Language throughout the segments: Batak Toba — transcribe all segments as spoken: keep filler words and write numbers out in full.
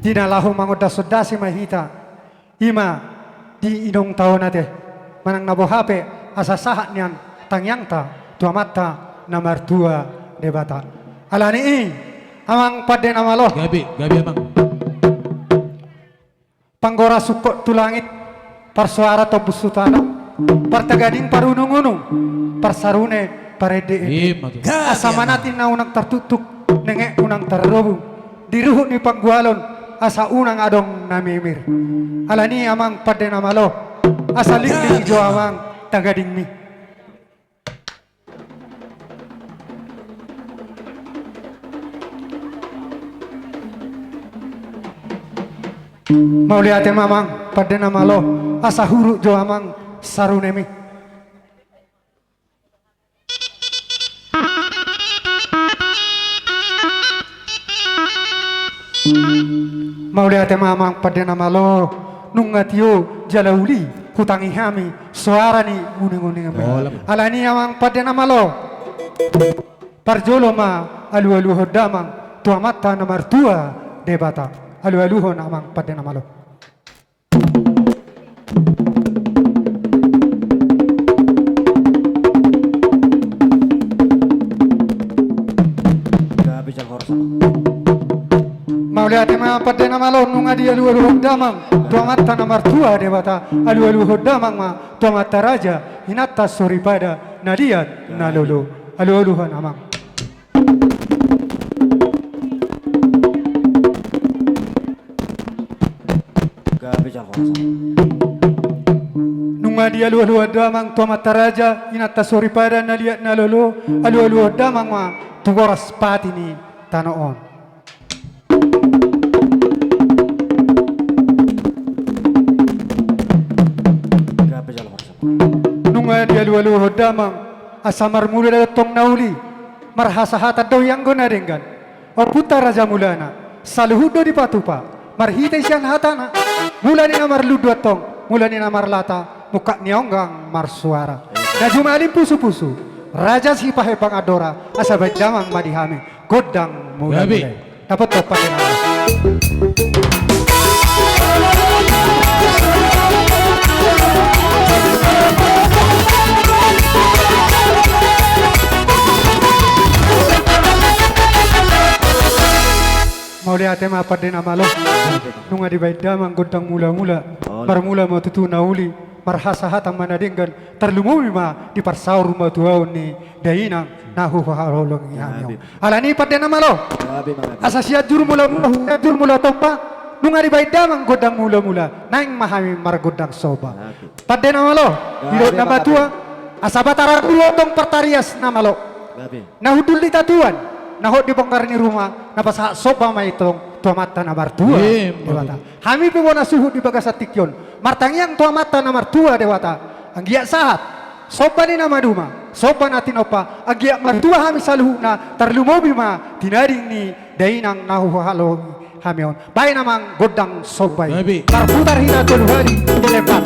Di na laho mangondasondasi ma hita, i ma di inong taon ate, manang na boha pe asa sahat nian tangiangta tu Amanta na martua Debata. Alani i, amang pande na malo. Gabe, gabe amang. Panggora sungkot tu langit, parsoara tombus tu tano, partagading parunungunung, parsarune parendeende. Ima tutu. Asa manat inna unang tartuktuk, nenge unang tarrobung. Di ruhut ni panggualon, asa unang adong na mimir. Alani amang pande na malo, asa lingling jo amang tagadingmi. Mauliate ma amang pande na malo, asa huruk jo amang sarunemi. Mauliate ma amang pande na malo, nunga tio jala uli hutangi hami soara ni uninguning. Alani amang pande na malo, parjolo ma alualuhon damang tu Amanta na martua Debata. Alualuhon amang pande na malo. Mauliate ma pande na malo, nunga dialualuhon damang tu Amanta na martua Debata. Alualuhon damang ma tu amanta raja, inanta soripada, na liat na lolo. Alualuhon amang. Nunga dialualuhon damang tu amanta raja, inanta soripada, na liat na lolo. Alualuhon damang ma tu boras pati ni tano on. Nunga dialualuhon damang, asa marmula do tong na uli, marhasahatan do i anggo na denggan. Ompunta Raja Mulana, saluhut do dipatupa marhite sian hatana. Mula ni na marlundu antong, mula ni na marlata, mungkap ni onggang marsuara. Na jumalin pusupusu, raja sipahembang andora, asa baen damang ma di hami gondang mulamula i. Dapot topa di nama. Mauliate ma pande na malo. Nunga dibaen damang gondang mulamula. Marmula ma tutu na uli, marhasahatan ma na denggan, tarlumobi ma di parsaurmatuaon ni dainang na huhaholongi hami on. Alani pande na malo. Asa Sianjur Mula, Sianjur Mula Tompa, nunga dibaen damang gondang mulamula, naeng ma hami margondang somba. Pande na malo, didok na matua, asa Batara Guru antong partarias na malo. Na hundul di tatuan, na hot di bongkar ni ruma, na pasahat somba ma i tong tu Amanta na martua Debata. Hami pe bona suhut di bagasan tingki on, martangiang tu Amanta na martua Debata, anggiat sahat somba ni na maduma, somba na tinompa, anggiat martua hami saluhutna, tarlumobi ma di nading ni dainang na huhaholongi hami on. Baen amang gondang somba i. Tarputar hita tolu hali di lempat.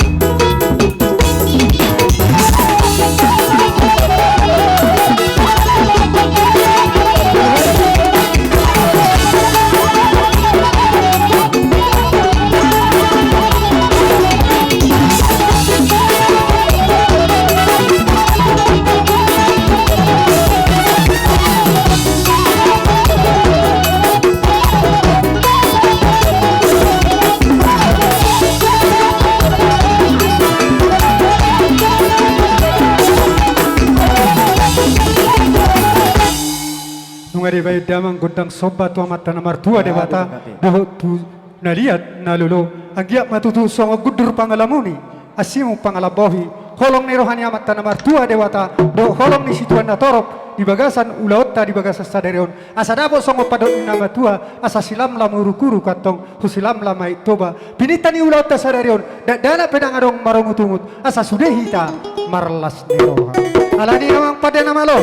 Nunga dibaen damang gondang somba tu Amanta na martua Debata, dohot tu na liat na lolo, anggiat ma tutu songon gundur pangalamuni, ansimu pangalambohi, holong ni roha ni Amanta na martua Debata, dohot holong ni situan na torop, di bagasan ulaonta di bagasan sadari on, asa dapot songon pandok ni na matua, asa silamlam uruk-uruk antong, husilamlam ma i Toba, pininta ni ulaonta sadari on, dakdanak pe ndang adong marungut-ungut, asa sude hita marlas ni roha. Alani amang pande na malo.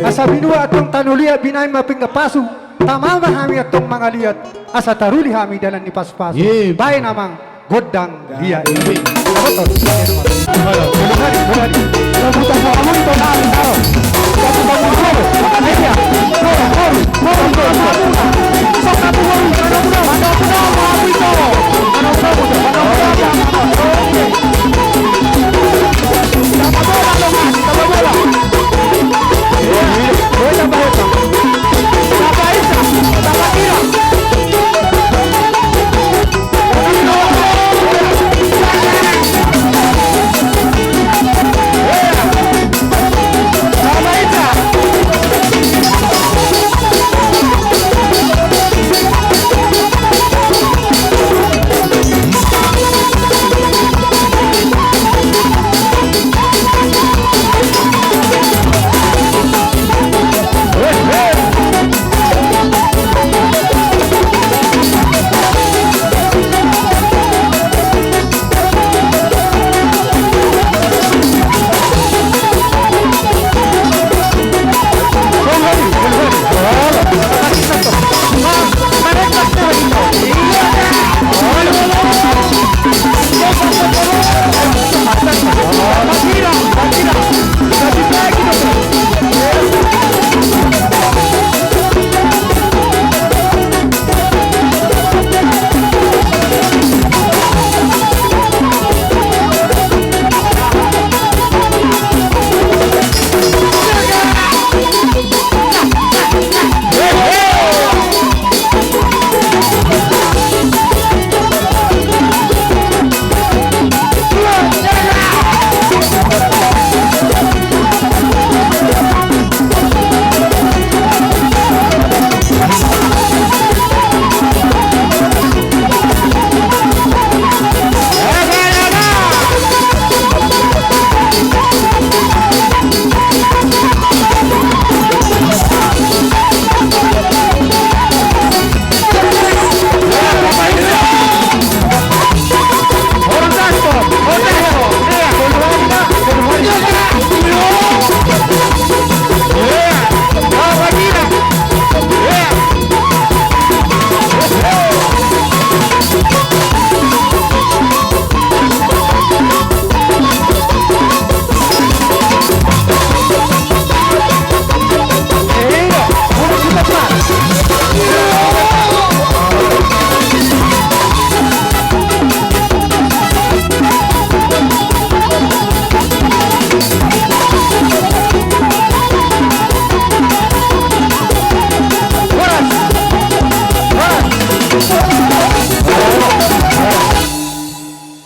Asa binua antong tano liat, binahen ma pinggan pasu, tama ma hami antong mangaliat, asa taruli hami dalan ni pasu-pasu. Baen amang gondang liat i.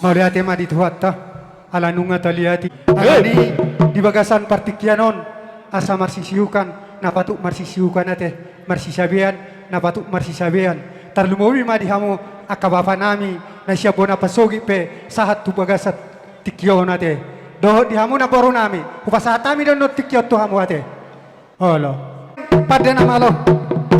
Mauliate ma di Tuhanta, ala nunga taliati. Alani di bagasan partingkian on, asa marsisiukan na patut marsisiukan ate, marsisabean na patut marsisabean. Tarlumobi ma di hamu angka bapanami na sian bona pasogit pe sahat tu bagasan tingki on ate. Dohot di hamu namborunami, hupasahat hami do annon tingki on tu hamu ate. Olo. Pande na malo.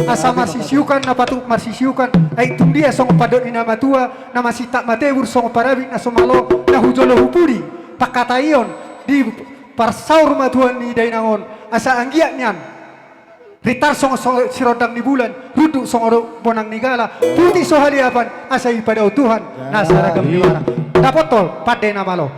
Asa marsisiukan na patut marsisiukan. Ai tung dia songon pandok ni na matua, na masintak matebur songon parabit na so malo, na hu jolo hu pudi pangkataion di parsaur matuan ni dainang on. Asa anggiat nian ritar songon, songon sirondang ni bulan, runduk songon bonang ni gala, puti so haliapan, asa dipadao Tuhan na saragam ni wara. Dapot tol, pande na malo.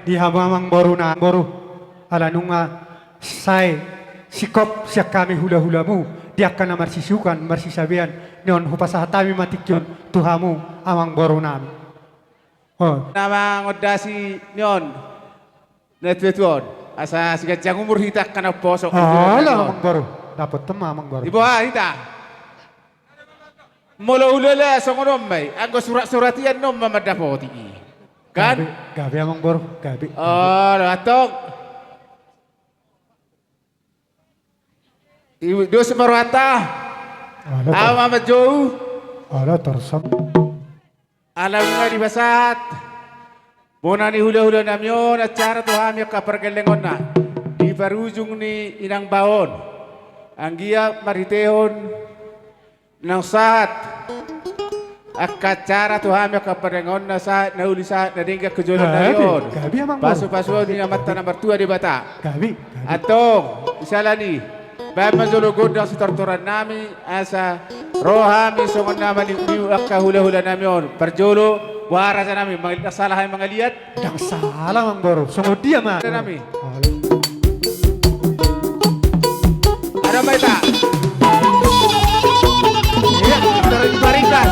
Di hamu amangboru nami, boru, ala nunga sae singkop sian hami hulahulamu di angka na marsisiukan, marsisabean, nion hupasahat hami ma tingki on tu hamu amangboru nami. Oh. Na mangondasi nion na tuatua on, asa siganjang umur hita angka na umposo. Ala amangboru, dapot ma amangboru. Diboha hita. Molo hulala songon on ma i, anggo suratsurat i annon ma mandapoti i. Kan? Gabe, gabe amangboru, gabe. Olo, antong. Dos ma rohanta. Ahu ma manjou. Ala tarsam. Ala nunga dipasahat bona ni hulahula nami on acara tu hami angka pargellengonna di parujung ni inang bao on. Anggiat marhitehon naung sahat angka acara tu hami angka pargellengonna, sahat na uli sahat na denggan tu joloan nami on. Gabe, gabe amangboru. Pasupasuon ni Amanta na martua Debata. Gabe, gabe. Antong, siala ni i, baen ma jolo gondang sitortoran nami, asa ro hami songon na maniukniuk angka hulahula nami on. Parjolo, boha raja nami, mangaliat, ndang sala hami mangaliat? Ndang sala amangboru, songon dia ma. Raja nami. Adong ma hita. Iya, tarik, tarik, tarik.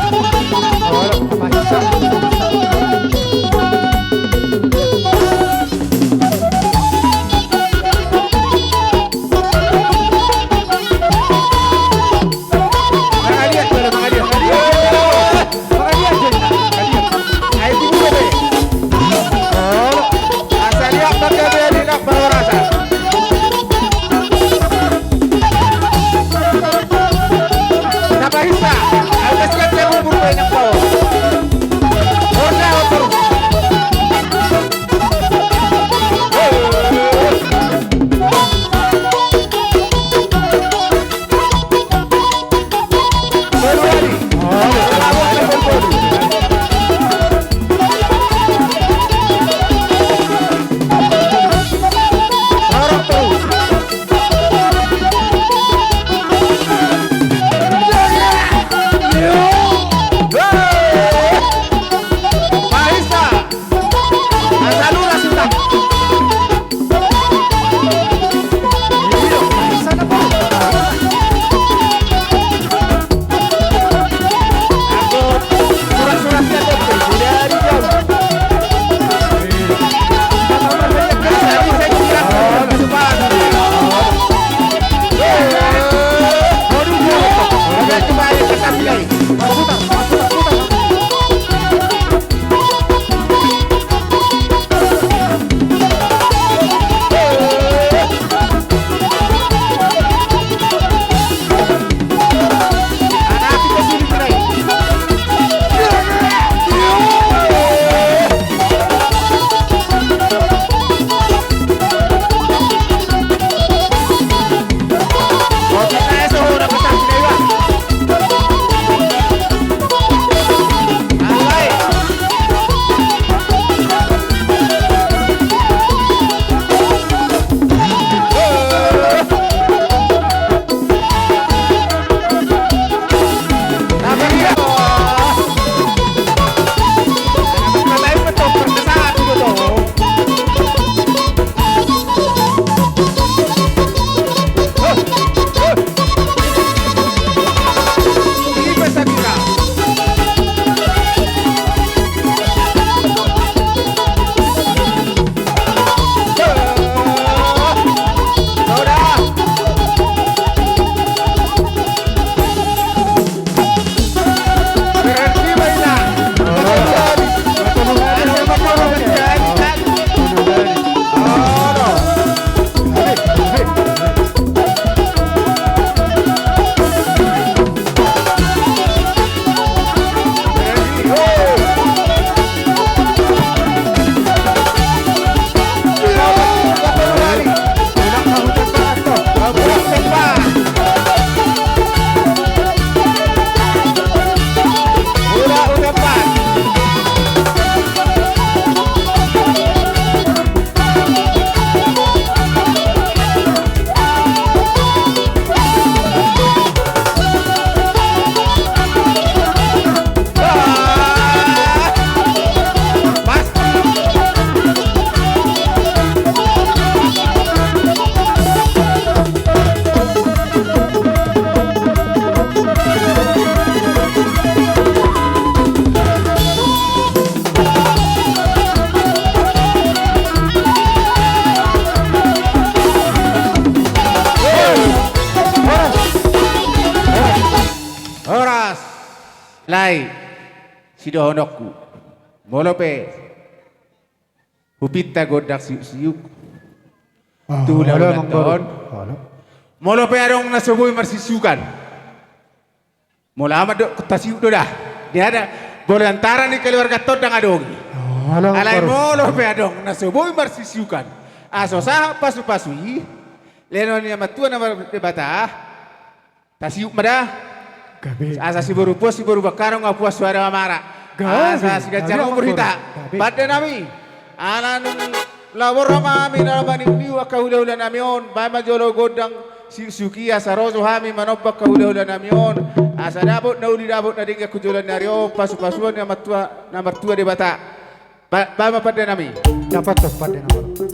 Alai sidohononku, molo pe hupinta gondang siuk-siuk, ah, tu ulaon on, molo pe adong na so boi marsisukan, molo aman do tasiuk do da. Dia ada, molo antara ni keluarga tondang adong i. Alai molo pe adong na so boi marsisukan, asa sahat pasu-pasu i, lehon ni Ama Tuhan na Debata, tasiuk ma da. Asa siboru puas siboru bangkara, nunga puas suada mamara. Asa siganjang umur hita. Pande nami, ala nunga laho borhat ma hami na mangihuthon angka hula-hula nami on, baen ma jolo gondang siuk-siuk i asa ro jo hami manomba angka hula-hula nami on, asa dapot na uli dapot na denggan tu joloan ni ari on, pasu-pasuon ni Ama Tuhan na martua Debata. Baen ma pande nami. Dapothon pande nami.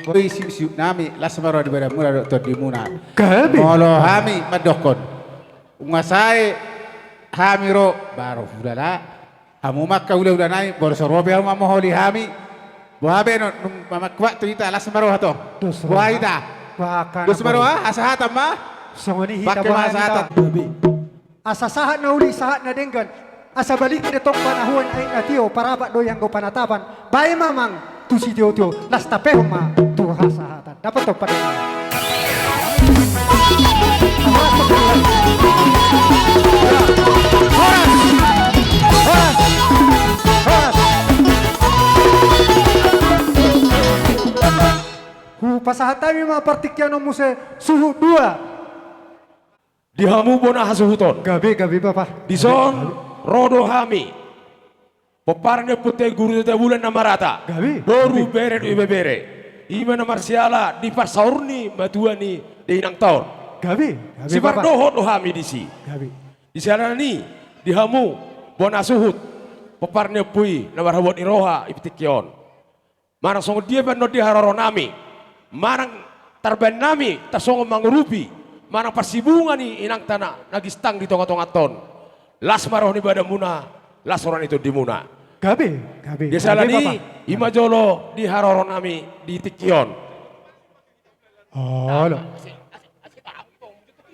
Boi siusiut nami, las ma roha ni badanmuna dohot tondimuna. Gabe. Molo hami mandokkon, nunga sae hami ro, baru hulala. Hamu ma angka hulahula nami, molo so ro pe hamu mamboholi hami. Boha be, nunga mamangke waktu hita, las ma roha tong. Dos roha. Boha hita? Dos ma roha, hasahatan ma. Songon i hita. Pake ma hasahatan. Gabe. Asa sahat na uli, sahat na denggan. Asa balintang do tong panahuan, aek na tio, parapat do i anggo panatapan. Baen ma amang tu sitiotio, las tapehon ma tu hasahatan. Dapot tong pade. Horas! Horas! Horas! Hupasahat hami ma partingkian on muse, suhut dua. Di hamu bona hasuhuton. Gabe, gabe, Bapa. Dison, gabe, gabe, ro do hami. Pomparan ni ompunta i Guru Tiote Bulan na marata. Gabe, gabe. Boru, bere dohot ibebere. I ma na marsiala di parsaor ni matua ni dainangta on. Gabe, gabe, Bapa. Sipardohot do hami disi. Gabe. Di siala ni i, di hamu bona suhut, pomparan ni ompu i na marhabot ni roha di tingki on. Manang songon dia pe annon di haroro nami, manang tarbaen nami tarsongon mangurupi, manang parsibungan ni inangta na, na gistang di tongatonganta on. Las ma roha ni badanmuna, las roha ni tondimuna. Gabe, gabe. Di siala ni i, gabe, Bapa, i ma jolo di haroro nami di tingki on. Olo.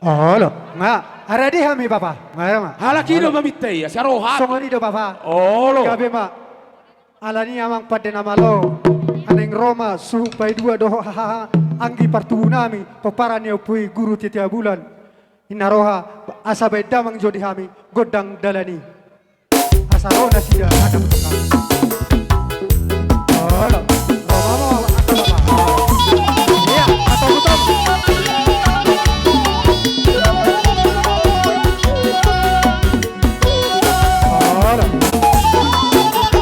Olo. Nga, aradi hami, Bapa. Nga, nga. Halak i do maminta i, asa ro hami. Songon i do, Bapa. Olo. Gabe ma. Alani i, amang pande na malo, naeng ro ma suhut paidua dohot haha anggi partubu nami, pomparan ni ompu i Guru Tiote Bulan. Ninna roha, asa baen damang jo di hami gondang dalan i. Asa ro nasida, asa ro nasida. Olo, ro ma, ro ma, asa ro ma. Ia, asa ro ma. Olo.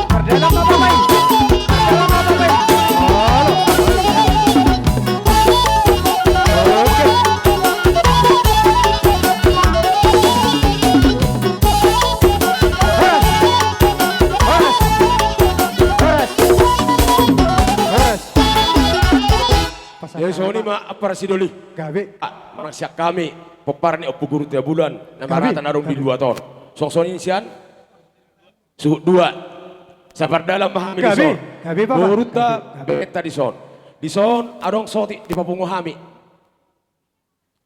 Pardalan ma, Bapa i. Pardalan ma, Bapa i. Olo. Oke. Horas. Horas. Horas. Horas. Jadi songon i ma ampara sidoli. Gabe. Ah, manang sian hami, pomparan ni Ompu Guru Tiote Bulan na marata na adong di luat on. Songon i sian suhut dua. Sapardalan ma hami dison. Gabe, Bapa. Borunta, gabe, gabe, berenta dison. Dison adong sotik dipapungu hami.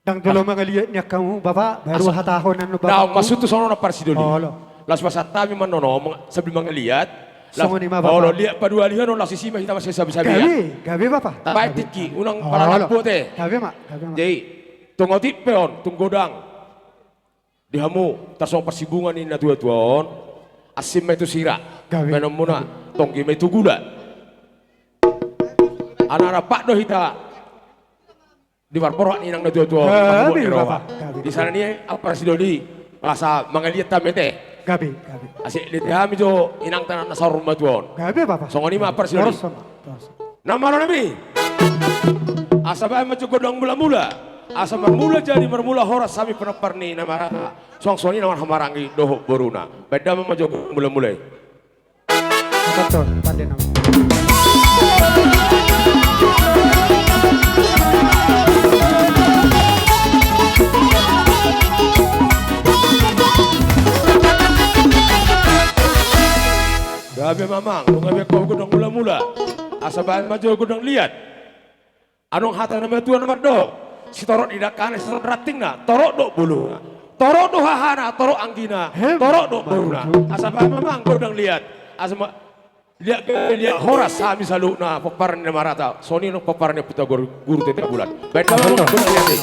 Ndang jolo mangaliat nian hamu, Bapa, baru hatahon annon, Bapa. Ndang, maksudhu songon on ampara sidoli. Olo. Laos pasahat hami ma annon, sambil mangaliat. Songon i ma, Bapa. Olo, liat paduahalihon on, laos isi ma hita marsasabisabian. Gabe, gabe, Bapa. Baen tingki, unang pala na buat, e. Gabe ma, gabe ma. Jadi, tung otik pe on, tung godang. Di hamu, tarsongon parsibungan ni natuatua on, asing ma i tu sira. Gabe. Baenonmuna, gabe, tonggi ma i tu gula. Anak-anak pat do hita. Di parporhat ni inang natuatua on, gabe, Bapa, gabe. Di siala ni i ampara sidoli, asa mangaliat hami ate. Gabe, gabe. Asa diette hami jo inangta na saur matua on. Gabe, Bapa. Songon i ma ampara sidoli. Horas ma, horas. Na malo nami. Asa baen ma jo gondang mulamula. Asa marmula jadi marmula horas hami pinompar ni na marata. Suang songon i na marhahamaranggi dohot boruna. Baen damang ma jo gondang mulamula i. Betul, pande nama. Gabe ma amang, nunga baen ho gondang mulamula. Asa baen ma jo gondang liat. Adong hata ni natuatua na mandok, sitorop ni dangkana, sitorop ni rantingna, torop do bolona. Torop do hahana, torop anggina, torop do boruna. Asa baen ma amang gondang liat. Asa ma, liat, liat horas hami saluhutna, pomparan ni na marata. Songon i nang pomparan ni Ompunta Guru, Guru Tiote Bulan. Baen damang gondang liat i.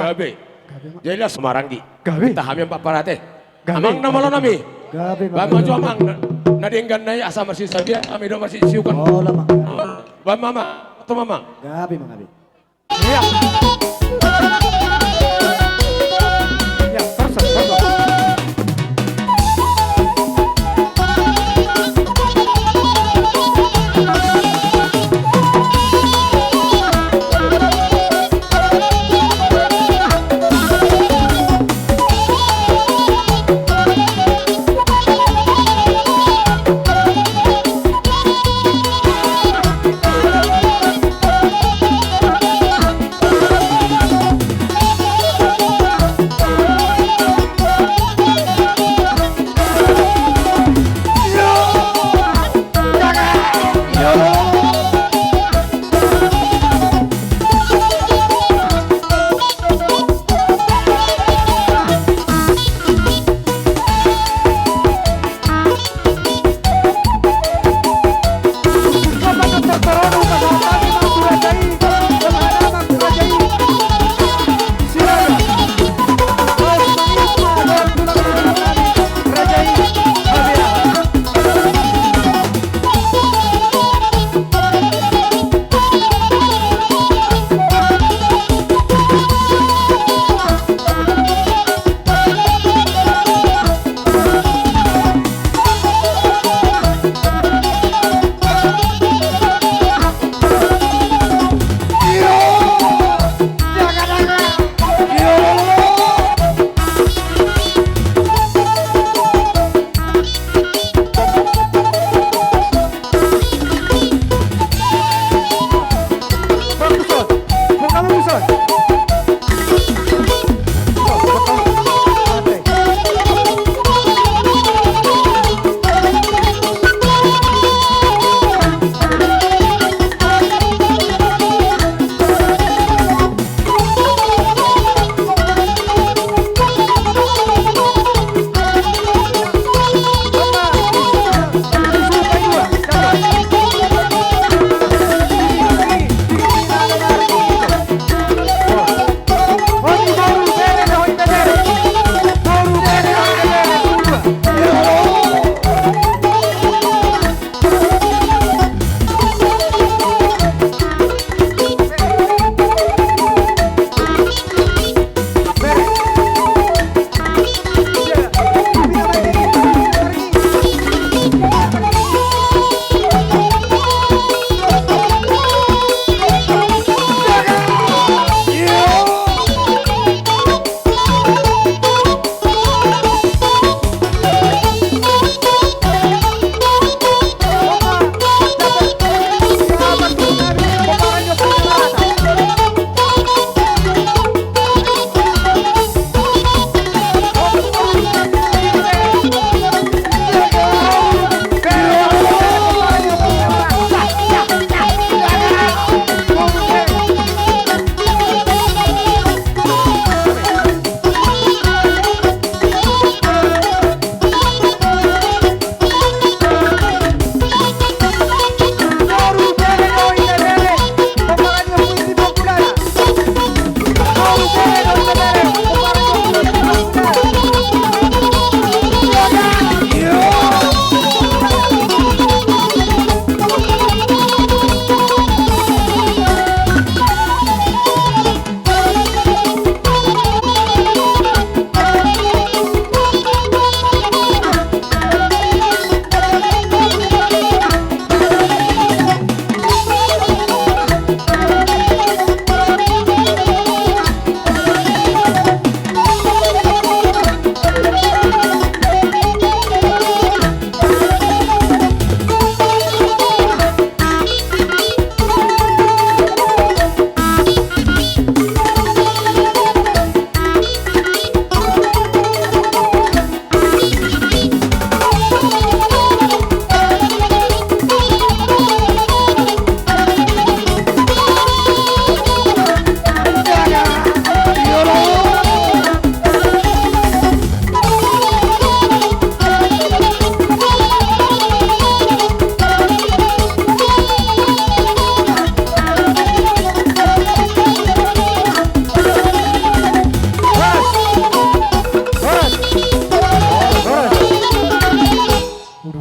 Gabe. Gabe, Amang. Jadi las maranggi. Gabe. Hita hami Amang Parate. Gabe. Amang na malo nami. Gabe, Amang. Baen ma jo, Amang, na, na denggan nai, asa marsisabia hami do marsisiukan. Olo, Amang. Baen ma, Amang. Toma, Amang. Gabe, Amang, gabe. Iya. Iya, terus, terus.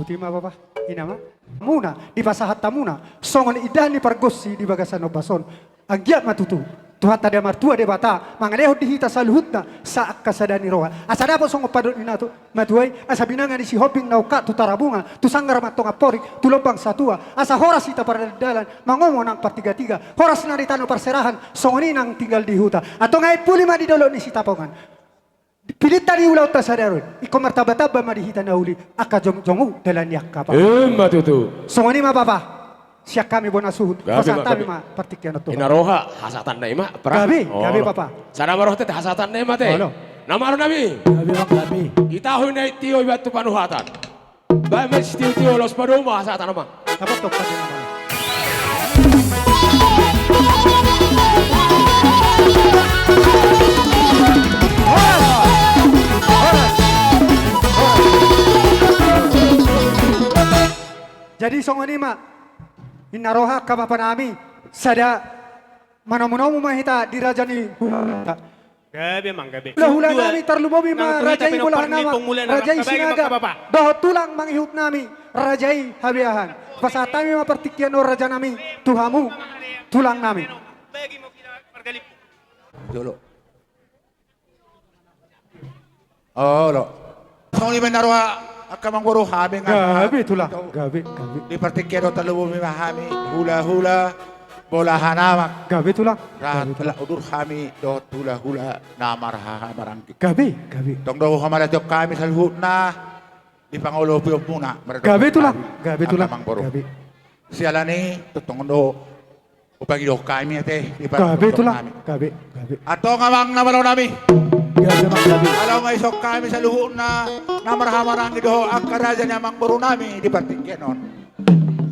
Tima bapa, ina ma. Muna, dipasahat hamuna songon indahan ni pargonsi di bagasan ombas on. Anggiat ma tutu Tuhanta na martua Debata mangalehon di hita saluhutna sai angka sada ni roha, asa dapot songon pandok ni natua-matua i, asa binanga ni Sihombing na ungkap tu Tarabunga, tu sanggar ma antong amporik, tu lombang satua, asa horas hita pardalandalan, mangomo nang partigatiga, horas nang di tano parserahan, songon i nang tinggal di huta. Antong ai puli ma di dolok ni Sitapongan. Pilinta ni ulaonta sadari on, ingkon martambatamba ma di hita na uli angka jongjongmu dalan ni angka bapa. Ima tutu. Songon i ma bapa, sian hami bona suhut. Gabe ma, pasahat hami ma partingkian on tu ho. Ina roha, hasahatanna i ma, pra. Gabe, gabe bapa. Sada ma roha te, hasahatanna i ma te. Olo. Na malo nami. Gabe ma, gabe. Itahu na i tio iba tu panuhatan. Baen ma sitiotio, laos padomu ma hasahatan, amang. Dapothon padomu ma. Jadi songon i ma, ina roha angka bapa nami, sada manomunomu ma hita di raja ni huta. Gabe, amang, gabe. Hulahula nami, tarlumobi ma raja i Bolahan Amang, raja i Sinaga, dohot tulang mangihut nami, raja i Habeahan. Pasahat hami ma partingkian on, raja nami, tu hamu, tulang nami. Jolo. Olo. Songon i ma ina roha angka amangboru, hami nga. Gabe tulang, gabe, gabe. Di partingkian on tarlumobi ma hami hulahula Bolahan Amang. Gabe tulang. Ra, gabe tulang. Udur hami dohot hulahula na marhahamaranggi. Gabe, gabe. Tong do huhamarangehon hami saluhutna di pangolopionmuna. Gabe tulang, gabe tulang. Angka amangboru. Gabe. Siala ni i tongtong do hupangido hami ate di partingkian nami. Gabe tulang. Gabe, gabe. Antong amang na malo nami. Gabe, amang, gabe. Ala nga ison hami saluhutna na marhahamaranggi dohot angka raja ni amangboru nami di partingkian on.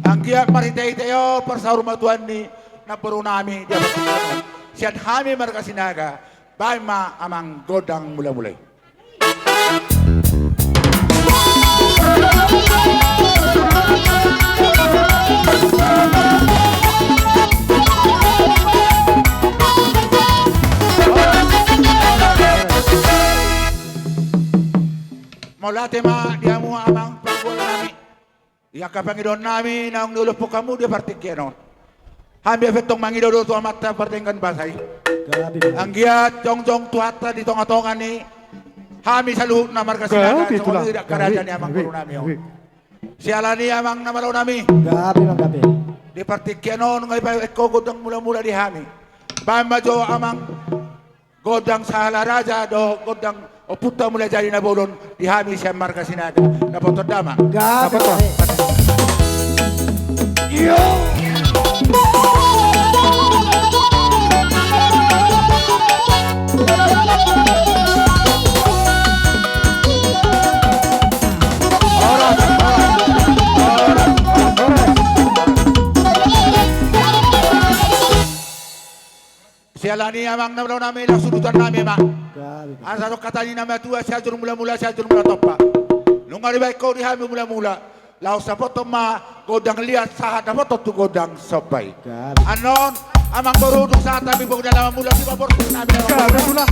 Anggiat marhitehite i parsaurmatuan ni namboru nami di partingkian on. Sian hami marga Sinaga, baen ma amang gondang mulamula i. Mauliate ma di hamu amang pargual nami. Di angka pangidoan nami naung niolophon hamu di partingkian on. Hami pe tong mangido do tu Amanta pardenggan basa i. Gabe. Anggiat jongjong Tuhanta di tongatonga ni hami saluhutna marga Sinaga. Gabe tulang. Songon i di angka raja ni amangboru nami on. Gabe. Siala ni i amang na malo nami. Gabe, amang, gabe. Di partingkian on nga dibaen ho gondang mulamula di hami. Baen ma jo amang gondang sahala raja dohot gondang Ompunta Mulajadi Na Bolon di hami sian marga Sinaga. Dapothon da, amang? Dapothon. Dapothon. Iyo. Siala ni i amang na malo nami, laos udutan nami ma. Gabe. Asa adong hata ni na matua, Sianjur Mulamula, Sianjur Mulatompa. Nunga dibaen ho di hami mulamula, laos dapothon ma gondang liat sahat dapothon tu gondang somba i. Gabe. Annon amangboru, dung sahat hami bohi na lamamula, tiba boru nami. Gabe tulang.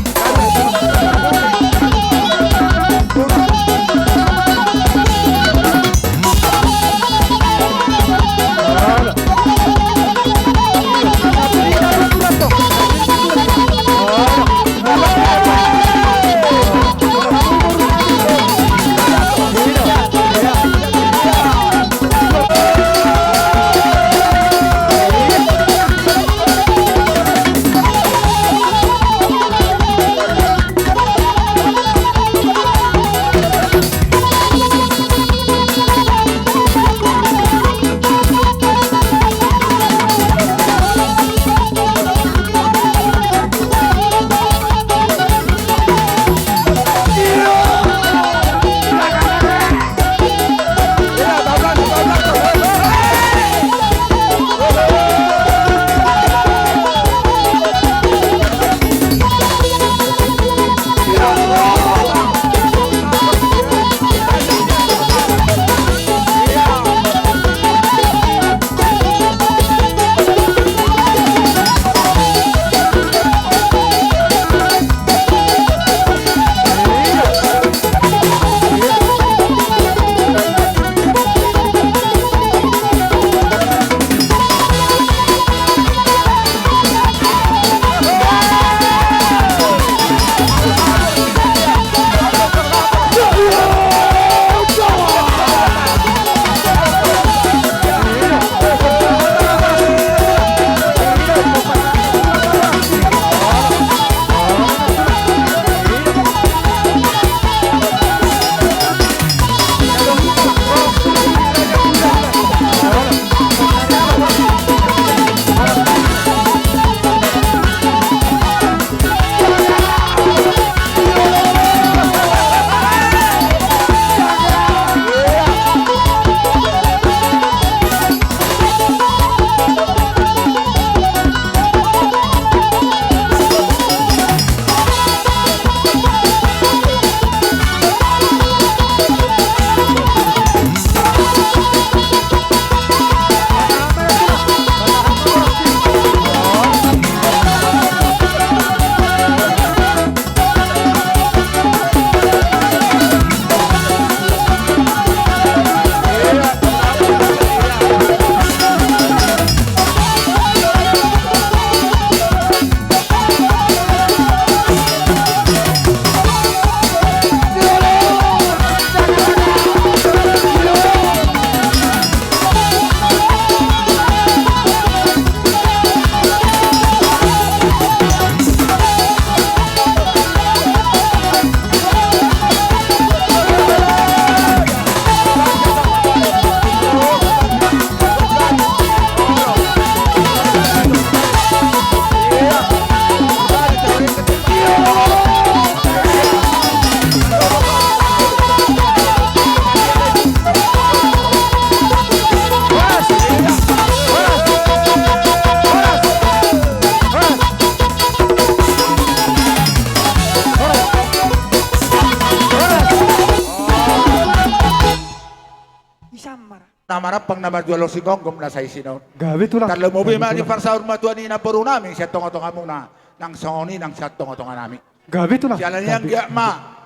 Samar. Na marampang na marjual osi, gomgom na saisi on. Gabe tulang. Tarlumobi ma di parsaur matua ni namboru nami sian tongatongamuna, nang songon i nang sian tongatonga nami. Gabe tulang. Siala ni i anggiat ma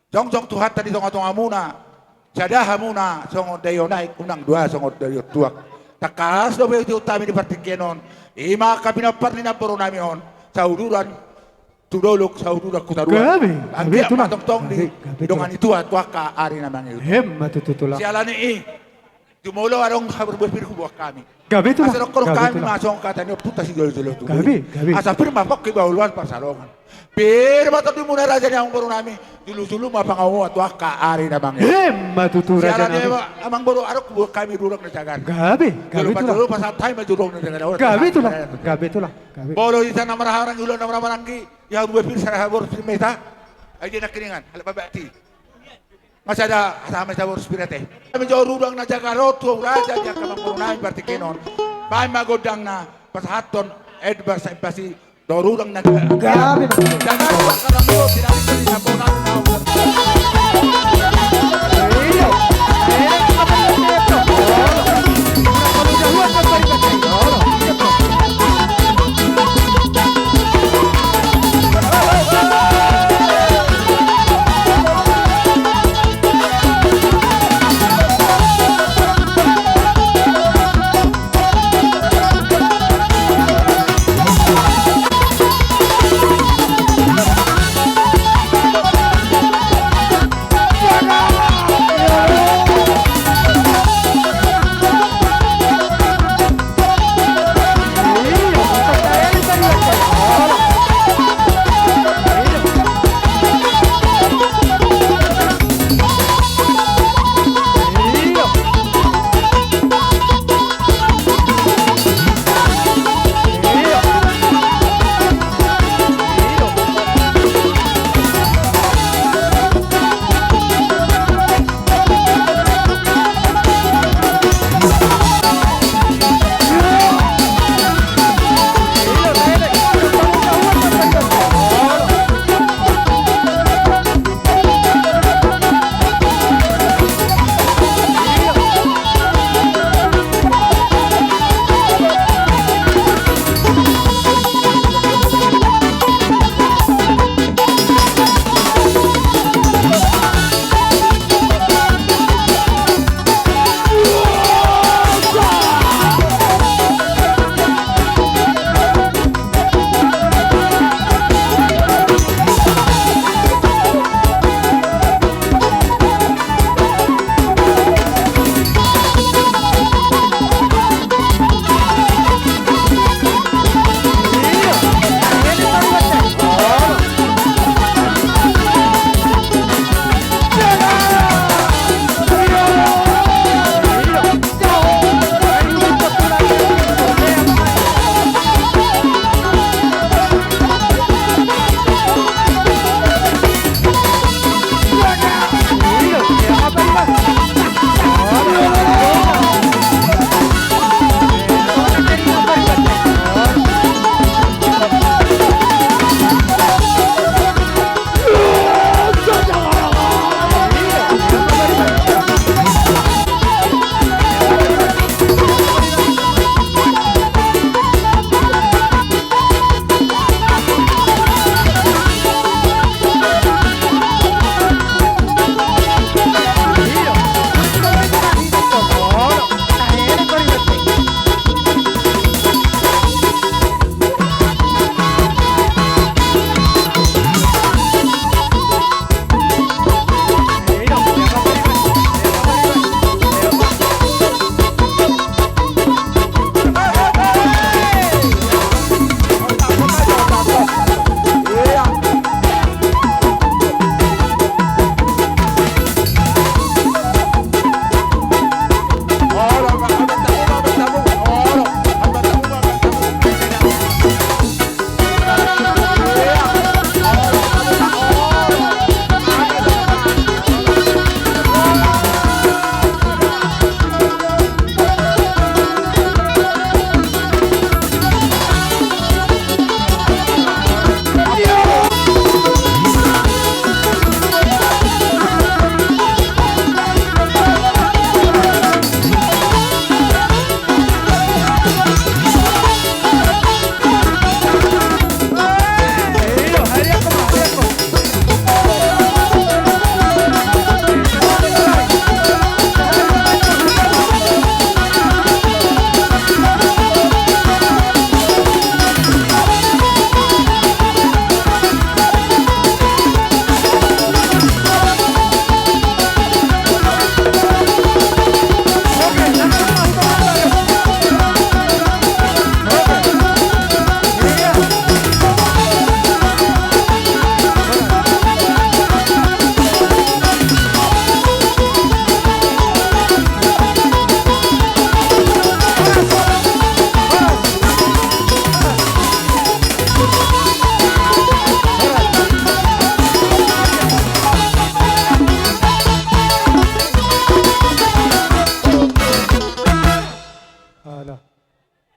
jongjong Tuhanta di tongatongamuna, sada hamuna songon daion aek, unang dua songon daion tuak. Tangkas dope itiotami di partingkian on, i ma angka pinompar ni namboru nami on, sauduran tu dolok, sauduran tu toruan. Gabe, gabe tulang. Anggiat ma tongtong di, gabe, gabe tulang, didongani Tuhan tu angka ari na mangihut. Emma tutu tulang. Siala ni i, jumolo adong habar buat pir huboan hami. Gabe tulang. Asa dokkon hami ma songon hata ni ompunta sijolojolo tubu. Gabe, gabe. Asa pir ma pongki bahuluan pansalongan. Pir ma tondimuna raja ni amangboru nami, julujulu ma pangomoan tu angka ari na mangihut. Emma tutu raja nami. Siala ni i amangboru, adong huboan hami rurang na jagar. Gabe, gabe tulang. Jolo pasahat hami ma tu rurang na jagar. Gabe tulang. Gabe tulang. Gabe. Molo hita na marhahamaranggi, ulaon na marhahamaranggi, ia rua pir sada haboru pir ma hita. Ai dia nangkiningan, halak babati. Nga sada hata ma hita boru sipira te. Hami jo rurang na jagar on tu raja ni angka amangboru nami partingkian on. Baen ma gondangna, pasahathon endbas, endbas i tu rurang na jagar. Gabe. Jagar, jagar, jagar.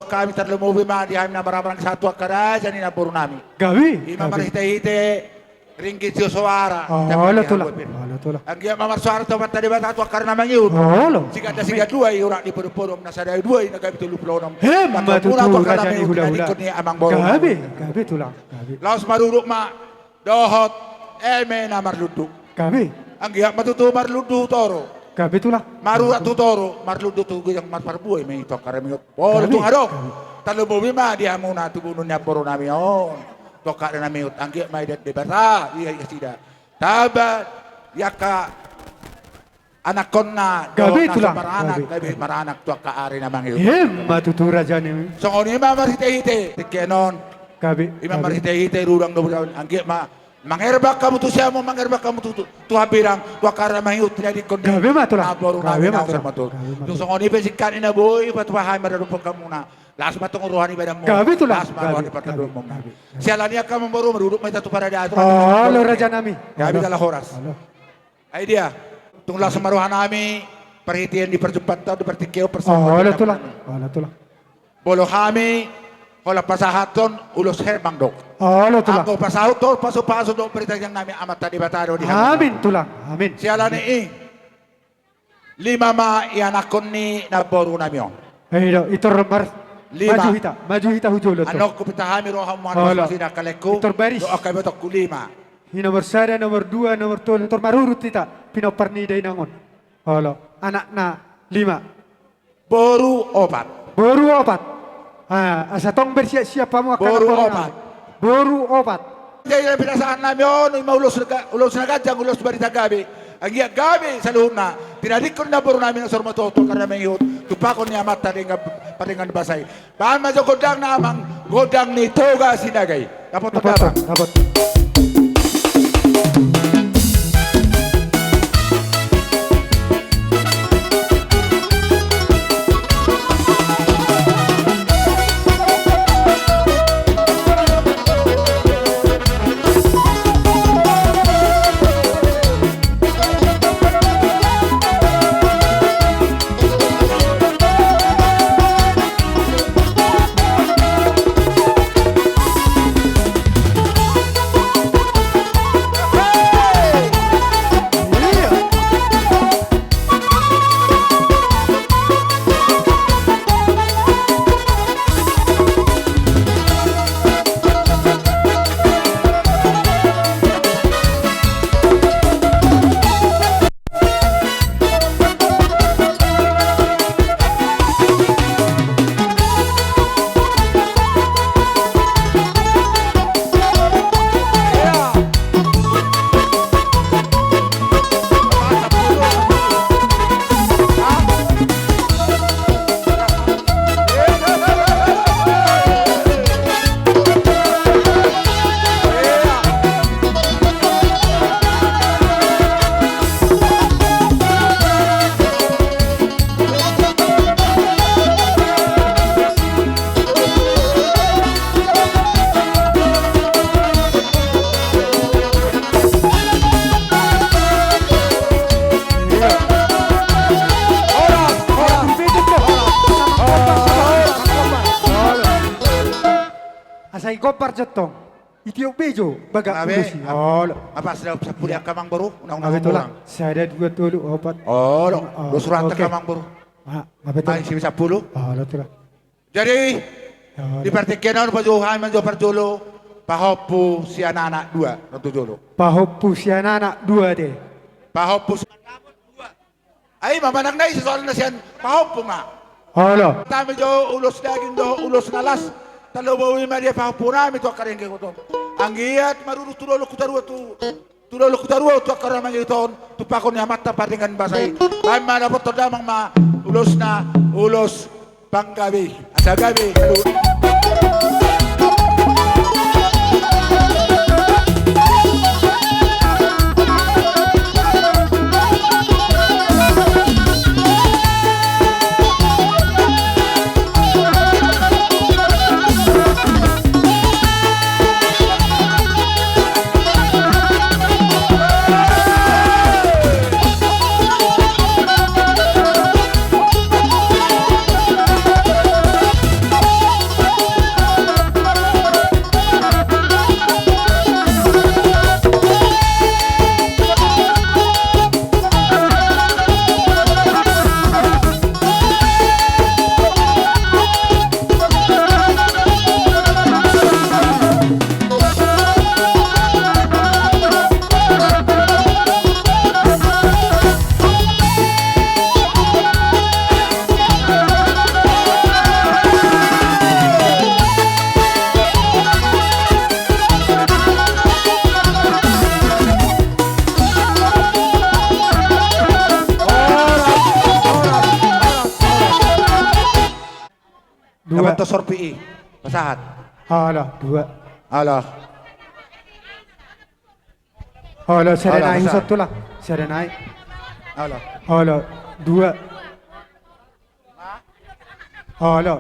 Hami tarlumobi ma di hami na marhahamaranggi sahat tu angka raja ni namboru nami. Gabe. I ma marhitehite ringgit sitio soara. Olo tulang. Olo tulang. Anggiat ma marsoara tu Amanta Debata tu angka ari na mangihut. Olo. Siganda sigandua i urat ni podompodom, na sada i dua i na gabe tolu pulu onom. Emma tutu raja ni hulahula. Gabe, gabe tulang. Gabe. Laos marurut ma dohot eme na marlundu. Gabe. Anggiat ma tutu marlundu tu toru. Gabe tulang. Marurat tu toru, marlundu tu ginjang, marparbue ma i tu angka ari na mangihut. Molo tung adong, tarlumobi ma di hamuna tu boru ni namboru nami on tu angka ari na mangihut, anggiat ma idat Debata ia nasida. Tamba di angka anakkonna. Gabe tulang. Gabe maranak tu angka ari na mangihut. Emma tutu raja ni. Songon i ma marhitehite tingki on. Gabe. I ma marhitehite rudang dohot anggiat ma mangerbak hamu tu siamun, mangerbak hamu tu, tu, tu hambirang, tu angka ari na mangihut tinadingkon. Gabe ma tulang. Namboru nami na saur matua. Tung songon i pe singkat ni na boi patupa hami maradophon hamuna. Las ma tong roha ni badanmu. Gabe tulang. Las ma roha ni partanduanmu. Gabe. Siala ni i angka amangboru, marurut ma hita tu paradaton. Olo raja nami. Gabe jala horas. Olo. Ai dia, tung las ma roha nami, parhitean ni parjumpangta di partingkian on. Olo tulang. Olo tulang. Molo hami holan pasahathon ulos Hermang do. Olo tulang. Anggo pasahathon pasupasu dohot parhitean nami Amanta Debata do di hami. Amin tulang. Amin. Siala ni i, lima ma ianakhon ni namboru nami on. I do, i tor mar-, lima. Maju hita, maju hita hu jolo tor. Annon hupinta hami roha, mangalusi angka laengku. I tor baris. Dohot angka ibotongku, lima. I nomor sada, nomor dua, nomor tolu, tor marurut hita pinompar ni dainang on. Olo, anakna lima. Boru opat. Boru opat. Ah, asa tong bersiap-siap hamu angka namboru nami. Boru opat. Boru opat. Jadi, pinasahat nami on, i ma ulos na ga-, ulos na ganjang, ulos barita gabe. Anggiat gabe saluhutna tinadingkon ni namboru nami na saur matua tu angka ari na mangihut, tumpahon ni Amanta Debata, pardenggan basa i. Bahen ma jo gondangna, amang, gondang ni Toga Sinaga i. Dapot, dapot, dapot. Asa i gompar jontong. Itiop be jo bagak. Olo. Apa sudah sampulu angka amangboru? Unang, unang, unang. Sada, dua, tolu, opat. Olo. Dos urat angka amangboru. Ah, apa tulang? Ai, si sampulu. Olo tulang. Jadi, di partingkian on, pajou hami ma jo parjolo, pahompu sian anak dua, ro tu jolo. Pahompu sian anak dua, te. Pahompu sian anak dua. Ai, ma manang na i, soalna sian pahompu ma. Olo. Tama jo ulos daging dohot ulos na las, tarlumobi ma di pahompu nami tu angka ringkot on. Anggiat marurut tu dolok hutarua tu, tu dolok hutarua tu angka ari na mangihut on, tumpahon ni Amanta pardenggan basa i. Bahen ma dapothon damang ma ulosna, ulos panggabe. Asa gabe, aduh. Dua. Dapothon sorpi i. Pasahat. Olo, dua. Olo. Olo, sada nai, pasahat. Sada nai. Olo. Olo, dua. Olo. Olo.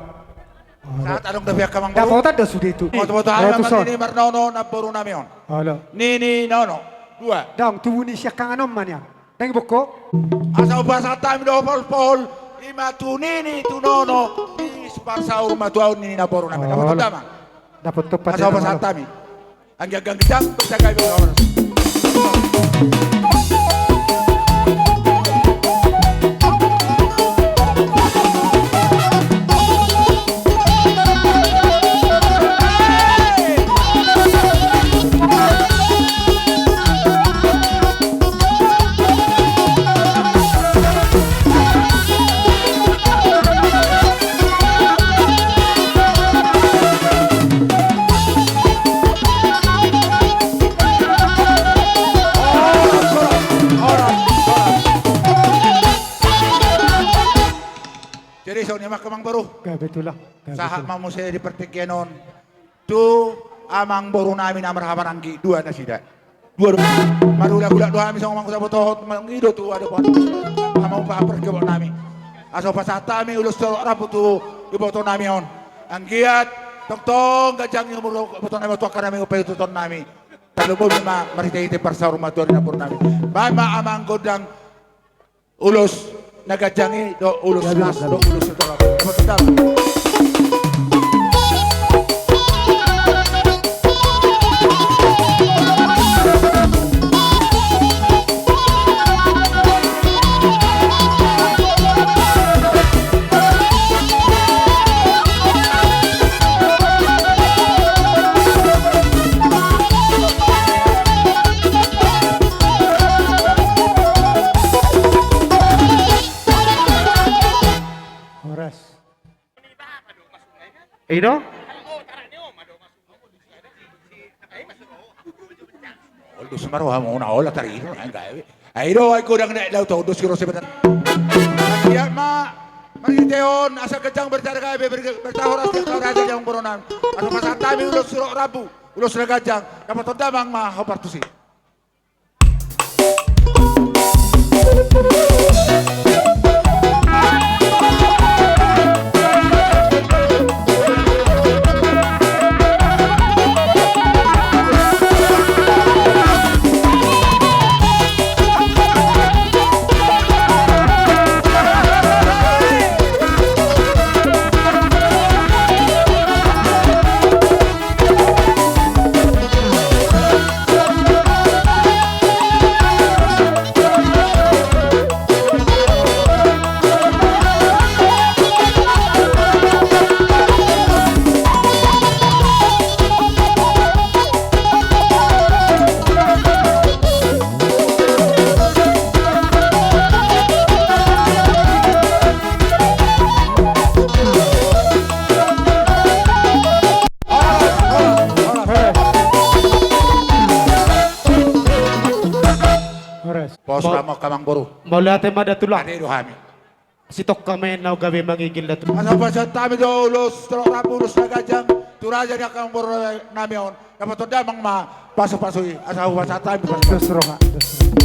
Sahat adong dope angka amang boru. Dapotan do sude tu. Boto-boto, olo, tu son. Marnono namborunami on. Olo. Nini nono. Dua. Dang, tubu ni siangkangan on ma nian. Dang bokko. Asa hupasahat hami do pohol-pohol, i ma tu nini tu nono, di parsaurmatuaon ni namborunami. Dapotan damang. Dapotan. Asa hupasahat hami. Anggiat ganjang, bersagai berhoras. Jadi songon i ma angka amang boru. Kebetulan. Sahat ma muse di partingkian on. Tu amang borunami na marhahamaranggi, dua nasida. Dua do. Marulak-ulak do hami songon amang sabotohon, mangido tu adopan amang paparkebot nami. Asa hupasahat hami ulos torop rambu tu ibotonami on. Anggiat tongtong ganjang ni umur ibotonami, tu angka na mangihut paihutihutonnami. Tarlumobi ma marhitehite parsaurmatuaon ni namborunami. Baen ma amang gondang. Ulos na ganjang i dohot ulos las dohot ulos na torop. Horas. I do? Ol dos ma roha muna ola tari i do, nang gabe. Ai do, ai godang na laut, ol dos i ro sebentar. Ia ma, marhite on asa ganjang berita gabe, ber-, berita horas di angka raja di amang borunan. Asa pasahat hami ulos torop rambu, ulos na ganjang. Dapothon damang ma hombar tusi. Horas. Pos ma amang boru. Mauliate ma da tulang. Ate do hami. Sitongka ma na gabe mangigil da tulang. Asa pasahat hami do ulos torop rambu, ulos na ganjang tu raja ni angka amang boru nami on. Dapothon damang ma pasupasu i, asa hupasahat hami pasupasu. Dos roha, dos roha.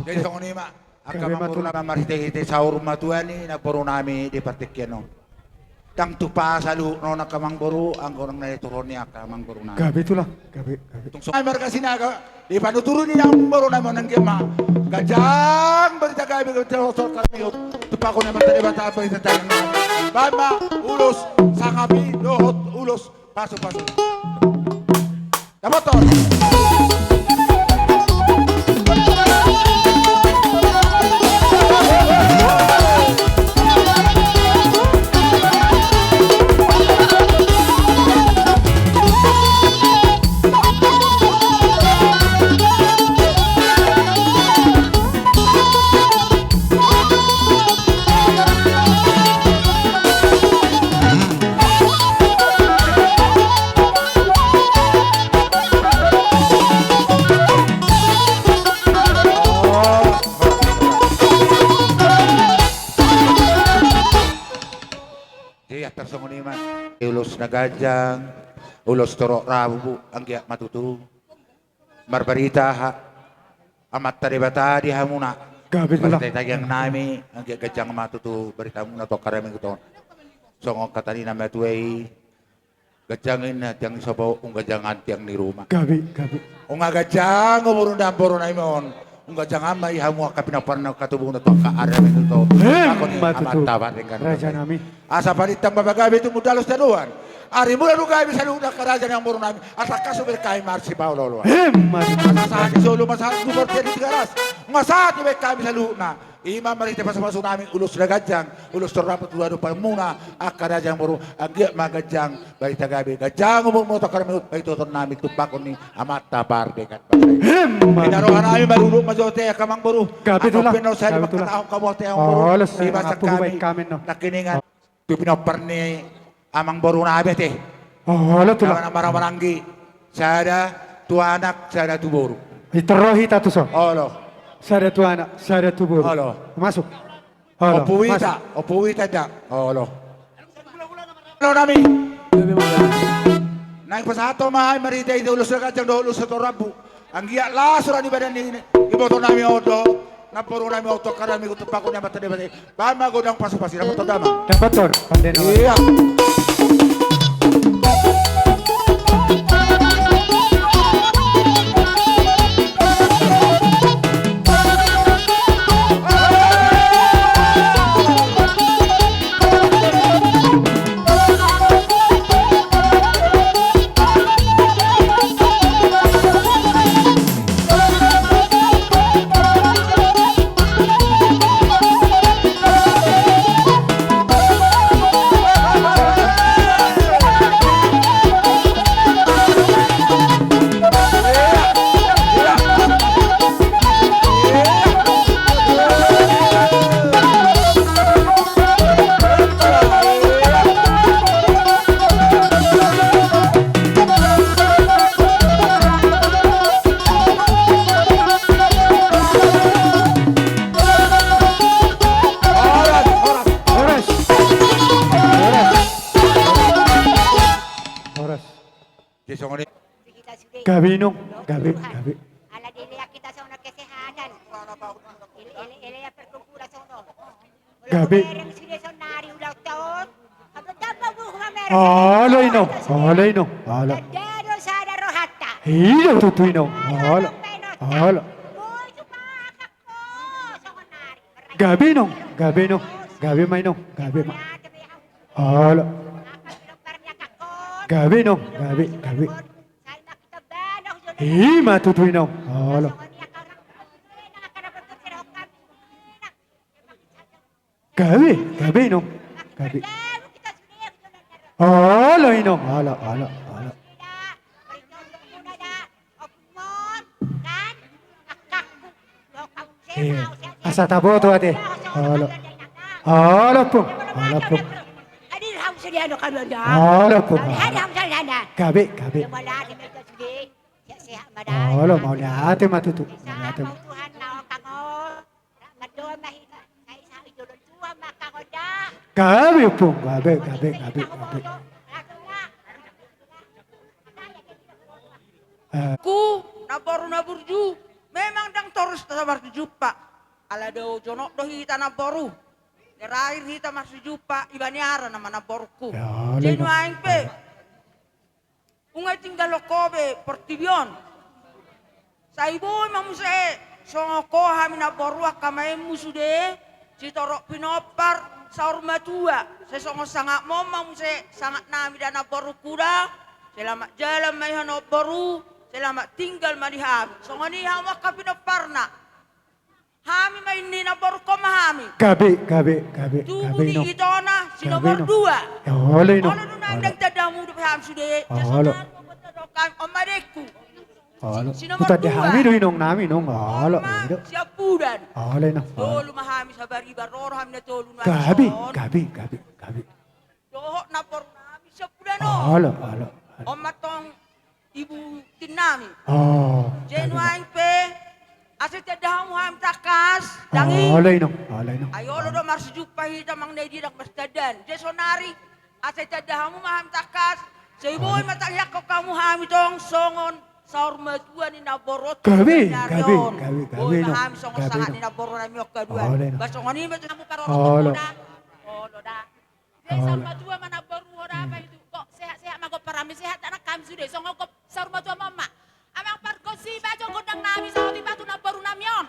Jadi songon i ma. Angka amang boru nami, marhitehite saur matua ni namboru nami di partingkian on. Ndang tupa saluhutna on angka amangboru, anggo ndang na diaturhon ni angka amangboru nami. Gabe tulang, gabe, gabe. Tung songon i ma marga Sinaga, di panuturi ni amangboru nami on anggiat ma ganjang barita gabe, ganjang dohot haroro ni tumpahon ni Amanta Debata, barita tangiang nami. Baen ma ulos sangapi dohot ulos pasupasu. Dapoton. Jadi, atas songon i ma. Ulos na ganjang, ulos torop rambu, anggiat ma tutu marbarita ha, Amanta Debata di hamuna. Gabe tulang. Marhite tangiang nami, anggiat ganjang ma tutu baritamuna tu angka ari na mangihut on. Songon hata ni na matua i, ganjang ninna tiang ni sopo, umganjangan tiang ni ruma. Gabe, gabe. Nunga ganjang umurna amangboru nami on, nunga ganjang ma i hamu angka pinompar ni angka tubuna tu angka ari na mangihut on. Emma tutu. Raja nami. Asa palintang ma pagabe tumundalhon siadopan. Arimuna do gabe saluhutna angka raja ni amangboru nami. Asa tangkas do dibahen hami marsipaolooloan. Emma tutu. Asa sahat ni solu ma sahat ni bontean di Tigaras. Nunga sahat do dibahen hami saluhutna. I ma marhite pasupasu nami, ulos na ganjang, ulos torop rambu tu adopanmuna angka raja ni amangboru, anggiat ma ganjang barita gabe, ganjang umurmuna tu angka ari na mangihut, paihutihut nami tumpahon ni Amanta Pardenggan Basa i. Emma tutu. Di na roha nami marudut ma jo ate angka amangboru. Gabe tulang. Anggo pe na ro sahali mangkatahon hamu ate amangboru. Olo, di bagasan hami. Nangkiningan tu pinompar ni amangboru nami ate. Olo tulang. Amang na marhahamaranggi, sada tu anak, sada tu boru. Ditaruhon hita tu son. Olo. Sada tu anak, sada tu boru. Olo. Masuk. Olo, Ompu Wita, masuk. Ompu Wita da. Olo. Olo nami. Naeng pasahathon ma hami marhitehite ulos na ganjang dohot ulos na torop rambu. Anggiat las roha ni badan ni iboto nami on dohot namboru nami on tu angka ari na mangihut, tumpahon ni Amanta Debata i. Baen ma gondang pasupasu i, dapoton damang. Dapoton, pande na. Iya. Horas. Horas. Horas. Gabe, Inong. Gabe, gabe. Ala dilehon hita songon kesehatan. Ele, ele, ele perkumpulan songon. Gabe. Olo, Inong. Olo, Inong. Olo. Iya, tutu, Inong. Olo. Olo. Gabe, Inong. Gabe, Inong. Gabe ma, Inong. Gabe ma. Olo. Gabe, Inong. Gabe, gabe. I ma tutu, Inong. Olo. Gabe, gabe, Inong. Gabe. Olo, Inong. Olo, olo, olo. Eh, asa taboto ate. Olo. Olo, Ompung. Olo, Ompung. Olo, Ompung. Gabe, gabe. Olo, mauliate ma tutu. Mauliate ma. Gabe, Ompung, gabe, gabe, gabe, gabe. Eh. Ku, namboru na burju, memang ndang torus na so marjumpa. Ala dao jonok do hita, namboru. Terakhir hita marsijumpa i Baniara nama namborungku. Jadi nuaeng pe. Unang tinggalhon ho be portibi on. Sai boi ma muse songon ho hami namboru angka maenmu sude, sitorop pinompar saur matua. Sai songon sangapmu on ma muse sangap nami da namborungku da. Selamat jalan ma i hamu namboru, selamat tinggal ma di hami. Songon i hamu angka pinomparna. Hami ma i ni namborungkon ma hami. Gabe, gabe, gabe, gabe, Inong. Tubu di Itona, si nomor dua. Olo, Inong. Olo, dung nang tanda hamu dope hami sude. Olo. Jasa nang membuat tanda kami, Om Madengku. Olo. Si nomor dua. Tanda hami do, Inong nami, Inong. Olo, Inong. Siampudan. Olo, Inong. Tolu ma hami sabariba, ro hami na tolu na. Gabe, gabe, gabe, gabe. Dohot namboru nami siampudan on. Olo, olo, olo. On ma tong ibu tin nami. Oh. Jadi nuaeng pe, asa tanda hamu hami tangkas, dang i. Olo, Inong, olo, Inong. Ai olo do marsijumpa hita manang na i dia dang martandaan. Jadi saonari, asa tanda hamu ma hami tangkas. Sai boi ma tangiangkon hamu hami tong songon saur matua ni namboru on. Gabe, gabe, gabe, gabe, Inong. Boi ma hami songon sangap ni namboru nami on kadua. Olo, Inong. Ba songon i ma tu hamu parorot. Olo. Olo da. Jadi saur matua ma namboru, ho da apa itu? Kok sehat-sehat ma, gompar hami sehat, anak hami sude songon gom-, saur matua ma on ma. Amang pargonsi, bajo gondang nami, sahat ma tu namboru nami on.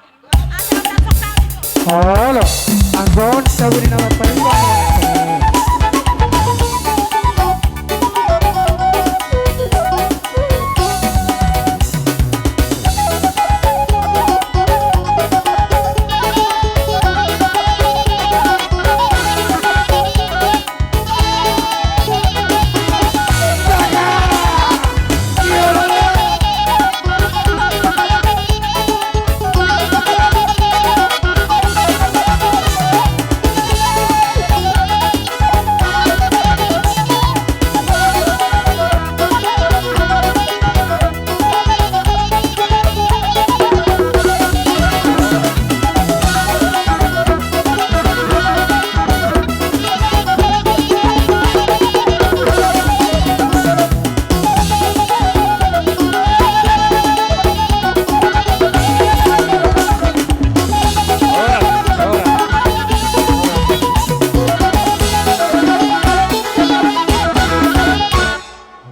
Asa asa sok nami. Olo, angkon sabuni nama pariba.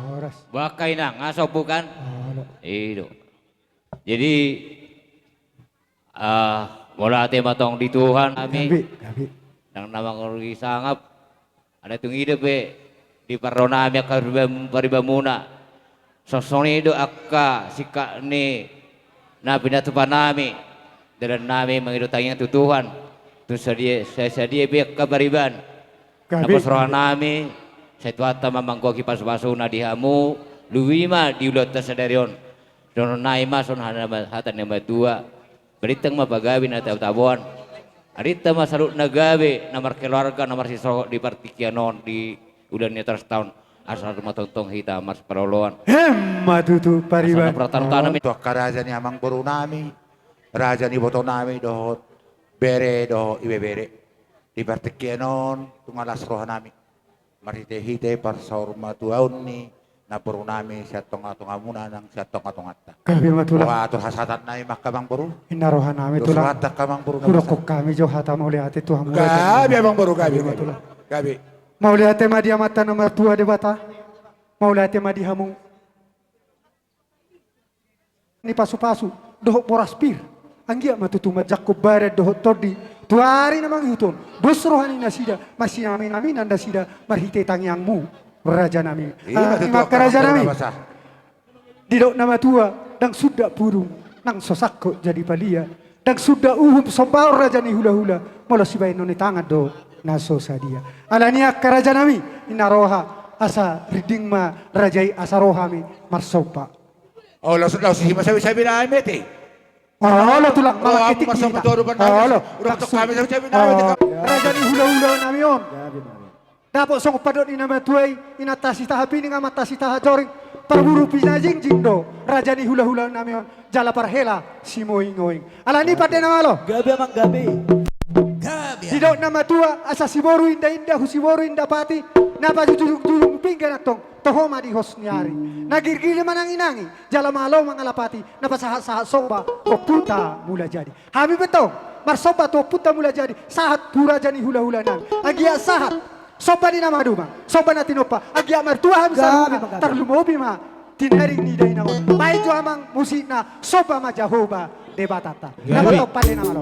Horas. Boha, Inang, nga sombu kan? Olo. I do. Jadi, ah, mauliate ma tong di Tuhan nami. Gabe, gabe. Nang na mangurupi sangap. Alai tung i dope diparro nami angka pariban-, paribamuna. Songon i do angka singkat ni na pinatupa nami. Dalan nami mangido tangiang tu Tuhan. Tung sadia, sai sadia pe angka pariban. Gabe. Na pos roha nami, sai Tuhanta ma manggohi pasu-pasuna di hamu, lubi ma di ulaonta sadari on. Songon nai ma songon hata, hata ni na matua. Balintang ma pagabe na tabo-taboan. Arinta ma saluhut na gabe, na markeluarga, na marsisohot di partingkian on, di ulaon ni atas taon. Asa martongtong hita marsiparoloan. Emma tutu, pariban. Asa na pratanu tanami. Tu angka raja ni amangboru nami, raja ni iboto nami, dohot bere, dohot ibebere. Di partingkian on, tung las roha nami. Marhite-hite parsaurmatuaon ni namboru nami sian tonga-tongamuna nang sian tonga-tonganta. Gabe ma tulang. Boha atur hasahatan nami ma angka amangboru? Inna roha nami tulang. Dos rohanta angka amangboru nami. Hudok hami jo hata mauliate tu hamu. Gabe amangboru, gabe, gabe ma tulang. Gabe. Mauliate ma di Amanta na martua Debata. Mauliate ma di hamu. Ni pasu-pasu, dohot boras pir. Anggiat ma tutu manjangkon badan dohot tondi. Tu ari na mangihut on, dos roha ni nasida, marsinami-naminan nasida, marhite tangiangmu, raja nami. Ima tutu, angka raja nami. Didok na matua, ndang sundat pudung, nang so sangkot jadi palia. Ndang sundat uhum sombaon raja ni hula-hula, molo sibahenon ni tangan do na so sadia. Alani i angka raja nami, inna roha, asa rinding ma raja i asa ro hami marsomba. Olo, laos, laos, hima sabi-sabi nami ate. Olo, tulang, mala ketik hita. Olo, laos, hima sabi-sabi nami ate. Raja ni hula-hula nami on. Dapot songon pandok ni na matua i, inanta Sitahapining, amanta Sitahajoring, parburu pinajingjing do raja ni hula-hula nami on, jala parhela simoing-oing. Alani pande na malo. Gabe, amang, gabe. Gabe. Didok na matua, asa siboru inda-inda, hu siboru inda pati, na pajujung-jujung pinggan antong, toho ma di hos ni ari. Na girgir manangi-nangi, jala malo mangalapati, na pasahat-sahat somba, ompunta Mulajadi. Hami pe tong, Marsomba tu Ompunta Mulajadi, sahat tu raja ni hulahula nami. Anggiat sahat somba ni na maduma, somba na tinompa. Anggiat martua hami saluhutna, tarlumobi ma tinari ni dainang on. Baen jo amang musikna, somba ma Jahowa Debatanta. Gabe. Nama tompa de nama lo.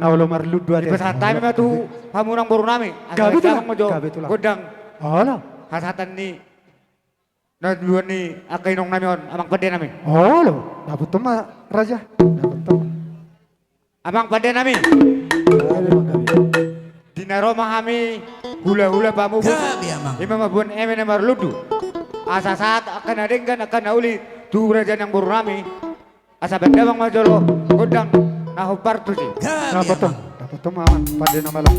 Na olo marlundu ate. Dipasahat hami ma tu hamu nang boru nami. Gabe tulang, gabe tulang. Gondang. Olo. Hasahatan ni na dua ni angka inong nami on, amang pande nami. Olo, dapot ma raja. Dapot ma. Amang pande nami. Gabe, gabe. Di na ro ma hami hulahula pamupus. Gabe, amang. Ima mamboan eme na marlundu. Asa sahat angka na denggan, angka na uli tu raja nang boru nami. Asa bahen damang ma jolo gondang na hombar tusi. Gabe, amang. Dapot ma, amang pande na malo.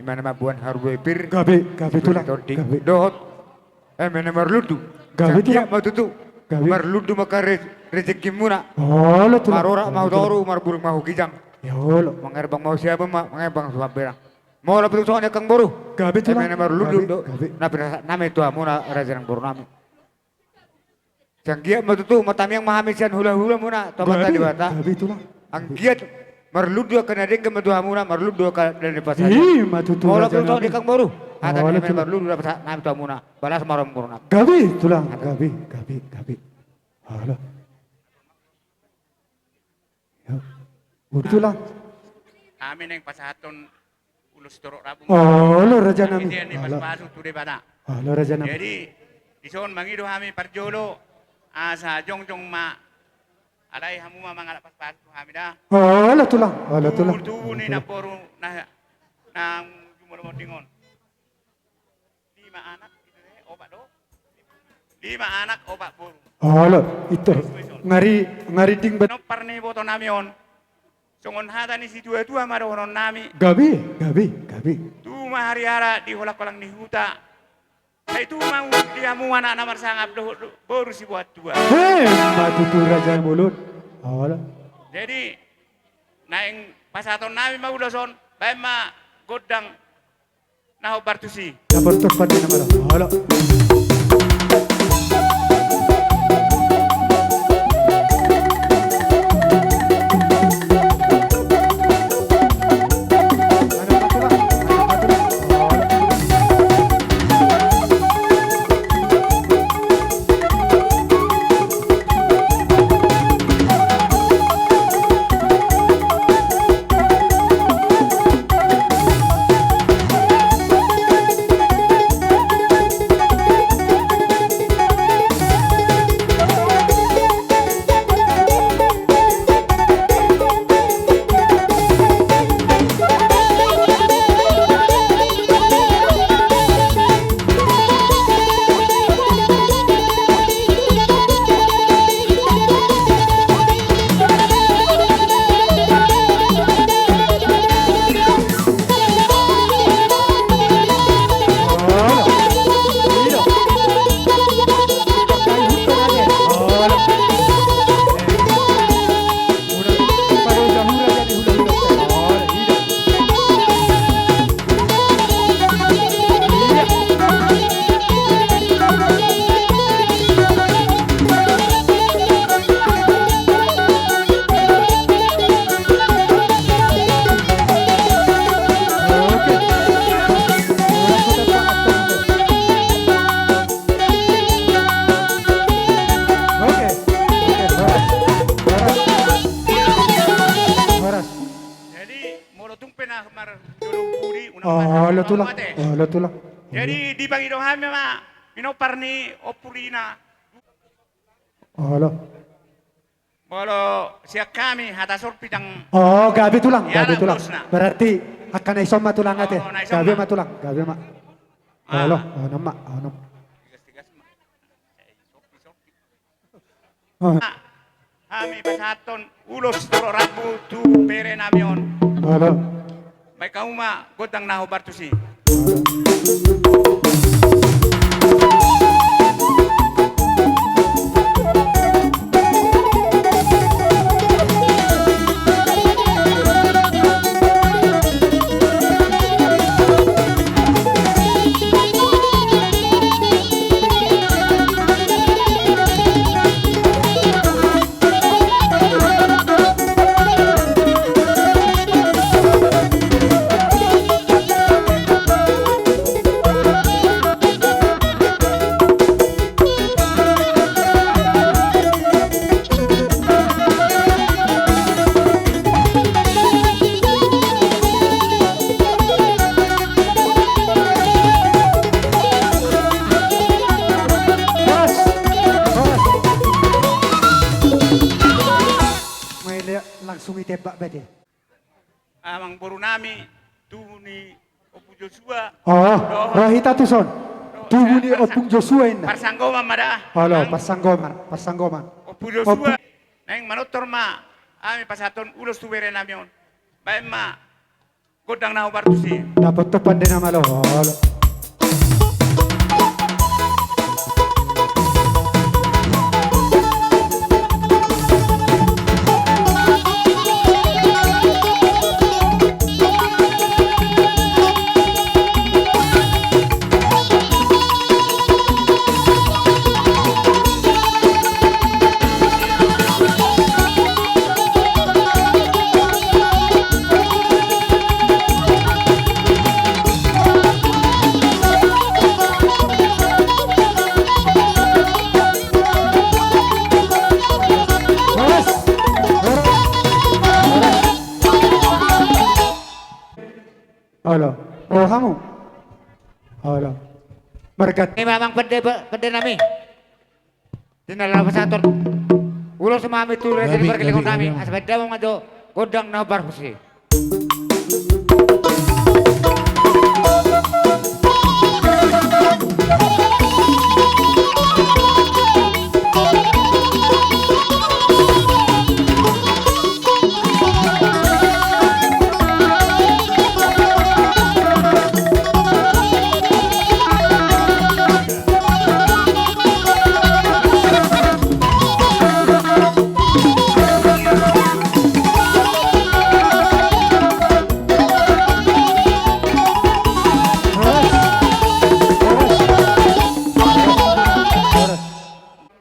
Ima na mamboan haru dohot pir. Gabe, gabe, Tulang. Gabe. Dohot. Ima na marlundu. Gabe, Tulang. Anggiat ma tutu. Gabe. Marlundu ma angka re-, rejekimuna. Olo, Tulang. Marorak ma hu toru, marburung ma hu ginjang. Olo. Mangherbang ma hu siamun, ma-, mangherbang ma hu siamun. Molo pe tung songon i, angka amangboru. Gabe, Tulang. Ima na marlundu do. Gabe. Na pinasahat nami tu hamuna, raja nang boru nami. Sai anggiat ma tutu, martamiang ma hami sian hula-hulamuna tu Amanta Debata. Gabe, Tulang. Anggiat marlundu angka na denggan ma tu hamuna, marlundu angka na denggan ma tu hamuna. Ima tutu, raja nami. Molo pe tung songon i, angka amangboru. Olo, Tulang. Hata ni ima na marlundu, na pinasahat nami tu hamuna. Balas ma roha muna. Gabe, Tulang. Gabe, gabe, gabe. Olo. Olo, Tulang. Hami naeng pasahathon ulos torop rambu. Olo, raja nami. Olo. Pasu-pasu tu Debata. Olo, raja nami. Jadi, dison mangido hami parjolo, asa jongjong ma, alai hamu ma mangalap pasu-pasu tu hami da. Olo, Tulang. Olo, Tulang. Tubu, tubu ni namboru na, nang jumolo monding on. Lima anak, itu deh, opat do. Lima anak, opat boru. Olo, itu. Ngari, ngari ding bet. Pinompar ni iboto nami on. Songon hata ni situa-tua ma dohonon nami. Gabe, gabe, gabe. Tubu ma hariara di holang-holang ni huta. Sai tubu ma di hamu anak na marsangap dohot boru siboan tua. Ima tutu, raja bolon. Olo. Jadi, naeng pasahaton nami ma ulos on, baen ma gondang na hombar tusi. Dapat tu pandai nama dah. Olo. Oke. Oke, oke, horas. Horas. Horas. Jadi, molo tung pe na marjolo pudi, unang. Olo, Tulang. Olo, Tulang. Jadi, dipangido hami ma pinompar ni ompu rina. Olo. Molo sian hami hata sorpi ndang. Oh, gabe, Tulang, gabe, Tulang. Berarti angka na ison ma, Tulang, ate. Gabe ma, Tulang, gabe ma. Olo, onom ma, onom. Hami pasahathon ulos torop rambu tu bere nami on. Olo. Baen hamu ma gondang na hombar tusi. Horas, horas. Maila langsung i tembak berarti. Amangboru nami, tubu ni Ompu Joshua. Oh, dohot, ro hita tuson. Dohot, tubu ni Ompung Joshua inna. Parsanggoman ma da. Olo, parsanggoman, parsanggoman. Ompu Joshua, naeng manortor ma hami pasahathon ulos tu bere nami on. Baen ma Gondang na hombar tusi. Dapot tu pande na malo. Horas. Horas. Olo, ro hamu. Olo. Margat. Ima amang pande, pande nami. Di na laho pasahathon ulos ma hami tu raja ni pargellengon nami, asa baen damang ma jo gondang na hombar tusi.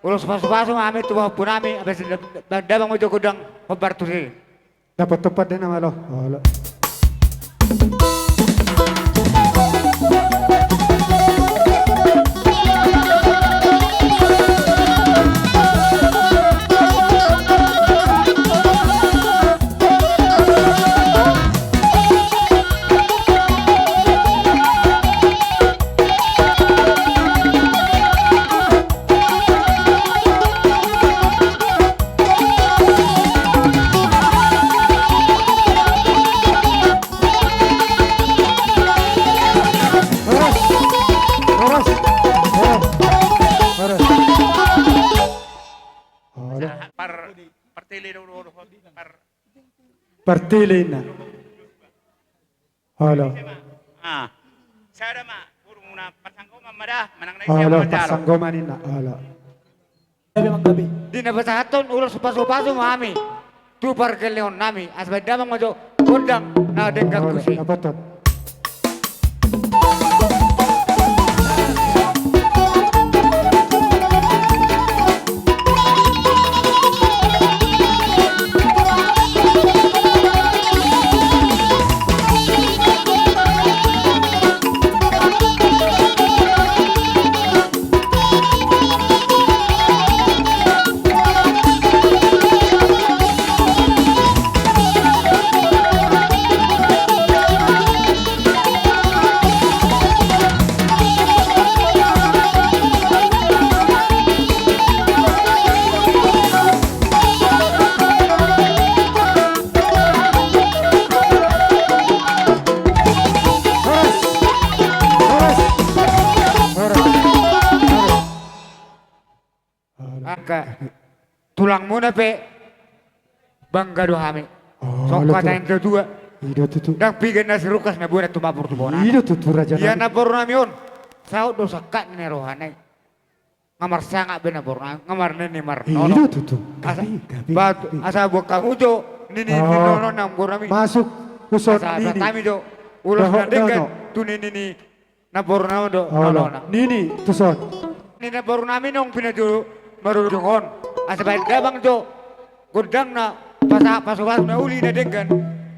Ulos pasupasu ma hami tu pahompu nami, asa baen damang ma jo gondang hombar tusi. Dapot tu pande na malo. Olo. Horas. Horas. Horas. Horas. Horas. Par, partele do, do, do, par. Partele na. Olo. Ah. Sada ma, burung na parsanggoman ma da, manang na ise. Olo, ma jalo. Parsanggoman ninna, olo. Di na pasahathon ulos pasupasu ma hami tu pargellengon nami, asa baen damang ma jo gondang na denggan tusi. Olo, dapot. Horas. Horas. Horas. Horas. Angka tulangmuna pe bangga do hami. Oh, songon hata ni natuatua. I do tutu. Ndang piga na sirungkas na boi na tumabur tu bona. I do tutu, raja nami. Ia namboru nami on, saut do sangkap ni rohana i. Nga marsangap be namboru nami, nga marnini marnono. I do tutu. Asa, gabe, gabe, batu, gabe. Asa buat hamu jo nini, oh, ninono namboru nami. Masuk, uson nini. Asa buat hami jo ulos na denggan tu nini ni namboru nami on do, olo, nonona. Nini tuson. Nini namboru nami naung pinatupa marujung on. Asa baen damang jo gondang na pasahat pasupasu na uli na denggan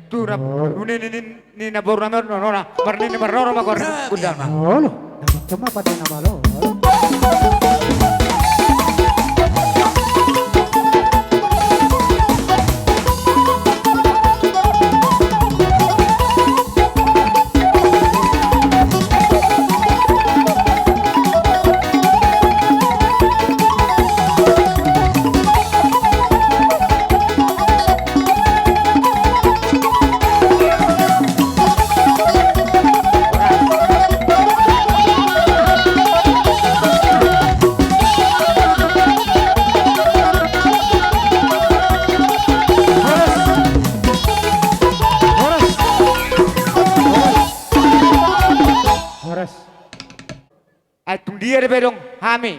tu na, olo, nini, nini, nini namboru nami on, nonona. Marnini marnono ma goar gondang. Olo. Dapot ma pande na malo. Dia dope adong hami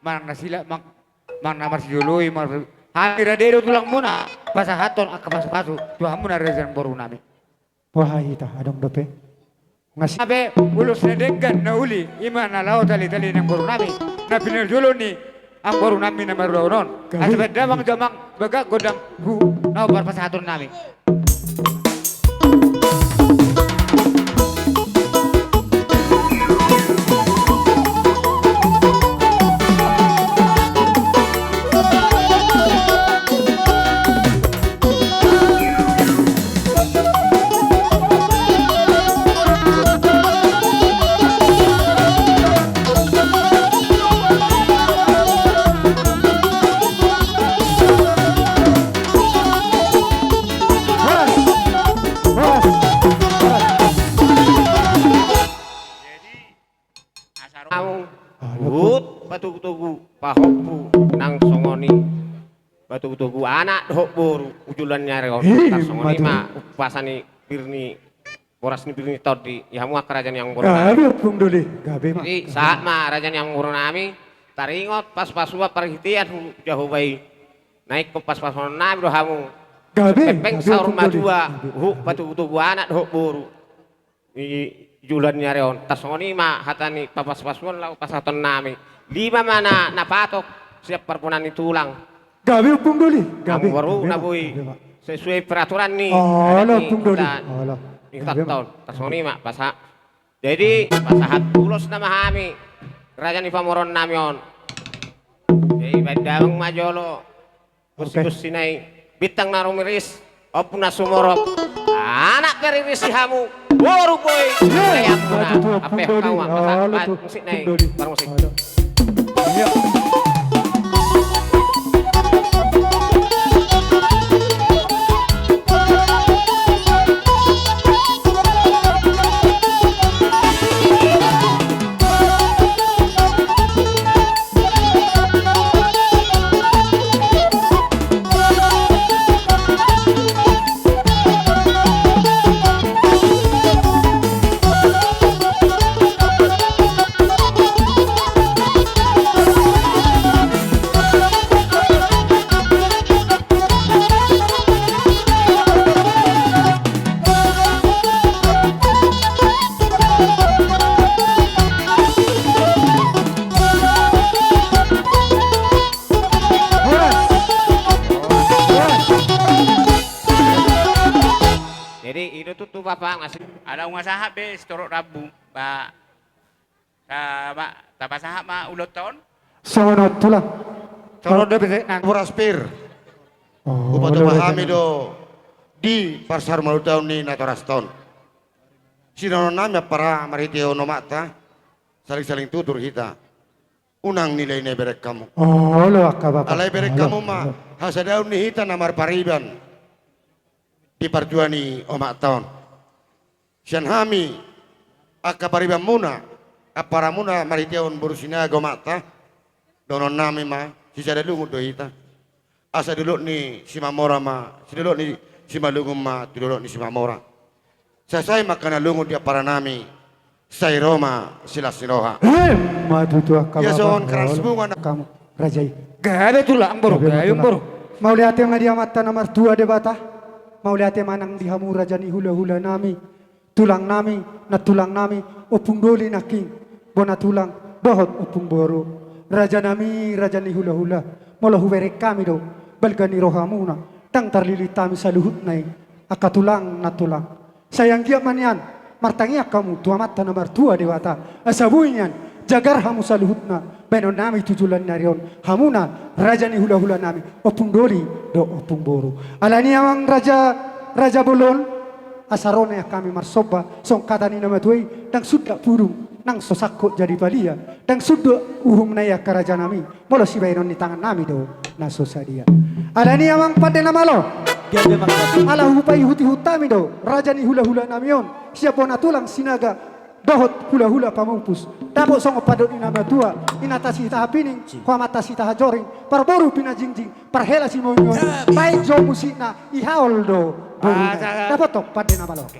manang na sila, mang-, manang na marsijoloi, mar-, hami rade do tulangmuna pasahathon angka pasupasu tu hamuna raja nang borunami. Boha hita, adong dope? Ngasih. Ape ulos na denggan na uli, ima na laho tali-tali nang borunami, na pinarjolo ni amangborunami na marulaon on. Gabe. Asa baen damang jo amang bagak gondang hu na parpasahatonnami. Jadi, asa ro-, huhut patogu-togu pahompu nang songon i, patogu-togu anak dohot boru tu joloan ni ari on. Ih, tar songon i ma matutu. Umpasa ni pir ni boras ni pir ni tondi, di hamu angka raja ni amangborunami. Gabe, Ompung Doli, gabe ma. Jadi, sahat ma raja ni amangborunami, taringot pasu-pasuan parhitean hu-, Jahowa i. Na ingkon pasu-pasuonnami do hamu. Gabe, gabe, Ompung Doli. Pepeng saur matua, gabe, huhut gabe. Patogu-togu anak dohot boru. Di joloan ni ari on. Tar songon i ma hata ni papasu-pasuan laho pasahatonnami. Lima ma na, na patok sian parbonaan ni tulang. Gabe, Ompung Doli, gabe, gabe, Pak. Amangboru na boi sesuai peraturan ni adat ni huta on. Olo, Ompung Doli. Olo, gabe, Pak. Tar songon i ma, pasa-, jadi, pasahat ulos nama hami, raja ni pamoruonnami on. Jadi, baen damang ma jolo. Oke. Bosi-bosi nai, bintang na rumiris, ompu na sumorop, anak pe riris di hamu, boru boi, iya, pelean muna. Maju tu, Ompung Doli. Ape hamu ma, pasahat, olo tu, musik nai, Ompung Doli. Parmusik. Olo. Iya. Jadi, i do tutu, Bapak, ngasih. Ala unga sahat be sitorop rambu, Pak. Ta-, ma-, tapasahat ma ulaonta on. Songon on, Tulang. Songon on do be, nang boras pir. Oh, hupatupa hami do di parsaur mautaon ni natorasta on. Sinaononnami ampara marhitehon omakta, saling-saling tutur hita. Unang nilai na ibereng hamu. Olo, angka Bapak. Alai bereng hamu ma hasadaon ni hita na marpariban di partua ni omakta on. Sian hami angka paribanmuna, amparamuna marhitehon boru Sinaga omakta, dohononnami ma, sisada lungun do hita. Asa dolok ni Simamora ma, sidolok ni Simalungun ma tu dolok ni Simamora. Sai sae ma angka na lungun di amparanami, sai ro ma silas ni roha. Emma tutu, angka Bapak. Ia songon krans bunga na hamu, raja i. Gabe, Tulang, boru, gabe, Tulang. Mauliate ma di Amanta na martua Debata. Mauliate ma nang di hamu raja ni hulahulanami, tulangnami, nantulangnami, Ompung Doli nangkin, bona tulang dohot ompung boru. Rajanami, raja ni hulahula, molo hubereng hami do balga ni rohamuna, ndang tarlilin hami saluhutna i, angka tulang nantulang. Sai anggiat ma nian martangiang hamu tu Amanta na martua Debata, asa boi nian jagar hamu saluhutna baenonnami tu joloan ni ari on, hamuna raja ni hulahulanami, Ompung Doli dohot ompung boru. Alani i, amang raja, raja bolon, asa ro nian hami marsomba, songon hata ni na matua i, ndang sundat pudung nang so sangkot jadi palia, ndang sundat uhum na i, angka rajanami, molo sibaenon ni tangannami do na so sadia. Alani i, amang pande na malo, gabe, amang. Ala hupaihut-ihut hami do raja ni hulahulanami on, sian bona tulang Sinaga dohot hulahula Pamupus. Dapot songon pandok ni na matua, inanta Sitahapining, ho amanta Sitahajoring, parboru pinajingjing, parhela Simeon, baen jo musikna, ihaol do boruna. Dapothon pande na malo. Oke.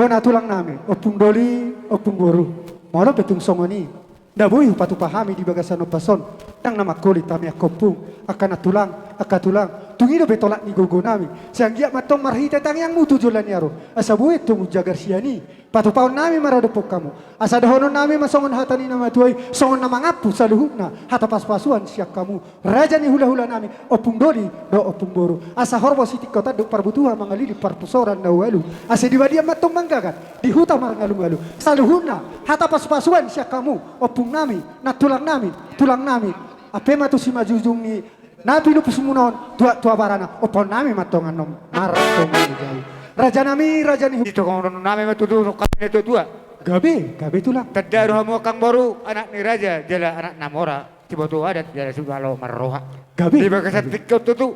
Na tulang nami, ompung doli, ompung boru. Molo pe tung songon i, na boi hupatupa hami di bagasan ombas on, ndang na mangkolit hami angka ompung, angka nantulang, angka tulang. Tung i dope tolap ni gogo nami. Sai anggiat ma antong marhite tangiangmu tu joloan ni ari on, asa boi antong umjagar sian i patupaon nami maradophon hamu. Asa dohonon nami ma songon hata ni na matua i, songon na mangampu saluhutna hata pasupasuan sian hamu, raja ni hulahula nami, ompung doli dohot ompung boru. Asa horbo sitingko tanduk, parbutuha mangaliling parpusoran na ualu. Asa dibadian ma antong manggagat, di huta marngalungalu. Saluhutna hata pasupasuan sian hamu, ompung nami, nantulang nami, tulang nami. Ampe ma tu simanjujung ni na pinupusmuna on, tuak tu abarana, ompung nami ma antong annon martonggo jai. Raja nami, raja ni hu- Di tongon nami ma tutu songkap ni na tuatua. Gabe, gabe tulang. Tanda do hamu angkang boru, anak ni raja jala anak na mora, siboto adat jala sumalo marroha. Gabe. Di bagasan tingki on tutu,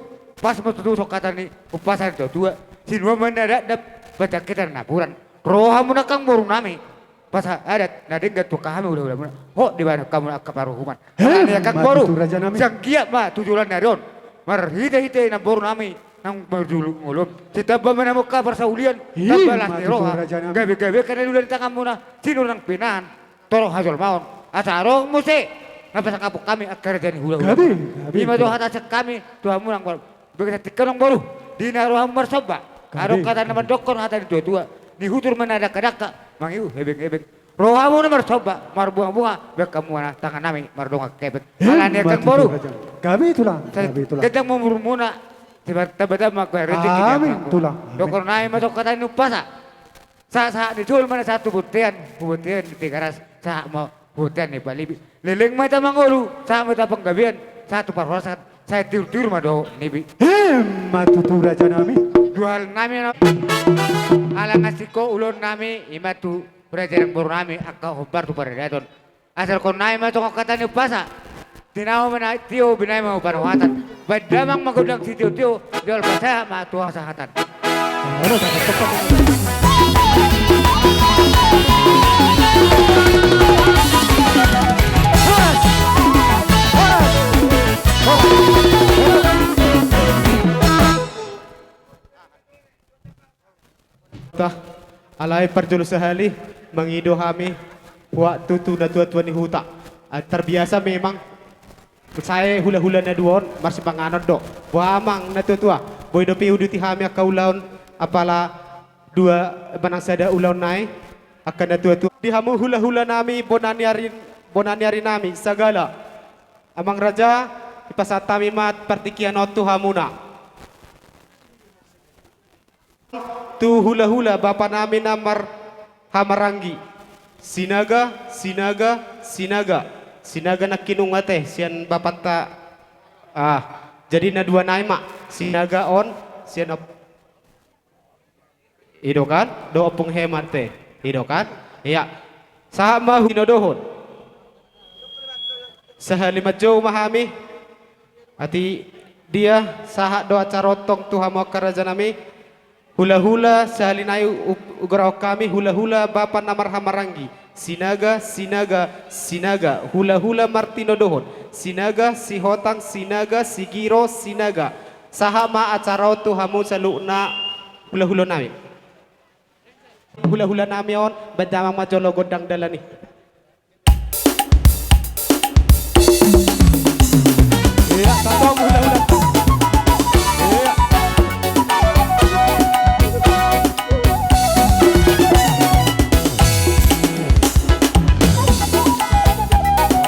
pas ma tutu songon hata ni umpasa ni na tuatua. Sinuan ma na dakdap, batang hita na napuran. Ro hamu angkang boru nami, umpasa adat na denggan tu angka hami hulahulamuna. Hot dibahen hamu angka paruhuman. He, alani i angkang boru, ma tutu raja nami. Sai anggiat ma tu joloan ni ari on, marhitehite inang boru nami naung marjulu ngolu on, sai tamba ma hamu angka parsaulian, tamba las ni roha, gabegabe angka na niula ni tanganmuna, sinur nang pinahan, torop hajolmaon. Asa ro muse na pasangapon hami angka raja ni hulahula. Gabe, gabe. I ma do hata sian hami tu hamu nang boru. Bagasan tingki on nang boru, di na ro hamu marsomba, adong hata na mandokkon hata ni na tuatua, nihutur ma na dangkadangka, mangihu hebenggebeng. Ro hamu na marsomba, marbungabunga, bahen hamu ma tangan nami mardongan kepeng. Alani i angkang boru, gabe tulang, gabe tulang. Gendang ma umurmuna, sai martambatamba angka rejeki ni hamu. Amin tulang. Dohonon nami ma songon hata ni umpasa. Sahatsahat ni jolma na sahat tu bontean, tu bontean ni Tigaras, sahat ma bontean ni Palibi. Leleng ma hita mangolu, sahat ma hita panggabean, sahat tu parhorasan, sai tiurtiur ma dohot nipi. Emma tutu raja nami. Duahalonnami na, ala ngasingko ulaonnami, i ma tu raja nang boru nami, angka hombar tu paradaton. Asa dohonon nami ma songon hata ni umpasa. Tinahu ma na tio, binahen ma parhorasan. Bahen damang ma gondang sitiotio, jala pasahat ma tu hasahatan. Tah, alai parjolo sahali mangido hami, huat tutu na tuatua ni huta. Ah, tarbiasa memang sae hulahula na dua on marsipanganon do. Boha amang na tuatua, boi dope iuduti hami angka ulaon apala dua manang sada ulaon nai, angka na tuatua. Di hamu hulahula nami, bona ni ari, bona ni ari nami, sagala. Amang raja, dipasahat hami ma partingkian on tu hamuna. Tu hulahula bapa nami na marhamaranggi. Sinaga, Sinaga, Sinaga. Sinaga nangkin nunga ate sian bapanta. Ah, jadi na dua nai ma. Sinaga on, sian op-, i do kan? Dohot Ompung Hemat ate. I do kan? Ia. Sahat ma hutinodohon. Sahali manjou ma hami. Atik dia, sahat do acara on tong tu hamu angka raja nami. Hulahula, sahali nai u-, u-, ugarahon hami, hulahula bapa na marhamaranggi. Sinaga, Sinaga, Sinaga. Hulahula martinodohon. Sinaga, Sihotang, Sinaga, Sigiro, Sinaga. Sahat ma acara on tu hamu saluhutna hulahula nami. Hulahula nami on, bahen damang ma jolo gondang dalan i. Ia, santong hulahula. Ia.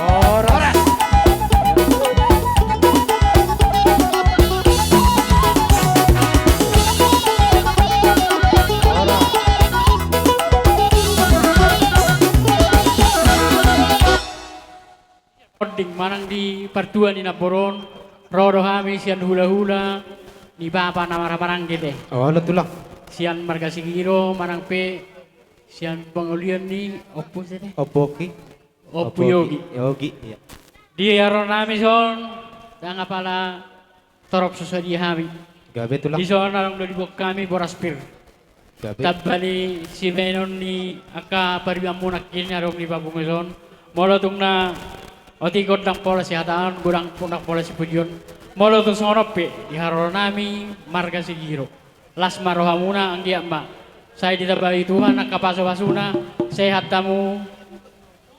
Horas. Onding manang di partua ni namboru on, ro do hami sian hulahula ni bapa na marhamaranggi ate. Olo tulang. Sian marga Sigiro manang pe sian pangolian ni Ompu ate. Ompu Oki. Ompu Yogi. Yogi, ia. Di haroro nami son, ndang apala torop so sadia hami. Gabe tulang. Dison adong do diboan hami boras pir. Gabe. Tamba ni sibahenon ni angka paribanmuna nangkin adong di pabungo son. Molo tung na otik on ndang pola sihataon, godang ndang pola sipujion. Molo tung songon on pe, di haroro nami marga Sigiro. Las ma rohamuna, anggiat ma Sai ditambai Tuhan angka pasupasuna, sehat hamu,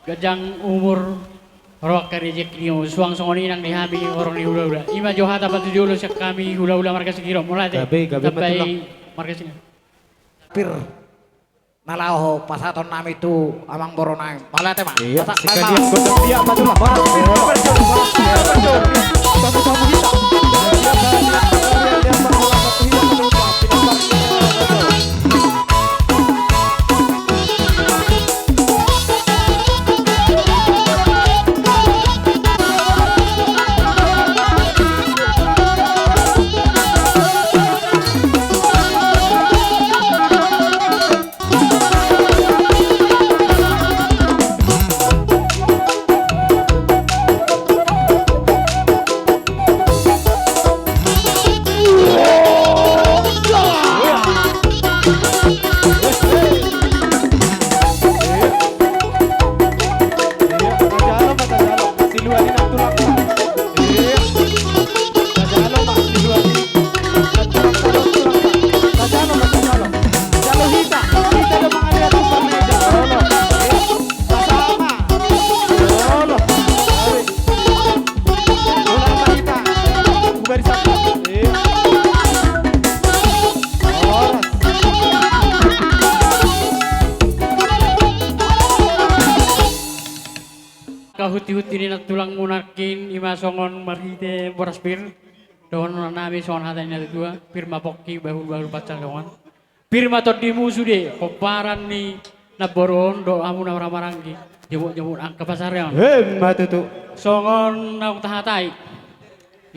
ganjang umur, ro angka rejeki nimu, suang songon i nang di hami horong ni hulahula. I ma jo hata patujolo sian hami hulahula marga Sigirom. Mauliate. Gabe, gabe ma tulang. Tambai marga Sigirom. Pir. Na laho pasahatonnami tu amangborunami. Mauliate ma. Iya, sekalian gondang dia, Pak Tulang. Horas, horas, horas. Angka hunti-hunti ni nantulangmuna nangkin, i ma songon marhite boras pir, dohononnami songon hata ni natuatua, pir ma pongki, bahul-bahul pansalongan. Pir ma tondimu sude pomparan ni namboru on dohot hamu na marhahamaranggi, jomuk-jomuk angka pasareon. Emma tutu. Songon naung tahatai,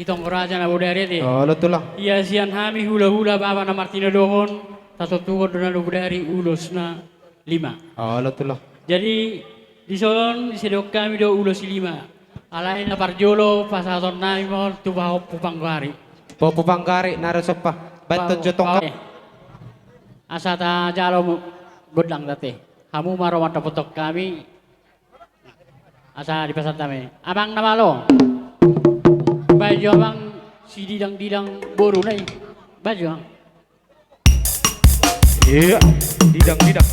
i tonggo raja na bodari ate. Olo tulang. Ia sian hami hulahula bapa na martinodohon, tatontuhon do na bodari ulos na lima. Olo tulang. Jadi dison disedohon hami do ulos i lima. Alai na parjolo pasahatonnami ma on tu pahompu panggoari. Pahompu panggoari na ro somba. Banten jotong ka. Asa tajalo gondang ate. Hamu ma ro mandapothon hami. Asa dipasahat hami. Amang na malo. Baen jo amang sididang-didang boruna i. Baen jo amang. Iya, didang, didang.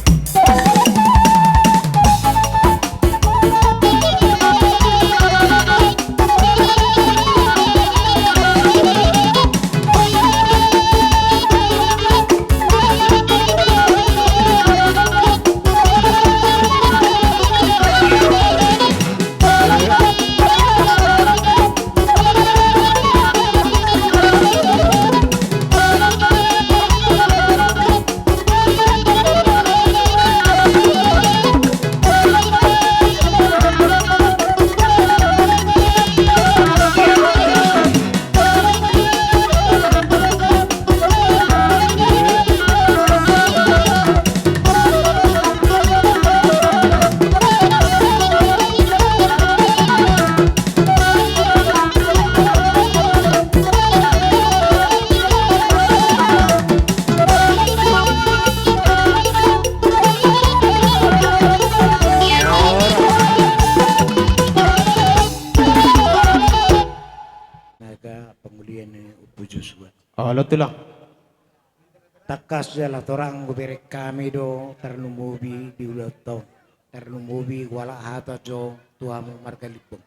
Naga pangulian ni Ompu Joshua. Olo tulang. Tangkas jala torang hubereng hami do tarlumobi di ulaonta on. Tarlumobi hualap hata jo tu hamu marga Limbong.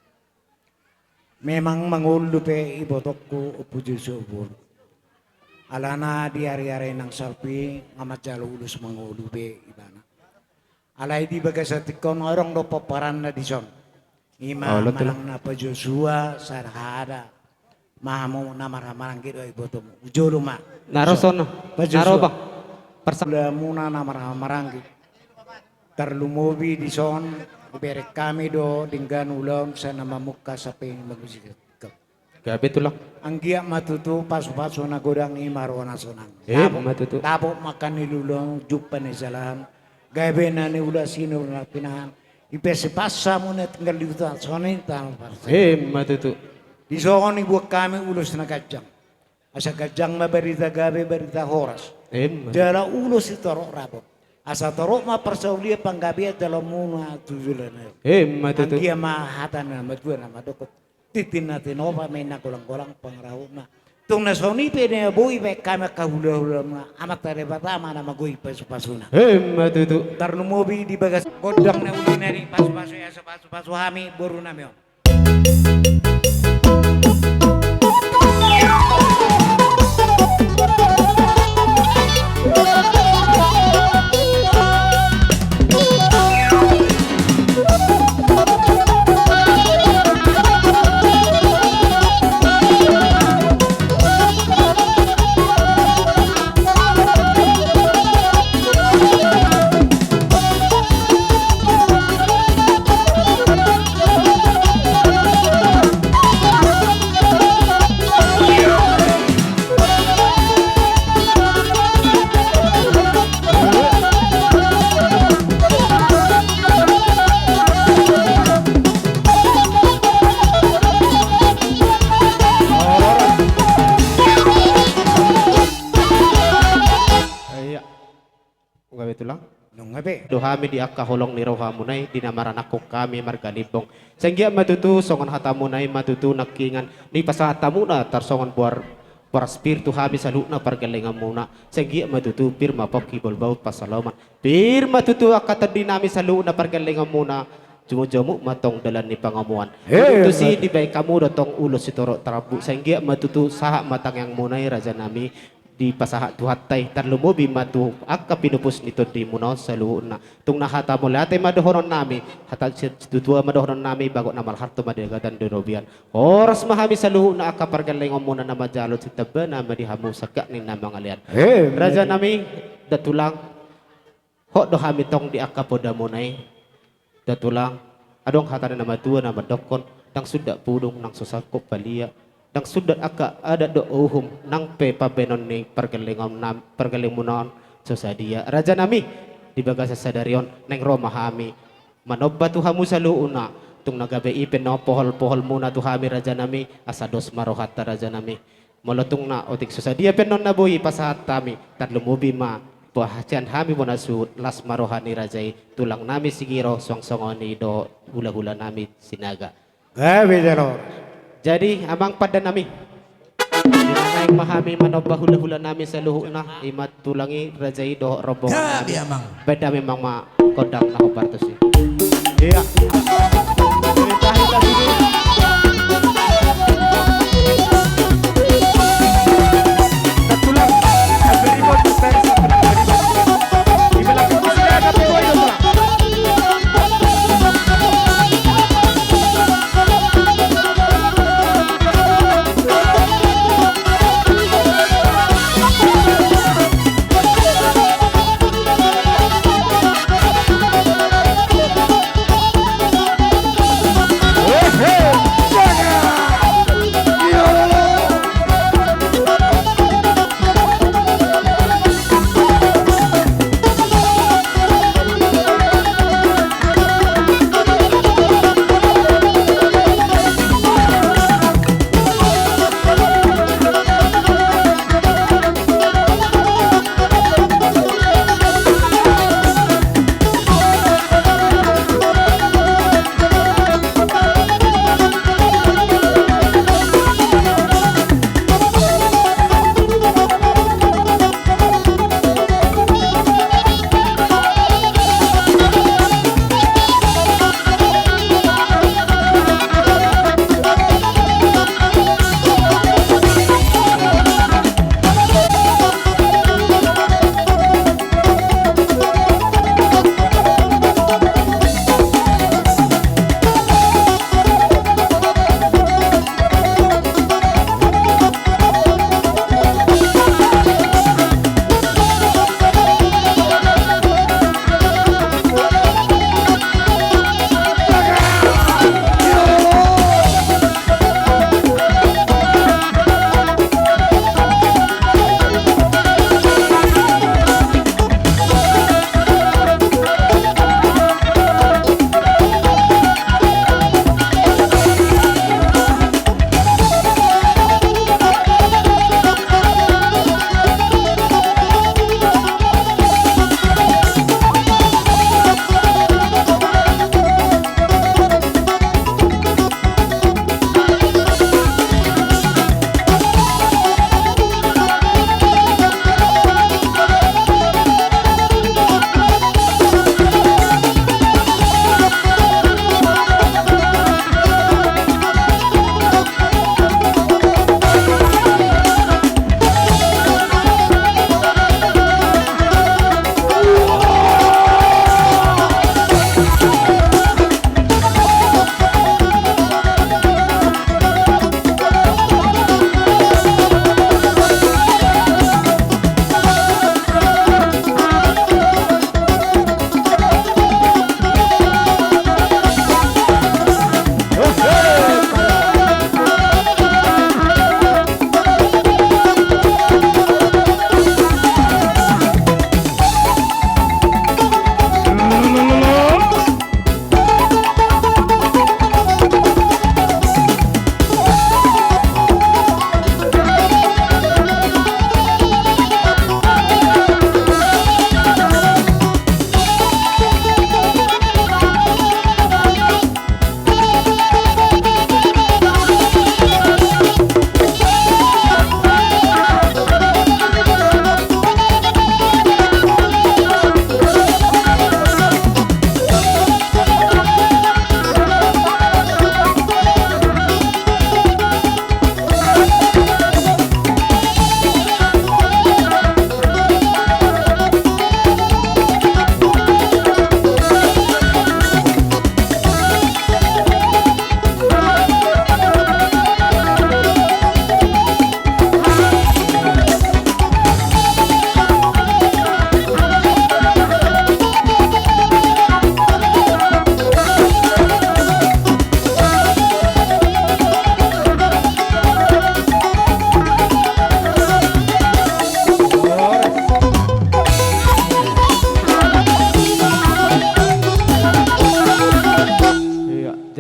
Memang mangolu dope ibotongku Ompu Joshua Uboru. Alana di ari-ari naung salpu i nga manjalo ulos mangolu be ibana. Alai di bagasan tingki on adong do pomparanna dison. I ma manang na pajosua sahada ma hamu na marhahamaranggi dohot ibotomu. Jolo ma. Na ro sono. Pajosua. Na ro bang. Persa- Ulaonmuna na marhahamaranggi. Tarlumobi dison hubereng hami do denggan ulaon sai na mamungka sampe manguji. Gabe tulang. Anggiat ma tutu pasupasu na godang i ma roha na sonang. Emma tutu. Dapot ma angka na niluluan, jumpa na nijalahan, gabe na niula, sinur na pinahan, dipasu-pasu hamu na tinggal di huta songon i tano Parsera. Emma tutu. Dison dibuat hami ulos na ganjang. Asa ganjang ma barita gabe, barita horas. Emma tutu. Jala ulos i torop dapot. Asa torop ma parsaulian panggabean jaloonmuna tu joloan on. Emma tutu. Anggiat ma hata ni natuatua na mandok, tintin na tinopa ma inna, golang-golang pangarahutna, Tung na songon i pe na boi baen hami angka hulahulamuna, Amanta Debata ma na magohi pasupasuna. Emma tutu. Tarlumobi di bagas gondang na uli nari pasupasu, ia so pasupasu hami borunami on. Nunga be, Tulang? Nunga be. Do hami di angka holong ni rohamuna i, di na maranangkon hami marga Limbong. Sai anggiat ma tutu songon hatamuna i ma tutu nangkiningan dipasahat hamuna tarsongon boar, boras pir tu hami saluhutna pargellengonmuna. Sai anggiat ma tutu pir ma pongki bolbau pansalongan. Pir ma tutu angka tondinami saluhutna pargellengonmuna. Jumujumuk ma tong dalan ni pangomoan. He, tusi ma tutu. Dibaen hamu do tong ulos sitorop rambu. Sai anggiat ma tutu sahat ma tangiangmuna i, rajanami. Dipasahat Tuhanta i, tarlumobi ma tu angka pinupus ni tondimuna on saluhutna. Tung na hata mauliate ma dohononnami, hata si-, situatua ma dohononnami, bagot na marhalto ma di agatan di robean. Horas ma hami saluhutna angka pargellengonmuna na manjalo, sitambana ma di hamu sangkap ni na mangalean. Emma tutu. Rajanami, da Tulang, hot do hami tong di angka podamuna i. Da Tulang, adong hata ni na matua na mandokkon, ndang sundat pudung nang so sangkot palia, ndang sundat angka adat dohot uhum, nang pe pambahenon ni pargellengon nam-, pargellengmuna on so sadia. Rajanami, di bagasan sadari on, naeng ro ma hami manomba tu hamu saluhutna, tung na gabe i pe annon pohol-poholmuna tu hami, rajanami, asa dos ma rohanta, rajanami. Molo tung na otik so sadia pe annon na boi pasahat hami, tarlumobi ma, pasahat hami bona suhut, las ma roha ni raja i, tulangnami Sigiro, suang songon i do hulahulanami Sinaga. Gabe jalo. Jadi, amang pandanami, di na naeng ma hami manomba hulahulanami saluhutna, i ma tulang i, raja i dohot rombongan. Gabe, amang. Baen damang ma gondang na hombar tusi. Iya.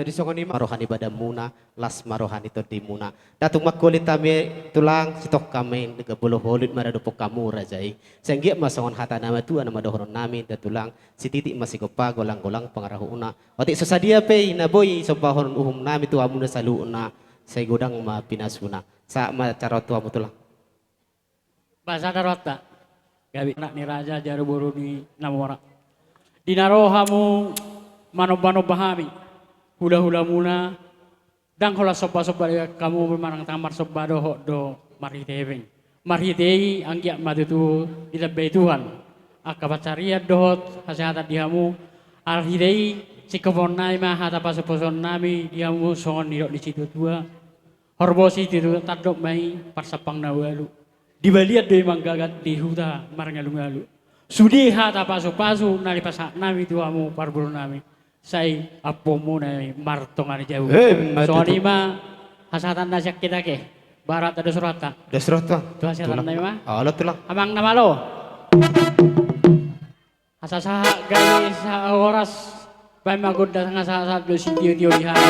Jadi songon i ma roha ni badanmuna, las ma roha ni tondimuna. Nunga tung mangkulit hami tulang, sitongka ma i, gabe holit ma radophon hamu raja i. Sai anggiat ma songon hata na matua na mandohonon nami da tulang, sititi ma sigompa, golang-golang pangarahutna. Otik so sadia pe i na boi sombahon uhum nami tu hamuna saluhutna, sai godang ma pinasuna. Sahat ma acara on tu hamu tulang. Basa da rohanta. Gabe anak ni raja jala boru ni na mora. Di na ro hamu manomba-nomba hami, hula-hulamuna, ndang holan somba-somba dohot hamu manang ndang marsomba dohot do marhite hepeng. Marhite i anggiat ma tutu ditambai Tuhan angka pansarian dohot hasehatan di hamu. Alhite i singkophon nami ma hata pasupasu nami di hamu songon nidok ni situatua. Horbo situtu tandok ma i parsampang na ualu. Di balian do i manggagat, di huta marngalungalu. Sude hata pasupasu na dipasahat nami tu hamu parboru nami. Sai ampuonmuna i martonga ni jabu. Emma tutu. Songon i ma hasehatan na sian hita ke. Barat dos rohanta. Dos rohanta. Tu hasehatan nami ma. Olo tulang. Amang na malo. Asa sahat gabe sahat horas. Baen ma gondang asa sahat do sitio-tio di hami.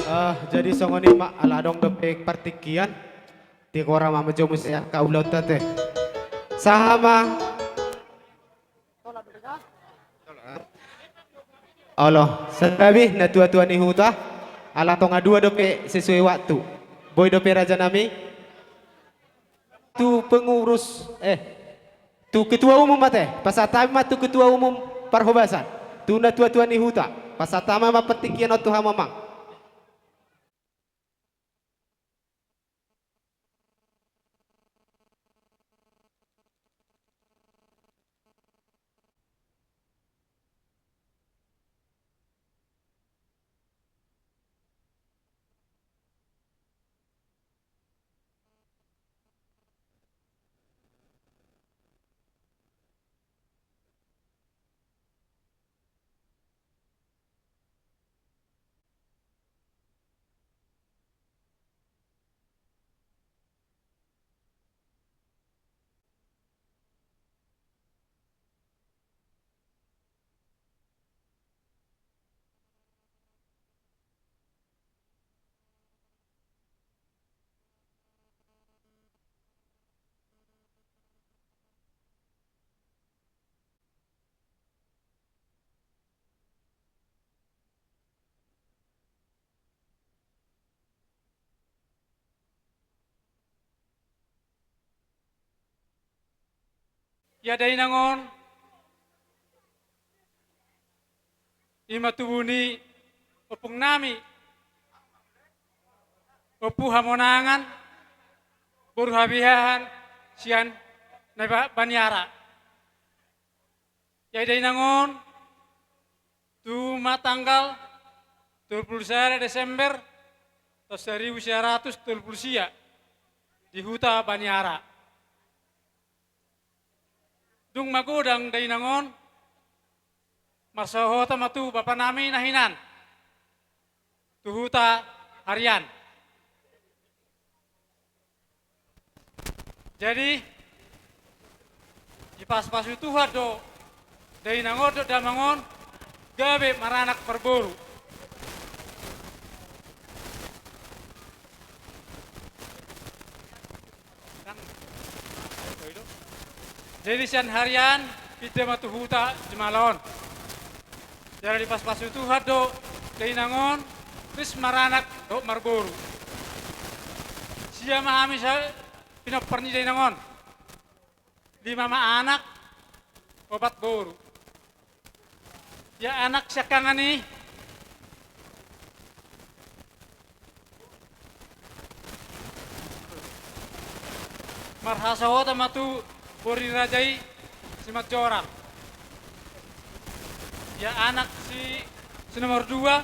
Ah, jadi songon i ma ala adong dope partingkian. Tingkora ma manjou muse angka ulaonta te. Sahat ma. Olo, santabi na tua-tua ni huta, ala tonga dua dope sesuai waktu. Boi dope raja nami. Tu pengurus, eh, tu ketua umum ma te, pasahat hami ma tu ketua umum parhobasan. Tu na tua-tua ni huta, pasahat hami ma partingkian on tu hamu amang. Ia dainang on, i ma tubu ni ompung nami, Ompu Hamonangan, boru Habiahan, sian na ba-, Baniara. Ia dainang on, tu ma tanggal tolu pulu sada Desember taon saribu sia ratus tolu pulu sia di huta Baniara. Dung magodang dainang on, marsaohota ma tu bapa nami na hinan tu huta Harian. Jadi, dipasupasu Tuhan do dainang on dohot damang on gabe maranak marboru. Jadi sian Harian pinda ma tu huta Jemala on. Jala dipasupasu Tuhan do dainang on ris maranak dohot marboru. Sia ma hami sa-, pinompar ni dainang on. Lima ma anak, opat boru. Ia anak siangkangan i, marhasohotan ma tu boru ni raja i, Simanjorang. Ia anak si, si nomor dua.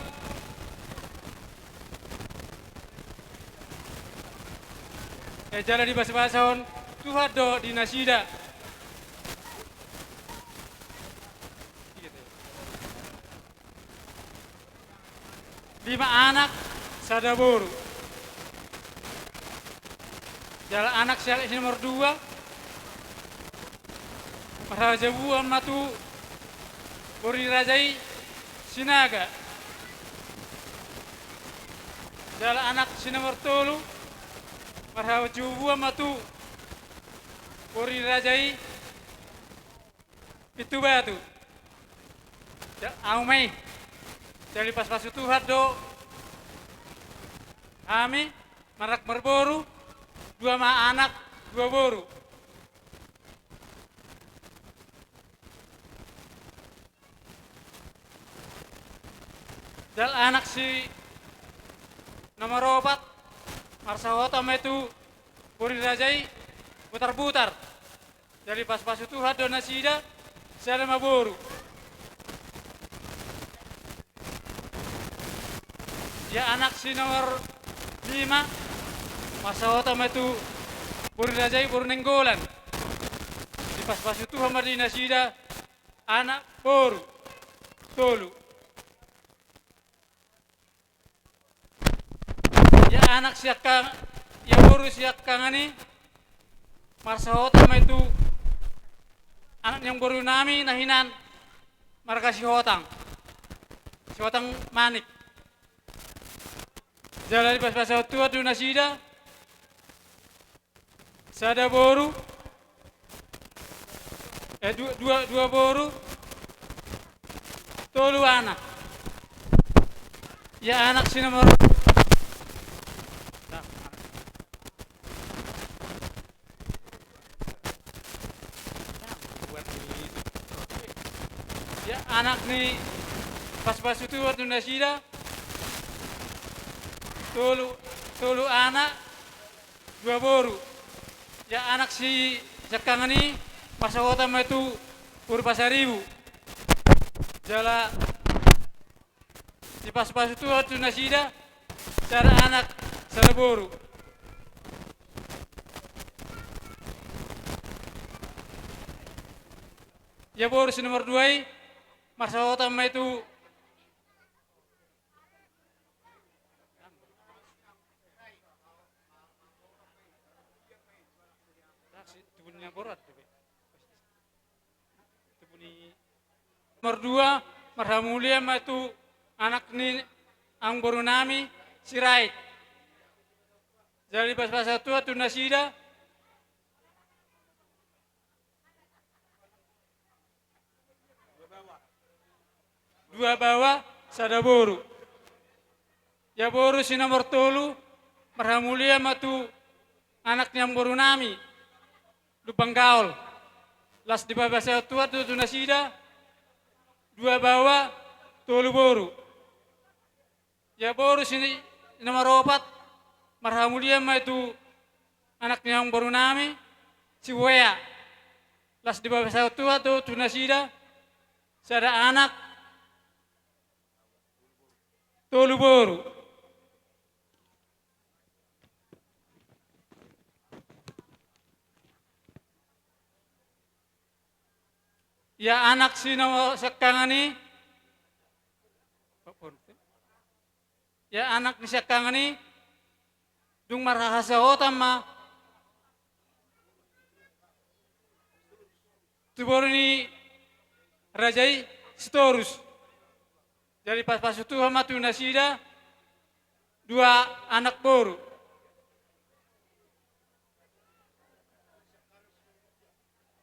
Eh, jala dibasabasahon Tuhan do di nasida. Lima anak, sada boru. Jala anak si, si nomor dua, marhajabuan ma tu boru ni raja i Sinaga. Jala anak si nomor tolu, marhajabuan ma tu boru ni raja i Pintu Batu. Ja-, au ma i. Jala dipasupasu Tuhan do hami, marnak marboru, dua ma anak, dua boru. Jala anak si nomor opat, marsaotan ma i tu boru ni raja i Butarbutar. Jala dipasupasu Tuhan do nasida, sada ma boru. Ia anak si nomor lima, marsaotan ma i tu boru ni raja i, boru Nainggolan. Dipasupasu Tuhan ma di nasida, anak boru tolu. Ia anak siangkang, ia boru siangkangan i, marsaotan ma i tu anak ni amangboru nami na hinan marga Sihotang, Sihotang Manik. Jala dipasupasu Tuhan do nasida, sada boru, eh, du-, dua, dua boru, tolu anak. Ia anak si nomor, ia anak ni, pasupasu Tuhan do nasida, tolu, tolu anak, dua boru. Ia anak si siangkangan i, marsaotan ma i tu boru Pasaribu. Jala dipasupasu Tuhan tu nasida, sada anak, sada boru. Ia boru si nomor dua i, marsaotan ma i tu Tubu ni na borat tu be. Tubu ni. Nomor dua, marhamulian ma i tu anak ni amangboru nami Sirait. Jala dipasupasu Tuhan tu nasida. Dua baoa, sada boru. Ia boru si nomor tolu, marhamulian ma tu anak ni amangboru nami Lumban Gaol. Laos dipasupasu Tuhan do tu nasida, dua baoa, tolu boru. Ia boru si nomor opat, marhamulian ma i tu anak ni amangboru nami Sibuea. Laos dipasupasu Tuhan do tu nasida, sada anak, tolu boru. Ia anak si nomor siangkangan i, ia anak ni siangkangan i, dung marhasaotan ma tu boru ni raja i Sitorus. Jala dipasupasu Tuhan ma tu nasida, dua anak boru.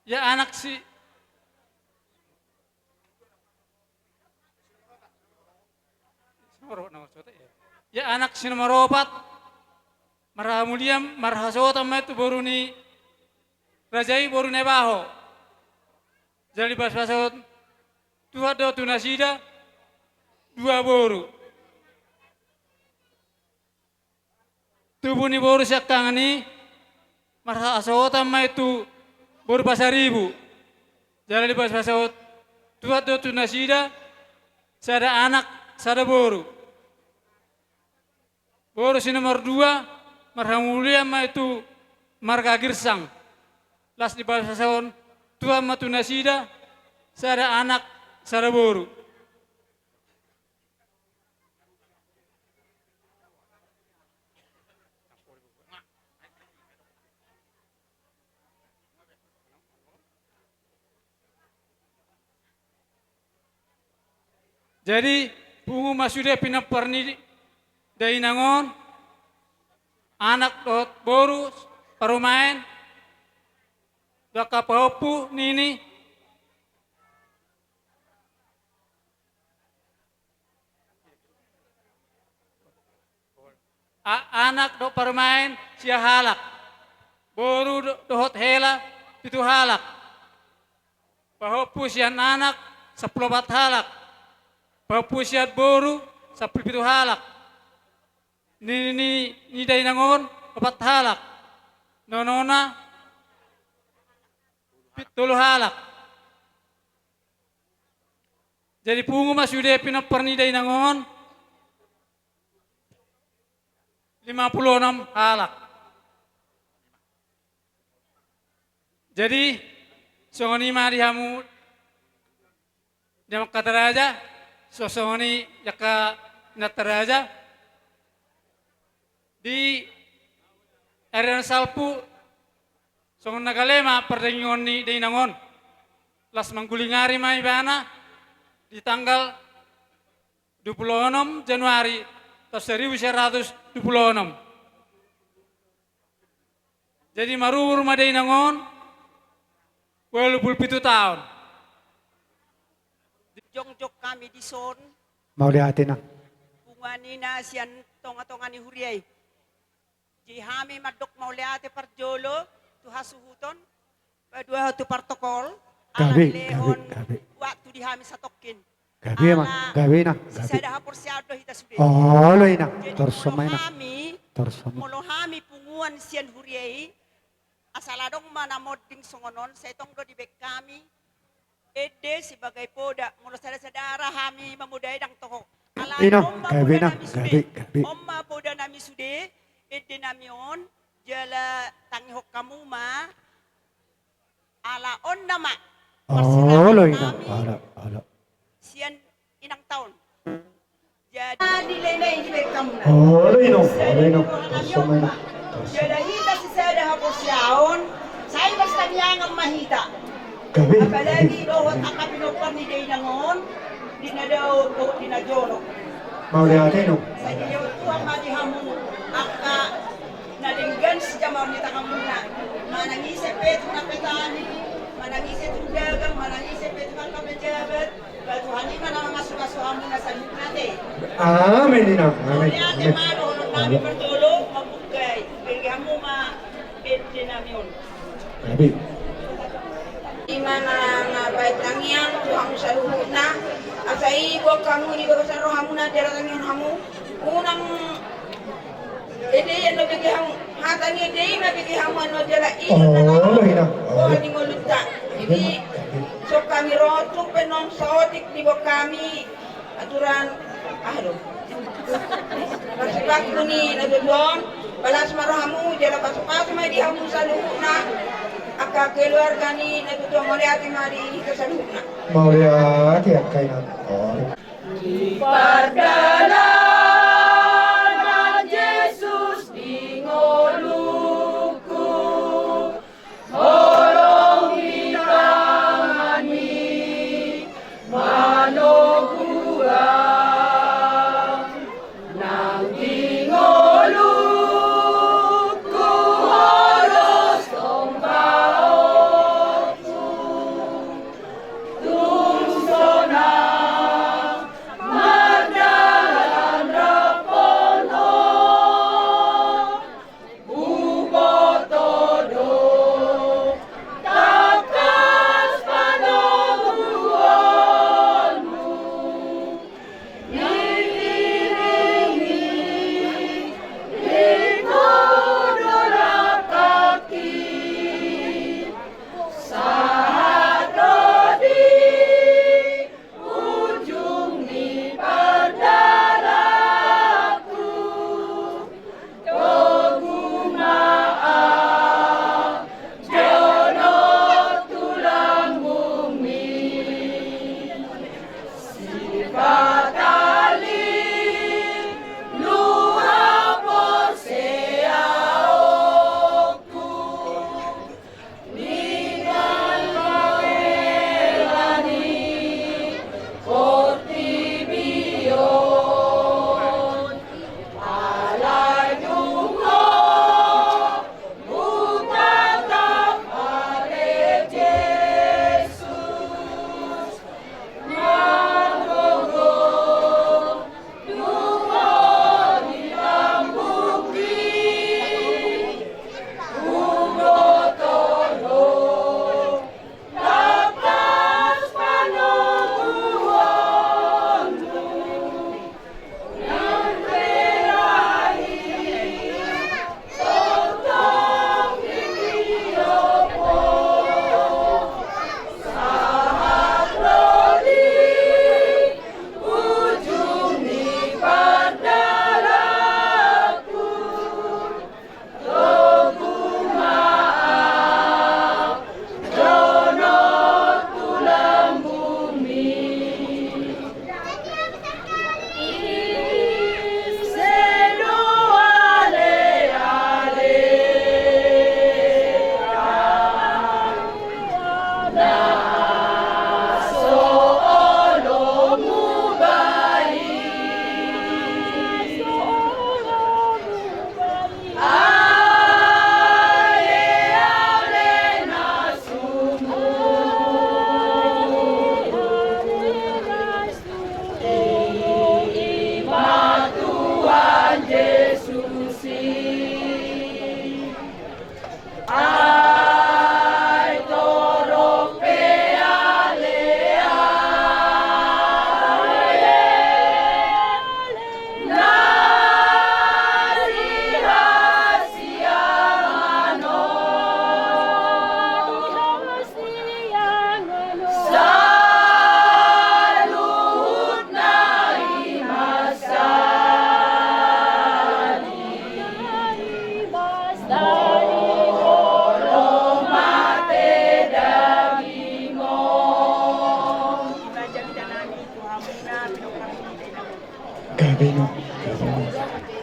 Ia anak si, ia anak si nomor opat, marhamulian, marhasohotan ma i tu boru ni raja i, boru Naibaho. Jala dipasupasu Tuhan do tu nasida, dua boru. Tubu ni boru siangkangan i, marhasohotan ma i tu boru Pasaribu. Jala dipasupasu Tuhan do tu nasida, sada anak, sada boru. Boru si nomor dua, marhamulian ma i tu marga Girsang. Laos dipasupasu Tuhan ma tu nasida, sada anak, sada boru. Jadi, pungu ma sude pinompar ni dainang on, anak dohot boru, parumaen, dohot angka pahompu nini. A-, anak dohot parumaen sia halak. Boru do-, dohot hela pitu halak. Pahompu sian anak sampulu opat halak. Pahompu sian boru sampulu pitu halak. Ni, ni, ni dainang on opat halak. Nonona pi-, tolu halak. Jadi pungu ma sude pinompar ni dainang on lima pulu onom halak. Jadi, songon i ma di hamu, di angka raja, so-, songon i di angka inanta raja, di ari na salpu, songon na gale ma pardagingon ni dainang on. Las manggulingari ma ibana di tanggal dua pulu onom Januari tahun seribu sembilan ratus dua pulu onom. Jadi marumur ma dainang on ualu pulu pitu taon. Jongjong hami dison. Mauliate, Inang. Punguan ina sian tonga-tonga ni huria i. Jadi hami mandok mauliate parjolo tu hasuhuton, paduahon tu partokol, ala dilehon waktu di hami satongkin. Gabe, Inang, gabe, Inang, gabe. Sisada haporseaon do hita sude. Olo, Inang. Jadi, torus ma, Inang. Hami, torus ma. Molo hami punguan sian huria i, asal adong ma na monding songon on, sai tong do dibaen hami ende sebagai poda, molo sada-sada ra hami mamodai ndang toho. Ala, Inang, on ma gabe, poda Inang, nami sude. Gabe, gabe. On ma poda nami sude, ende nami on, jala tangihon hamu ma, ala on nama. Olo, Inang, olo, olo. Sian inang taon. Jadi, di leleng i dibaen hamu na. Olo, Inang, olo, Inang. Torus ma, Inang. Jala hita sisada haporseaon, sai martangiangan ma hita. Gabe, gabe. Apalagi dohot angka pinompar ni dainang on, di na dao dohot di na jolo. Mauliate, Inang. Sai dilehon Tuhan ma di hamu angka na denggan sijamaon ni tanganmuna. Manang ise pe tu na petani, manang ise tu dagang, manang ise pe tu angka pejabat, ba Tuhan i ma na mamasu-masu hamu na saluhutna ate. Amin, Inang. Amin. Mauliate ma dohonon nami parjolo, mambuka i. Bege hamu ma ende nami on. Gabe. I ma na, na baen tangiang tu hamu saluhutna, asa iboan hamu di bagasan rohamuna jala tangihon hamu. Unang ende i annon bege hamu, hata ni ende i ma bege hamu annon jala i do na, Inang, boha ni ngolunta. Jadi, songon hami ro tung pe annon saotik diboan hami aturan, aha do, pasu-pasu ni na tutu on, palas ma rohamu jala pasu-pasu ma i di hamu saluhutna angka keluarga ni na tutu on. Mauliate ma di hita saluhutna. Mauliate, angka inang. Di pardalanan Jesus di ngolungku, holong ni tanganmi manoguhon, nang di ngolungku holos tombaonku. Tung sonang mardalan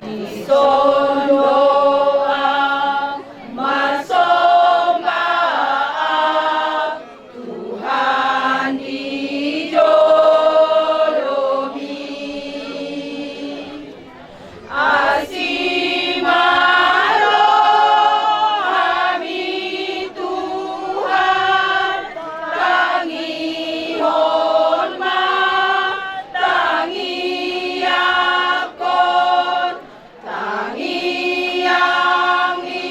Dison do au marsomba, au Tuhan di jolomi. Asi ma rohami Tuhan, tangihon ma tangiangkon, tangiang ni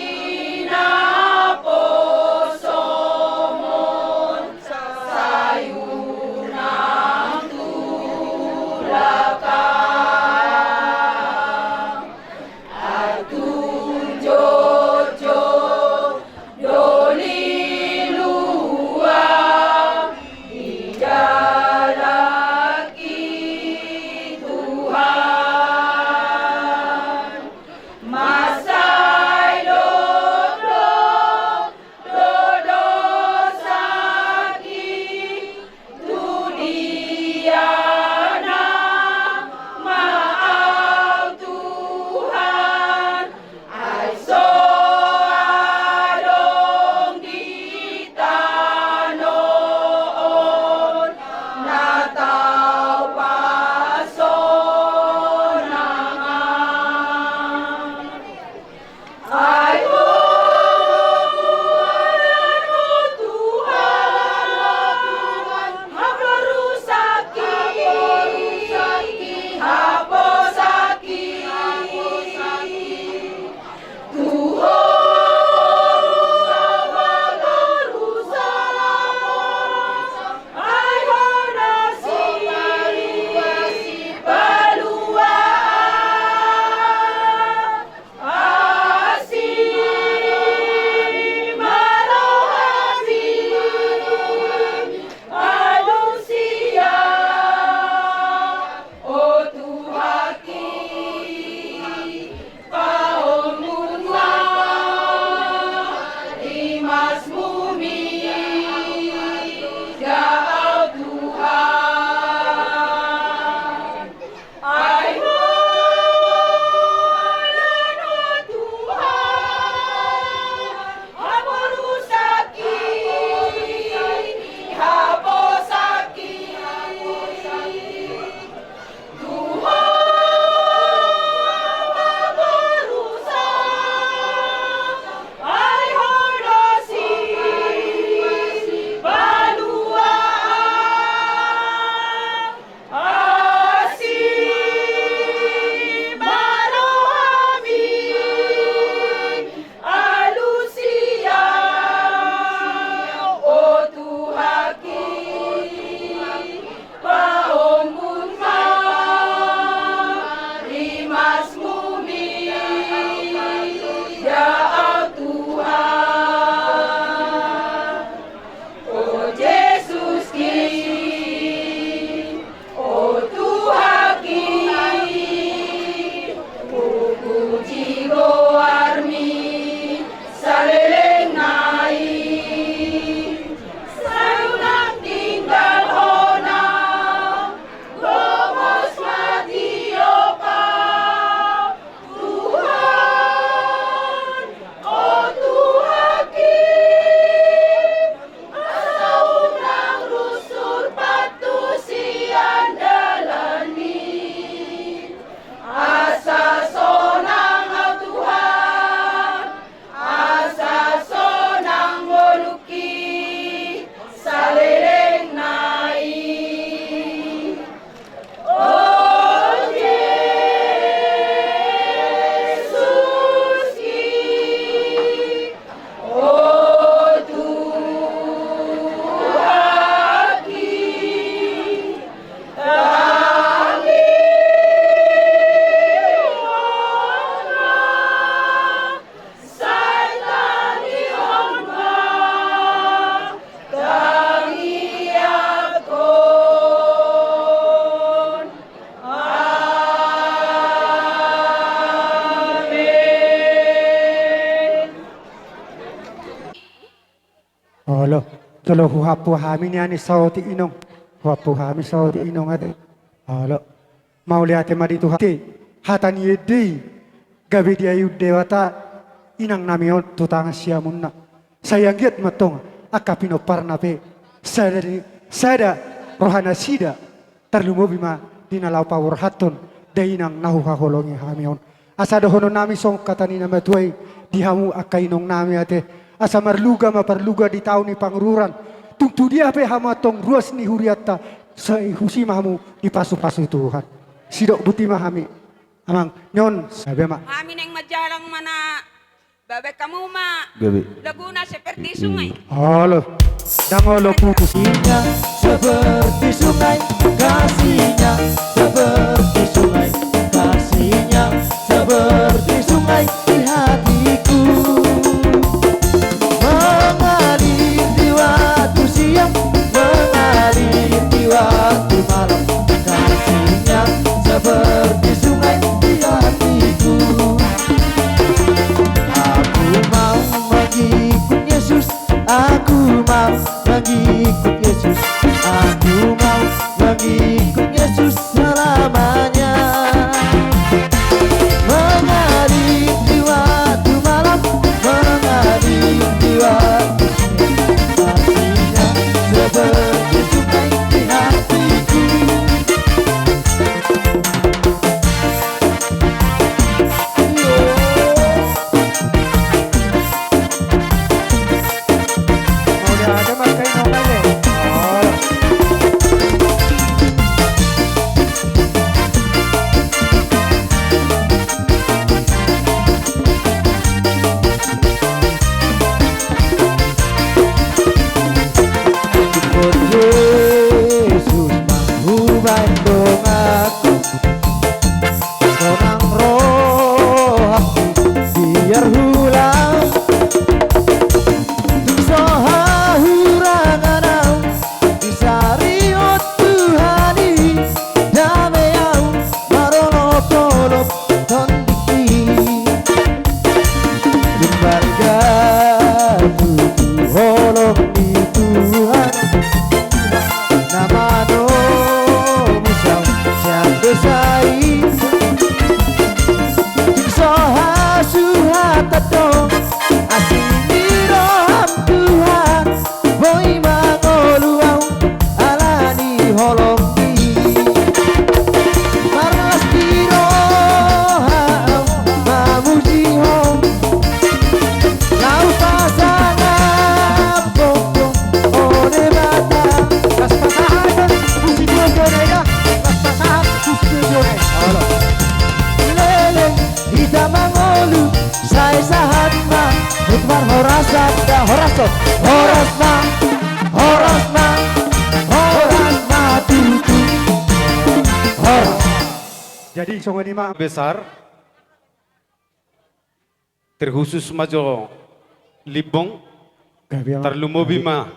naposomon, sai unang tulak au. Ai tung jotjot do lilu au di dalan i Tuhan. Mansai dokdok do dosangki, tu dia nama au Tuhan, ai so adong di tano on na tau pasonangan. Ai ho Tuhan, ho Tuhan, ho Tuhan, haporusangki, haporusangki, haporusangki. Tu Ho ma haporusangki, ai Ho do sipalua. Asi ma rohami alusi au, o Tuhanki, pahompum ma rimasmumi au Tuhan. Ai Ho, Tuhan, haporusangki, haporusangki. Tu Ho ma haporusangki, ai Ho do sipalua. Asi ma rohami alusi au, o Tuhanki, pahompum ma rimasmumi au Tuhan. O Jesuski, o Tuhanki, hupuji goarmi saleleng na i. Sai unang tinggal hona, gomos ma tiop au Tuhan, o Tuhanki, asa unang rusur pantusi andalanmi. Asa sonang au Tuhan, asa sonang ngolungki saleleng na i. O Jesuski, o Tuhanki, tangihon ma, sai tangihon ma tangiangkon. Amen. Olo, jolo huhapu hami nian i saotik inong. Huhapu hami saotik inong ate. Olo. Mauliate ma di Tuhan. Te, hata ni ende i, gabe diayu Debata inang nami on tu tangan siamunna. Sai anggiat ma antong angka pinomparna pe sada, sada rohanasida, tarlumobi ma di na laho paborhathon dainang na huhaholongi hami on. Asa dohonon nami songon hata ni na matua i di hamu angka inong nami ate. Asa marluga ma parluga di taon ni pangururan. Tung tu dia pe hamu antong ruas ni hurianta, sai husi ma hamu dipasupasu Tuhan. Sidok boti ma hami. Amang, nyon, sabe ma. Hami naeng manjalang ma na baen hamu ma. Gabe. Laguna Seperti Sungai. Olo. Dang olo putus. Kasihnya seperti sungai, kasihnya seperti sungai, kasihnya seperti sungai di hatiku. Mengalir di waktu siang, mengalir di waktu malam, kasihnya seperti sungai di hatiku. Aku mau mengikut Yesus, aku mau mengikut Yesus, aku mau mengikut Yesus selamanya. Mengalir di waktu malam, mengalir di waktu siang, kasihnya seperti sungai di hatiku. Yesus manghubahen donganku. Sonang rohangku biar hulang. Tung so hahurangan au, disarihon Tuhan i dame au, marolopolop tondik i. Tumbalga tu holong ni Tuhan, na manobus au sian dosa i. Tung so hasuhatan do asing ni roham Tuhan, boi mangolu au ala ni holong i. Marlas ni roha au mamuji Ho, laho pasangaphon Ho, o Debata. Las pasahat, puji Tuhan, Debata. Las pasahat, puji Tuhan. Halo. Leleng hita mangolu, sai sahat ma, hut marhorasan da, horas do. Horas ma, horas ma, horas ma tutu. Horas. Jadi songon i ma. Besar. Terkhusus ma jo Limbong. Gabe ma. Tarlumobi ma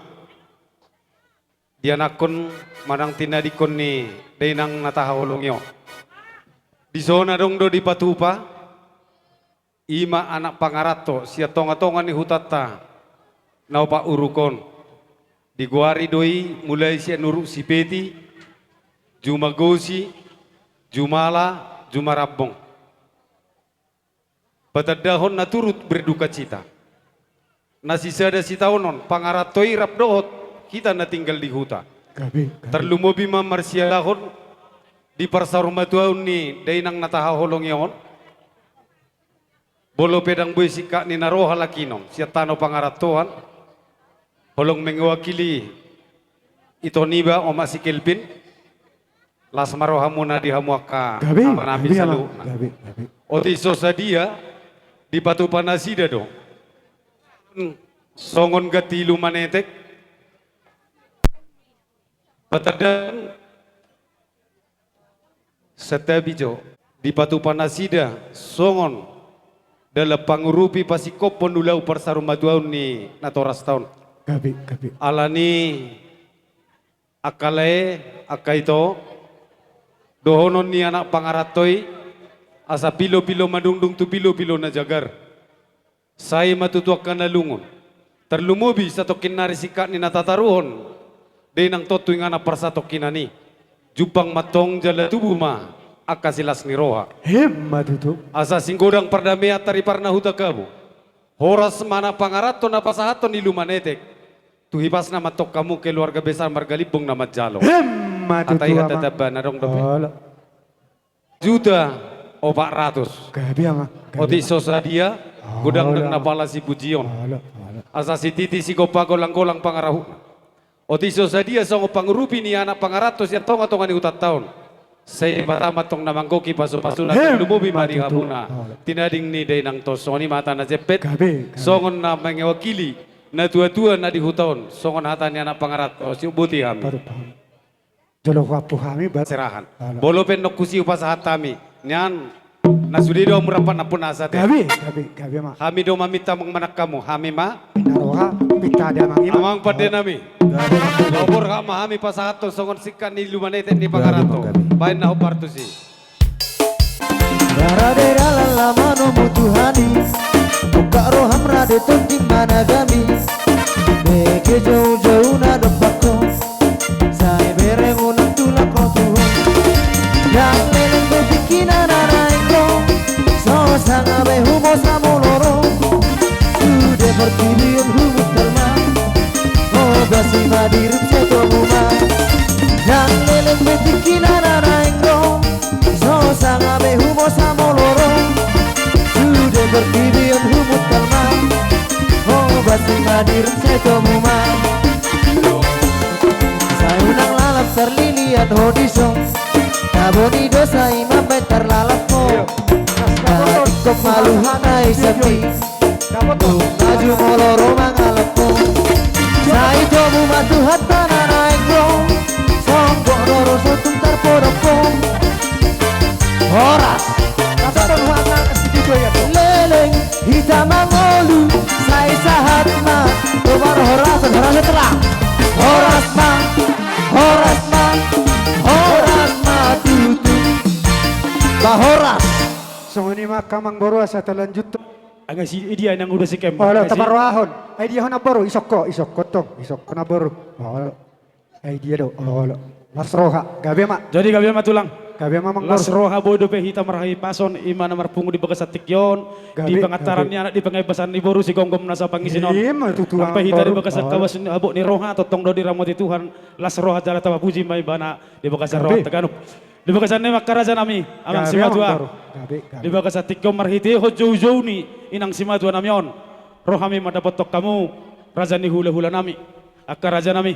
di anakkon manang tinadingkon ni dainang na tahaholongi on. Dison adong do dipatupa, i ma anak pangaranto sian tongatonga ni hutanta na opat uruk on. Digoari do i mulai sian Uruk Sipeti, Jumagosi, Jumala, Jumarambong. Patandahon na turut berdukacita. Na sisada sitaonon pangaranto i rap dohot hita na tinggal di huta. Gabe, gabe. Tarlumobi ma marsialahon di parsaurmatuaon ni dainang na tahaholongi on. Molo pe ndang boi singkat ni na ro halak i non sian tano pangarantoan, holong mewakili ito niba, omak si Kelvin. Las ma rohamuna di hamu angka, gabe, amanami, gabe, saluhutna. Gabe, gabe. Otik so sadia dipatupa nasida do. Hmm, songon ganti ilu manetek. Patandahon santabi jo, dipatupa nasida songon dalan pangurupi pasingkophon ulaon parsaurmatuaon ni natorasta on. Gabe, gabe. Ala ni angka lae, angka ito, dohonon ni anak pangaranto i, asa pilopilo madungdung tu pilopilo na jagar. Sai ma tutu angka na lungun. Tarlumobi satongkin nari singkat ni na tataruhon dainang tontu inganan parsatongkinan i. Jumpang ma antong jala tubu ma angka silas ni roha. Emma tutu. Asa singgodang pardamean tariparna huta gabu. Horas ma na pangaranto na pasahathon ni Lumanetek. Tu hipasna ma antong hamu keluarga besar marga Limbong na manjalo. Emma tutu. Atai hata tamba na adong dope. Olo. Juta opat ratus. Gabe, Amang. Gabe, Amang. Otik so sadia, olo, godang na pala sipujion. Olo, olo. Asa sititi sigompa, golang-golang pangarahutna. Otik so sadia songon pangurupi ni anak pangaranto sian tonga-tonga ni hutanta on. Sai Debata ma antong na manggohi pasu-pasuna, lumobi ma di hamuna. Emma tutu. Olo. Tinading ni dainang on, songon i ma hata na jempek. Gabe, gabe. Songon na mewakili natua-tua na di huta on, songon hata ni anak pangaranto, siop boti hami. Baru paham. Jolo huampu hami, ba-, serahan. Olo. Molo pe nunga husi hupasahat hami nian, na sude do hamu rap nampuna asa te. Gabe, gabe, gabe, Amang. Hami do maminta, Amang, manang hamu, hami ma. Pinta roha, pinta damang i ma. Amang pande nami. Gabe, Amang. Gabe. Borhat ma hami pasahathon songon singkat ni Lumanetek ni pangaranto. Gabe, Amang, gabe. Baen na hombar tusi. Rade dalan lam manomu Tuhan i, buka roham rade tondi managami. Bege jou-jou na dompak ho, sai bereng unang tulang ho tu ho. Ndang leleng be tingkina na naeng ro, so sanga be humosa molo ro. Sude portibi on humuntal ma, ho basi ma dirim sai tomu ma. Ndang leleng be tingkina na naeng ro, so sanga be humosa molo ro. Sude portibi on humuntal ma, ho basi ma dirim sai tomu ma. Sai unang lalap tarlilian ho dison, tabo ni dosa i ma baen tarlalap ho. Tadingkon ma luhut na i sapi. Maju molo ro mangalap ho. Sai tomu ma Tuhanta na naeng ro. Songgop do ro so tung tarpodop ho. Horas. Leleng hita mangolu. Sai sahat ma. Tobar horas, horas telah. Horas ma. Horas ma. Horas ma tutu. Ba horas. Songon i ma angka amangboru asa talanjut. Anga si, i dia inanguda si Kem. Olo, taparrohahon. Ai dia ho namboru, isongko, isongko tong, isongko namboru. Olo. Ai dia do, olo. Las roha, gabe ma. Jadi gabe ma tulang. Gabe ma amangboru. Las roha boi dope hita marhahipason, i ma na marpungu di bagasan tingki on. Gabe, gabe. Di pangantaran ni anak, di pangibasan ni boru, sigomgom nasa pangisina on. Ima tutu amangboru. Sampe hita di bagasan habot ni roha, tongtong do diramoti Tuhan. Las roha jala tapapuji ma ibana di bagasan rohanta ganup. Di bagasan i ma angka raja nami, amang simatua. Gabe, amangboru. Gabe, gabe. Di bagasan tingki on marhitehon joujou ni inang simatua nami on, ro hami mandapothon hamu, raja ni hulahula nami, angka raja nami.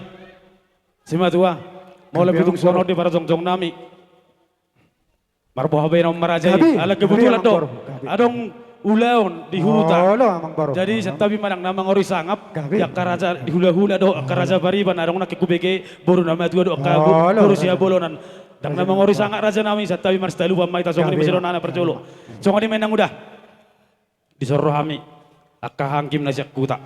Simatua, molo pe tung songon on di parjongjong nami. Marboha baenon ma raja i. Gabe, gabe, amangboru. Ala kebetulan do adong ulaon di huta. Olo, amangboru. Jadi santabi ma nang na mangori sangap. Gabe. Di angka raja ni hulahula dohot angka raja pariban na adong nangkin hubege, boru na matua dohot angka bo-, olo, boru sihabolonan. Ndang na mangori sangap raja nami, santabi marsitalupan ma hita songon i ma sidongan na parjolo. Songon i ma inanguda. Dison ro hami, angka hahaanggi na sian huta.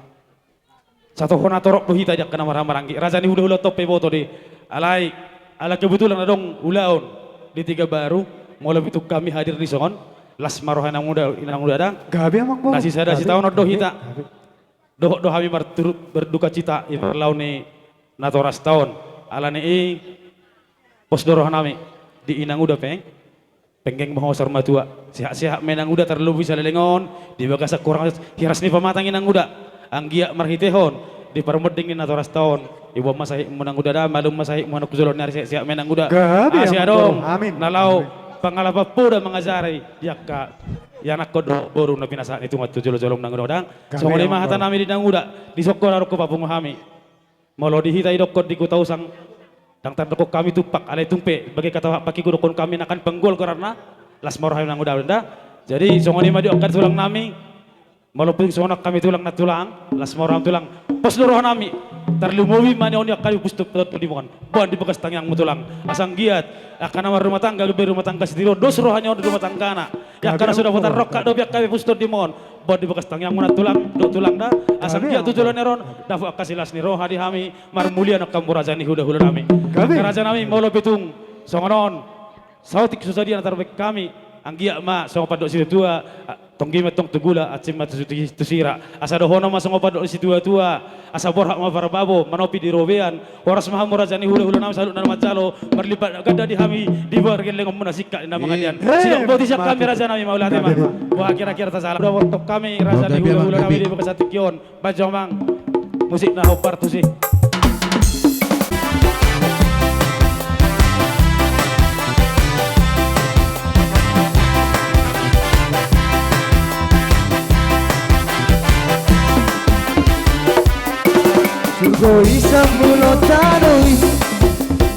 Satohona torop do hita di angka na marhahamaranggi. Raja ni hulahula tong pe boto do i. Alai, ala kebetulan adong ulaon di Tigabaru, molo pe tung hami hadir di son, las ma roha inanguda, inanguda da. Gabe, amangboru. Na sisada sitaonon do hita. Gabe, gabe. Dohot do hami marturut berdukacita, di parlaon ni natorasta on. Alani i, pos do roha nami, di inanguda pe. Penggeng ma ho saur matua. Sehat-sehat ma inanguda, tarlumobi saleleng on, di bagasan hurang hiras ni pamatang inanguda. Anggiat marhitehon, di parmonding ni natorasta on. Iboan ma sahitmu inanguda da, malum ma sahitmu, anak tu joloan ni ari sehat-sehat ma inanguda. Gabe, amangboru. Asi adong, amin, na laho pangalapan poda mangajari, di angka, ianakhon dohot boru na pinasahat ni Tuhan tu jolo-jolo inanguda da. Gabe, amangboru. Songon i ma hata nami di inanguda, di son do na ro hupapungu hami. Molo di hita idokkon di Kuta Usang, ndang tardokkon hami tumpak, alai tung pe, bage kata Pak Paki, dokkon hami na kan penggol goarna, las ma roha inanguda da. Jadi, songon i ma di angka tulang nami, molo pe songon on hami tulang na tulang, las ma roha tulang, pos do roha nami, tarlumobi ma nian angka di pustok-pustok di mon, boan di bagas tangiangmu tulang, asa anggiat, angka na marrumah tangga, gabe rumah tangga sitiruon, dos roha nian di rumah tanggana. Gabe, angka na so dapotan rongkap dope angka di pustok di mon. Boan di bagas tangiangmu na tulang, dohot tulang da. Asa anggiat tu joloan ni ari on, dapot angka silas ni roha di hami, marmulia angka raja ni hulahula nami. Gabe. Angka raja nami, molo pe tung songon on, saotik so sadia na tarbahen hami, anggiat ma songon pandok situatua, a-, Tonggi ma tong tu gula, ancim ma tu, tu, tu sira. Asa dohonon ma songon pandok ni situatua. Asa borhat ma parbabo, manopi di robean. Horas ma hamu raja ni hulahula nami saluhutna na manjalo. Marlipat ganda di hami, di pargellengonmuna singkat ni na mangalean. Sidok boti sian hami raja nami, mauliate ma. Wah, kira-kira tasala. Udah montok hami raja ni hulahula nami di bagasan tingki on. Bajo amang, musik na hombar tusi. Surgo i, sambulo tano i,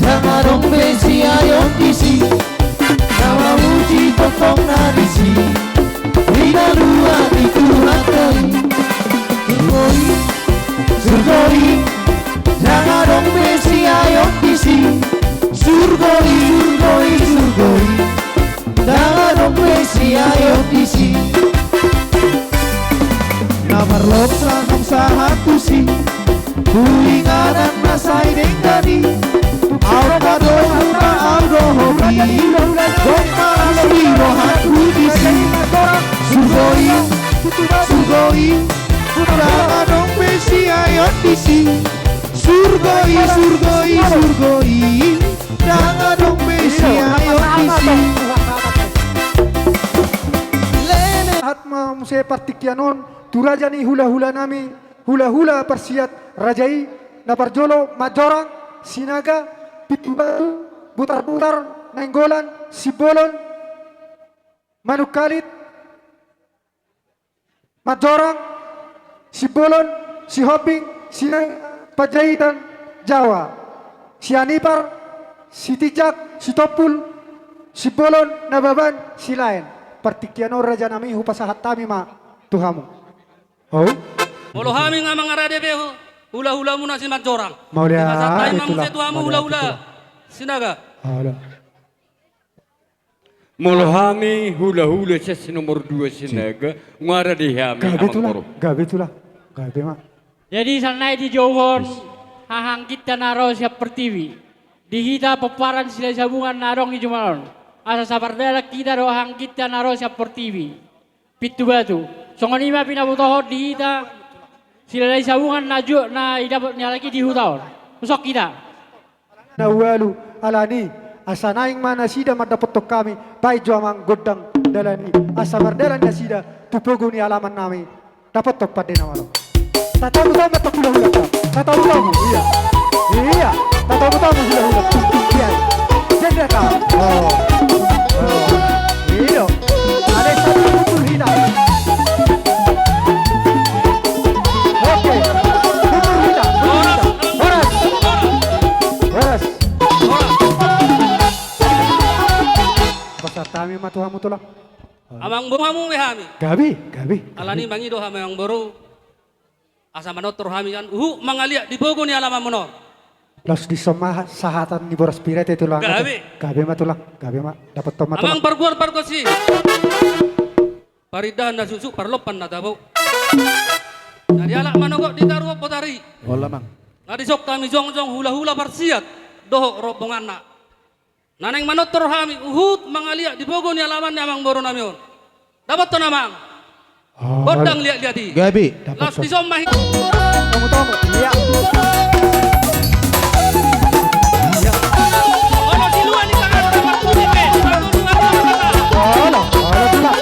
ndang adong be siayon disi. Na mamuji tongtong na disi, di na luat ni Tuhanta i. Surgo i, surgo i, ndang adong be siayon disi. Surgo i, surgo i, surgo i, ndang adong be siayon disi. Na marlok sanang sahat tusi, tu inganan na sai denggan i. Au do hadomuan au do hobi, gok malas di rohangku disi. Surgo i, surgo i, ndang adong be siayon disi. Surgo i, surgo i, surgo i, ndang adong be siayon disi. Lele. Sahat ma muse partingkian on tu raja ni hulahula nami, hulahula parsiat raja i, na parjolo Manjorang, Sinaga, Pitubatu, Butarbutar, Nainggolan, Simbolon, Manungkalit, Manjorang, Simbolon, Sihombing, Sinaga, Panjaitan, Jawa, Sianipar, Sitinjak, Sitompul, Simbolon, Nababan, Silaen. Partingkian on raja nami, hupasahat hami ma tu hamu. Molo hami nga mangarade be hulahulamuna si Manjorang. Mauliate. Hupasahat hami ma muse tu hamu hulahula Sinaga. Molo hami hulahula sian si nomor dua Sinaga, nga rade hami. Gabe tulang, gabe tulang, gabe ma. Jadi saonari dijouhon haha angginta na ro sian portibi, di hita pomparan Silahisabungan na adong di jumolo on, asa sapardalan hita dohot haha angginta na ro sian portibi. Pitubatu. Songon i ma pinabotohon di hita Silahisabungan na juak na didapot ni halak i di huta on. Husok hita. Na ualu, alani asa naeng ma nasida mandapothon hami, baen jo amang gondang dalan i, asa mardalan nasida tu pogu ni alaman nami. Dapothon pande na malo. Tatamu tamu ma tu hulahula. Tatamu tamu, iya. Iya. Tatamu tamu hulahula. Iya. Jendela. Oh. Oh. Iya. Ale satu tutur hina. Oke. Tutur hina. Tutur hina. Horas. Horas. Pasahat hami ma tu hamu tulang. Amang boru hamu be hami. Gabe, gabe. Alani mangido hami amang boru. Asa manortor hami kan, uhut mangaliat di pogu ni alamanmuna on. Laos dison ma sahatan ni boras pire te tulang. Gabe. Gabe ma tulang, gabe ma. Dapothon ma tulang. Amang pargual pargonsi. Parindahan na suksuk, parlompan na tabo. Na dialap manogot ditaruhon botari. Olo amang. Na dison hami jongjong hulahula parsiat dohot rombonganna. Na naeng manortor hami, uhut mangaliat di pogu ni alaman ni amang boru nami on. Dapothon amang. Oh, gondang liat-liat i. Gabe. Laos dison ma hi. Tomu, tomu. Iya. Iya. Olo, siluan ni tangan, tangan putih, be. Olo, olo, tulang.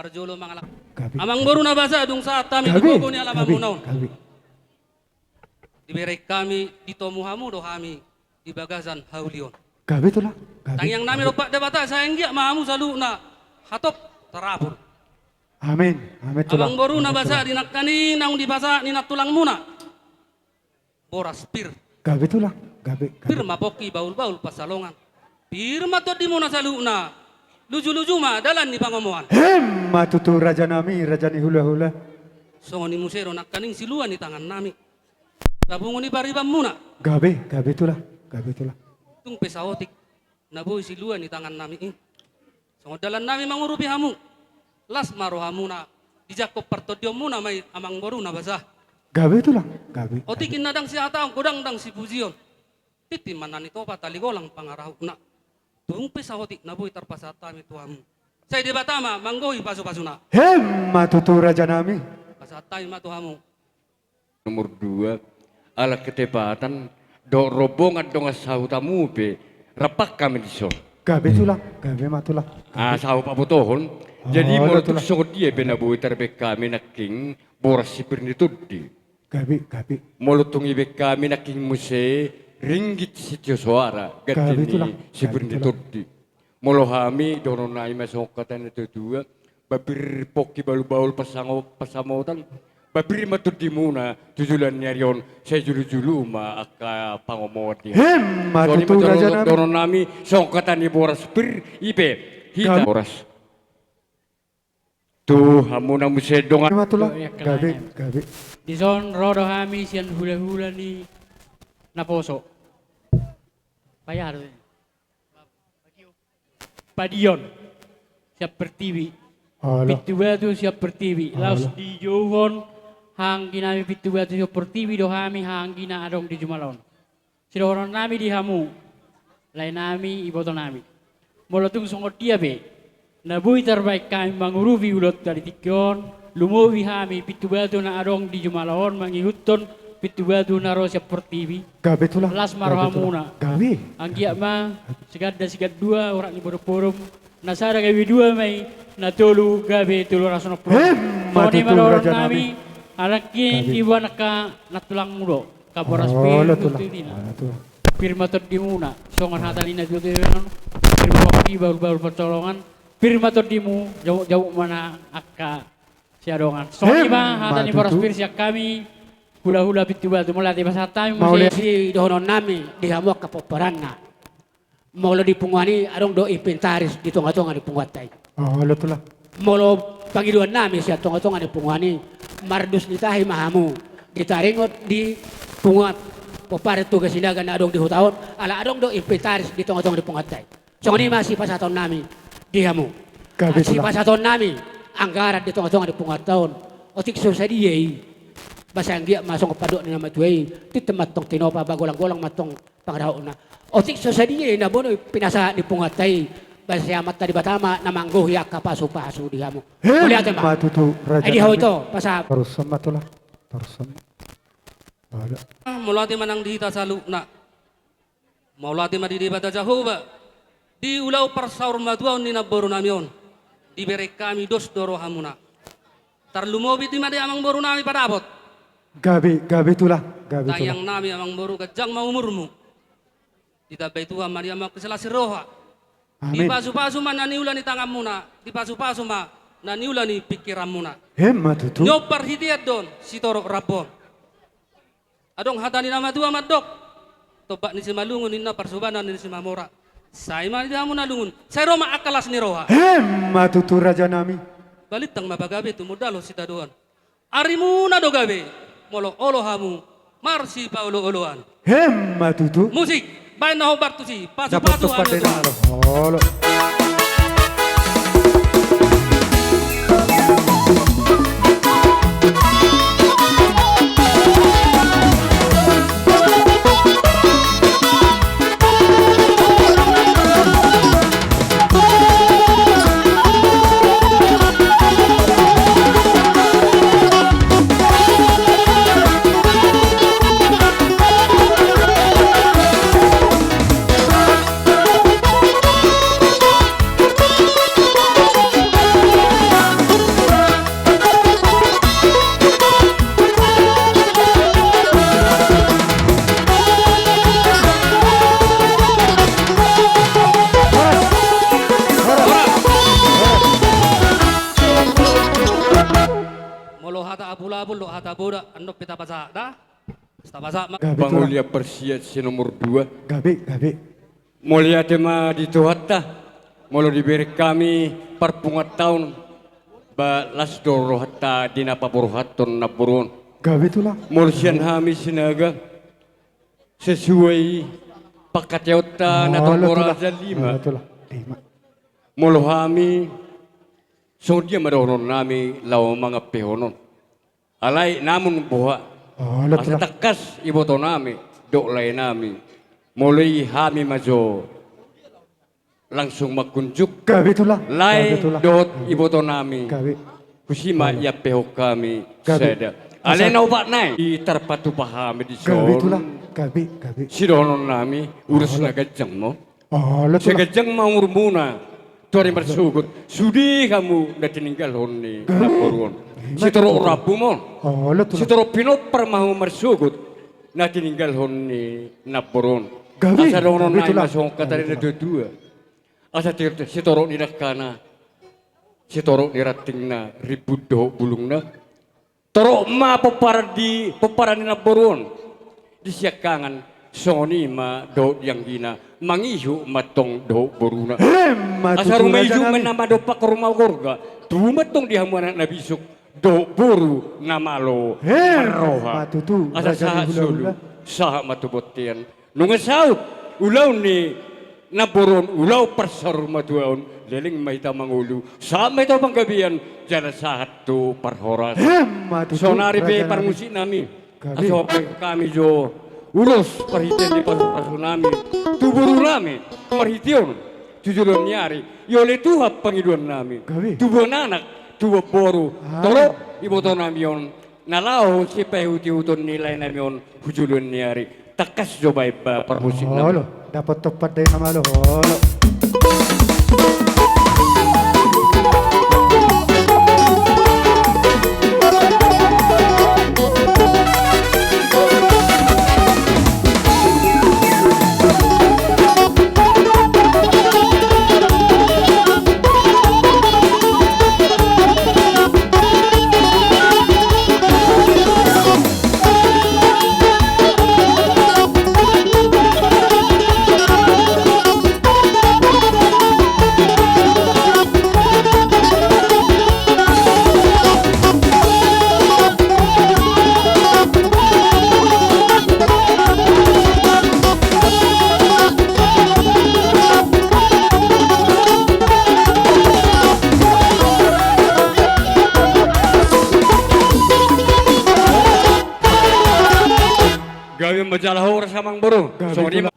Jolo mangala. Gabe. Amangboru na basa, dung sahat hami di gogo ni alamanmuna on. Gabe. Dibereng hami, ditomu hamu do hami di bagasan hauli on. Gabe tulang. Gabe. Tangiang nami dompak Debata sai anggiat ma hamu saluhutna hatop tarapul. Amin. Amin tulang. Amangboru na basa, di nangkaning naung dipasahat ni nantulangmuna boras pir. Gabe tulang. Gabe, gabe. Pir ma pongki bahulbahul pansalongan. Pir ma tondimuna saluhutna. Lujuluju ma dalan ni pangomoan. Emma tutu raja nami, raja ni hulahula. Songon i muse do nangkaning silua ni tangan nami, pungu ni paribanmuna. Gabe, gabe tulang. Gabe tulang. Tung pe saotik na boi silua ni tangan nami i, songon dalan nami mangurupi hamu, las ma rohamuna, dijangkon partondionmuna ma i amangboru na basa. Gabe tulang. Gabe. Otik i na ndang sihatahon, godang ndang sipujion. Tintin ma na nitopa, tali golang pangarahutna. Tung pe saotik na boi tarpasahat hami tu hamu, sai Debata ma manggohi pasupasuna. Emma tutu raja nami. Pasahat hami ma tu hamu. Nomor dua, ala ketepatan dohot rombongan dongan sahutamu pe rap hami dison. Gabe tulang. Gabe ma tulang. Ah, saut pabotohon. Jadi molo tung songon dia pe na boi tarbaen hami nangkin boras si pir ni tondi. Gabe, gabe. Molo tung dibaen hami nangkin muse ringgit sitio soara ganti ni si pir ni tondi. Molo hami dohonon nami ma songon hata ni natuatua, ba pir pongki bahulbahul pansamotan, ba pir ma tondimuna tu joloan ni ari on, sai jolojolo ma angka pangomoan di hami. Emma tutu raja nami. Dohonon nami songon hata ni boras pir i pe hita boras. Tu hamuna muse dongan. Ima tulang. Gabe, gabe. Dison ro do hami sian hulahula ni naposo. Padion. Siap pertiwi. Pintu batu siap pertiwi. Laos dijouhon haha anggi nami pintu batu siap pertiwi do hami haha anggi na adong di jumala on. Sidohonon nami di hamu, lae nami, iboto nami. Molo tung songon dia pe na boi tarbaen hami mangurupi ulaonta di tingki on, lumobi hami pintu batu na adong di jumala on mangihuthon pintu batu na ro sian portibi. Gabe tulang. Las ma rohamuna. Gabe. Anggiat ma siganda sigandua, urat ni bodom-bodom, na sada gabe dua ma i, na tolu gabe tolu ratus onom pulu. Songon i ma dohonon nami. Alai nangkin diboan angka nantulangmu do. Angka boras pir. Pir ma tondimuna. Songon hata ni natuatua, pir ma pongki bahulbahul pansalongan. Pir ma tondimu, jamuk-jamuk ma na angka siadongan. Songon i ma hata ni boras pir sian hami hulahula pintu batu. Mauliate ma hata ni boras pir sidohonon nami di hamu angka pomparanna. Molo di punguan i adong do inventaris di tongatonga ni punguanta i. Olo tulang. Molo pangidoan nami sian tongatonga ni punguan i, mardus ni tahi ma hamu di taringot di punguan pomparan Toga Sinaga na adong di huta on, ala adong do inventaris di tongatonga ni punguanta i. Songon i ma sipasahaton nami di hamu. Sipasahaton nami anggaran di tongatonga ni punguanta on. Otik so sadia i, ba sai anggiat ma songon pandok ni natuatua i, tintin ma antong tinopa, ba golanggolang ma antong pangarahutna. Otik so sadia i na boi pinasahat ni punguanta i, ba sai Amanta Debata ma na manggohi angka pasupasu di hamu. Mauliate ma. Ima tutu raja nami. Ai di hau ito pasahat. Tarushon ma tulang. Tarushon ma. Mauliate ma nang di hita saluhutna. Mauliate ma di Debata Jahowa di ulaon parsaurmatuaon ni namboru nami on. Dibereng hami dos do rohamuna. Tarlumobi ma di amangboru nami padapot. Gabe, gabe tulang. Gabe tulang. Tangiang nami amangboru, ganjang ma umurmu. Ditambai Tuhan ma di hamu angka las ni roha. Amin. Dipasupasu ma na niula ni tanganmuna, dipasupasu ma na niula ni pingkiranmuna. Ima tutu. Nion parhitean do on sitorop rambu on. Adong hata ni na matua mandok, tombak ni simalungun ninna parsobanan ni simamora. Sai ma di hamu na lungun, sai ro ma angka las ni roha. Ima tutu raja nami. Balintang ma pagabe tumundalhon sitadoan. Arimuna do gabe, molo olo hamu marsipaolooloan. Ima tutu. Musik, baen na hombar tusi, pasupasu hami. Olo. Lo hata boda, annon pe tapasahat da. Tapasahat ma. Gabe, Tulang. Pangoli Amparsiat si nomor dua. Gabe, gabe. Mauliate ma di Tuhanta, molo dibereng hami parpunguan taon, ba las do rohanta di na paborhathon namboru on. Gabe, Tulang. Molo sian hami Sinaga, sesuai pangkataionta na tonggo raja lima. Olo, Tulang. Lima. Molo hami, songon dia ma dohonon nami laho mangampehon on. Alai namun boha, asa tangkas iboto nami dohot lae nami, molo i hami ma jo langsung mangkunjuk. Gabe, Tulang. Lae dohot iboto nami, husi ma iampehon hami sada. Alai na opat nai, i tarpatupa hami dison. Gabe, Tulang. Gabe, gabe. Sidohonon nami, ulos na ganjang ma on. Olo, Tulang. Sai ganjang ma umurmuna tu ari marsogot, sude hamu na tininggalhon ni namboru on. Sitorop rambu ma on. Olo, Tulang. Sitorop pinompar ma hamu marsogot na tininggalhon ni namboru on. Gabe, gabe, Tulang. Asa dohonon nai ma songon hata ni na tuatua. Asa tir-, sitorop ni dangkana, sitorop ni rantingna, rimbun dohot bulungna. Torop ma pomparan di, pomparan ni namboru on di siangkangan, songon i ma dohot di anggina, mangihut ma antong dohot boruna. Asa ruma i jumena ma dompak ruma gorga, tubu ma antong di hamu anak na bisuk dohot boru na malo marroha. Asa sahat solu, sahat ma tu bontean. Nunga saut ulaon ni namboru on, ulaon parsaurmatuaon, leleng ma hita mangolu, sahat ma hita panggabean, jala sahat tu parhorasan. Emma tutu. Sonari pe parmusik nami, asa hubaen hami jo ulos parhitean ni pasupasu nami tu boru nami, marhite on tu joloan ni ari, iole Tuhan pangidoan nami, tubuan anak, tubuan boru, torop iboto nami on, na laho sipaihutihuton ni lae nami on tu joloan ni ari. Tangkas jo baen ba parmusik nami. Olo, dapothon pandai na malo, olo. Gabe ma jala horas amang boru. Songon i ma.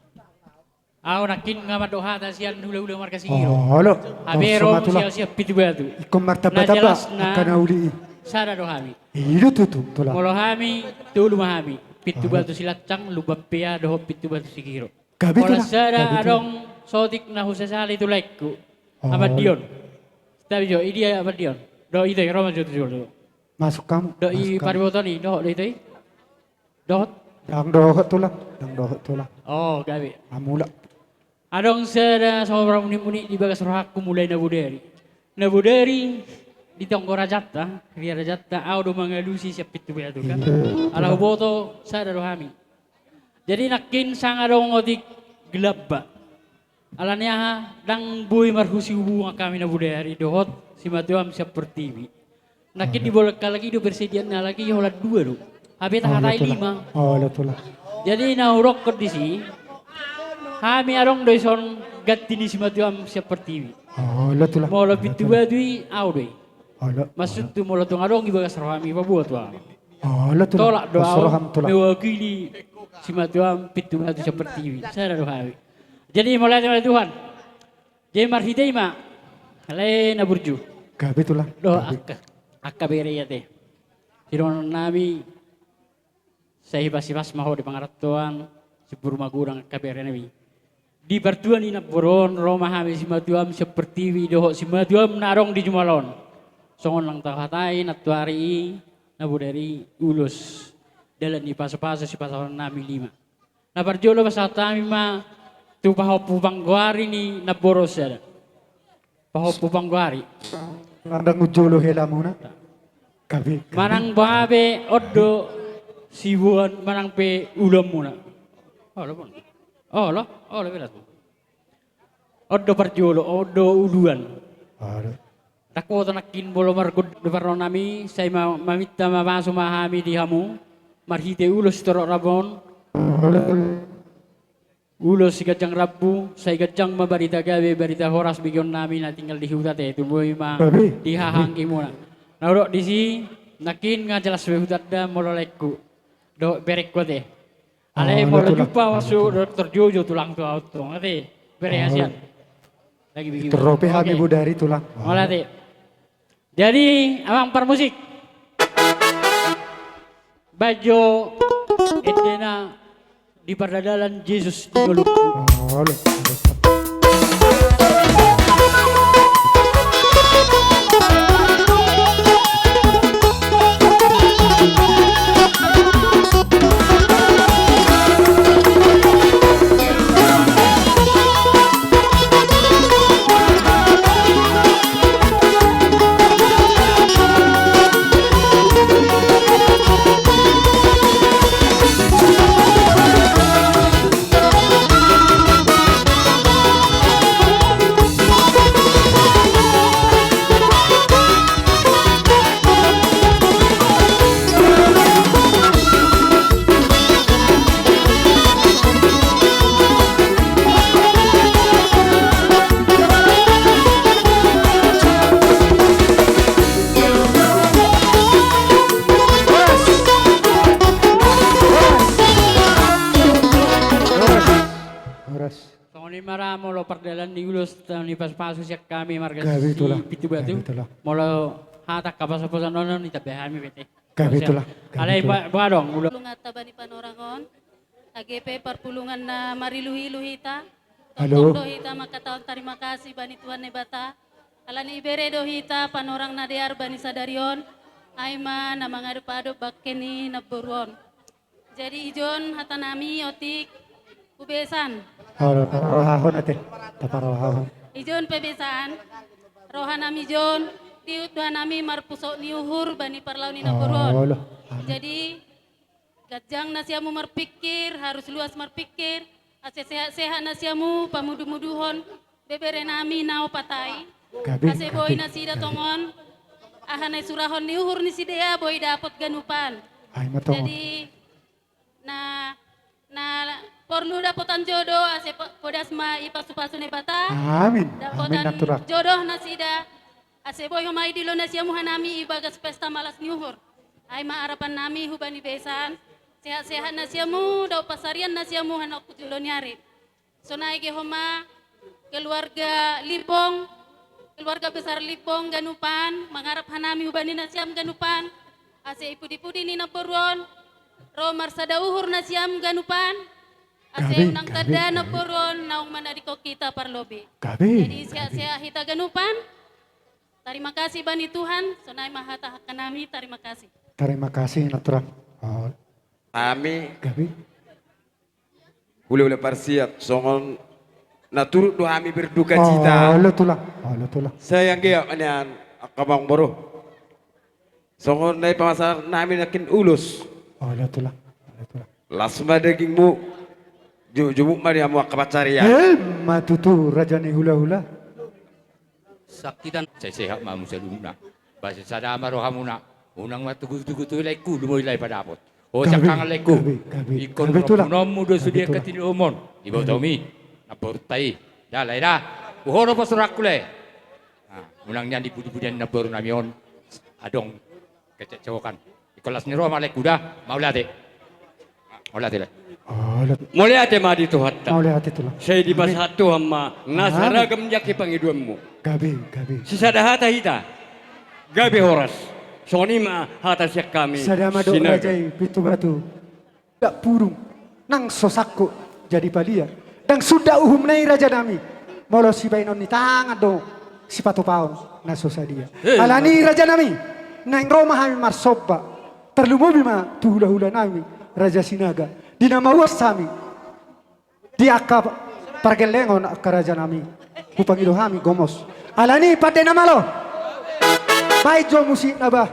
Au nangkin nga mandok hata sian hulahula marga Sigiro. Olo. Hape ro muse au sian Pitubatu. Ingkon martambatamba angka na uli i. Sada do hami. I do tutu, Tulang. Molo hami tolu ma hami. Pitubatu Silancang, Lumban Pea dohot Pitubatu Sigiro. Gabe, Tulang. Molo sada adong saotik na husesali tu laengku. Amandion. Tabi jo, i dia Amandion? Do ito i, ro ma jo tu jolo. Masuk hamu. Do i pariboton i, dohot do ito i? Dohot? Ndang dohot, Tulang. Ndang dohot, Tulang. O, gabe. Amula. Adong sada songon ramunimuni di bagas rohangku mulai na bodari. Na bodari di tonggo rajanta, ria rajanta, au do mangalusi sian Pitubatu kan. Ala huboto sada do hami. Jadi nangkin sanga adong otik gelamba. Alani aha, ndang boi marhusihubungan hami na bodari dohot simatuam sian Pertiwi. Nangkin di bolon halak i do persediaan ni halak i holan dua do. Hape tahatai lima. Jadi na hudokkon disi, hami adong do dison ganti ni simatuam sian Pertiwi. Molo Pitubatu i au do i. Maksudhu molo tung adong i bagas rohami paboa tu au. Tolak do au mewakili simatuam Pitubatu sian Pertiwi. Sada do hami. Jadi mauliate ma di Tuhan. Jadi marhite i ma, ale na burju. Gabe, Tulang. Dohot angka, angka bere i ate. Sidohonon nami, sai hipas-hipas ma ho di pangarantoan, simbur magodang angka bere nami. Di partua ni namboru on ro ma hami simatuam sian Pertiwi dohot simatuam na adong di jumolo on. Songon naung tahatai nantuari i, na bodari i, ulos dalan ni pasupasu sipasahaton nami lima. Na parjolo pasahat hami ma tu pahompu panggoari ni namboru on sada. Pahompu panggoari. Ndang jolo helamuna. Gabe, gabe. Manang boha pe on do siboan manang pe ulaonmuna. Olo, olo, olo, olo, olo. On do parjolo, on do uluan. Olo. Ndang huboto nangkin molo margondang do parrohanami, sai ma-, maminta ma pasu ma hami di hamu, marhite ulos sitorop rambu on. Ulos siganjang rambu, sai ganjang ma barita gabe, barita horas begeonnami na tinggal di huta te, tubu i ma di hahaanggimuna. Na hudok disi, nangkin nga jelas be hutanda molo laengku dohot berengku ate. Alai molo jumpa ahu, dokter Jojo tulang tu ahu tong ate, bere hasian. Lagi bigi. Terrope hami bodari tulang. Mauliate. Jadi, amang parmusik. Baen jo endena di pardalanan Jesus di ngolungku. Horas. Songon i ma ra molo pardalan ni ulos, tano ni pasupasu sian hami marga Sipitubatu. Molo hata angka pasaposan on, on i tamba hami bete. Gabe tulang. Alai ba-, ba adong ulos. Parpulunganta bani panorang on. Age pe parpulungan na mariluhilu hita. Tongtong do hita mangkatahon tarima kasih bani Tuhan Debata. Alani ibere do hita panorang na dear bani sadari on. Ai ma na mangadop-adop bangke ni namboru on. Jadi ijon hatanami otik hu besan. Olo, rohahon ate. Tapa rohahon. Ijon pe besan. Rohanami jon, tiut do hanami marpusok ni uhur bani parlao ni namboru on. Olo. Amin. Jadi ganjang nasiamu marpikir, harus luas marpikir, ase sehat-sehat nasiamu pamudumuduhon beberenami na opat ai. Gabe, gabe. Ase boi nasida tongon aha na isurahon ni uhur ni sidea boi dapot ganupan. Ai ma tongon. Jadi na, na porlu dapotan jodoh ase po-, podas ma i pasupasu ni Debata. Amin. Amin, natural. Dapotan jodoh nasida. Ase boi homa idilo nasiamu hanami i bagas pesta malas ni uhur. Ai ma harapannami hubani besan, sehat-sehat nasiamu, dao pasarian nasiamu hanok tu jolo ni ari. Sonai age homa keluarga Limbong, keluarga besar Limbong ganupan, mangarap hanami hubani nasiam ganupan, ase i pudi-pudi ni namboru on, ro marsada uhur nasiam ganupan, ase unang tanda namboru on naung manadingkon hita parlobei. Gabe. Jadi sehat-sehat hita ganupan. Tarima kasih bani Tuhan, sonai ma hata angkanami, tarima kasih. Tarima kasih natural. Hami. Gabe. Hulahula parsiap, songon na turut do hami berduka cita. Olo tulang, olo tulang. Sai anggiat ma nian angka amangboru. Songon na ipamasannami nangkin ulos. Olo tulang, olo tulang. Las ma dagingmu. Jumuk-jumuk ma di hamu angka pansarian. Emma tutu raja ni hulahula. Sakitan, sai sehat ma hamu saluhutna. Basa sada ma rohamuna. Unang ma tugu-tugu tu laengku, lumobi lae padapot. O siangkangan laengku. Ingkon rampunonmu do sude angka tindaonmon. Dibotomi namborunta i. Da lae da. Huhoro pasurangku lae. Unang nian di pudi-pudian namborunami on adong kecekcokan. Ingkon las ni roha ma laengku da. Mauliate. Mauliate lae. Mauliate ma di Tuhanta. Mauliate tulang. Sai dipasahat Tuhan ma na saragam jaki pangidoanmu. Gabe, gabe. Sisada hata hita. Gabe horas. Songon i ma hata sian hami. Sada ma do raja i Pitubatu. Dak purung nang so sangkut jadi palia. Ndang sundat uhumna i rajanami. Molo sibaenon ni tangan do sipatupaon na so sadia. Alani i rajanami, naeng ro ma hami marsomba. Tarlumobi ma tu hulahulanami Raja Sinaga di na mauas hami di angka pargellengon angka rajanami. Hupangido hami gomos. Alani i pande na malo. Baen jo musikna bah.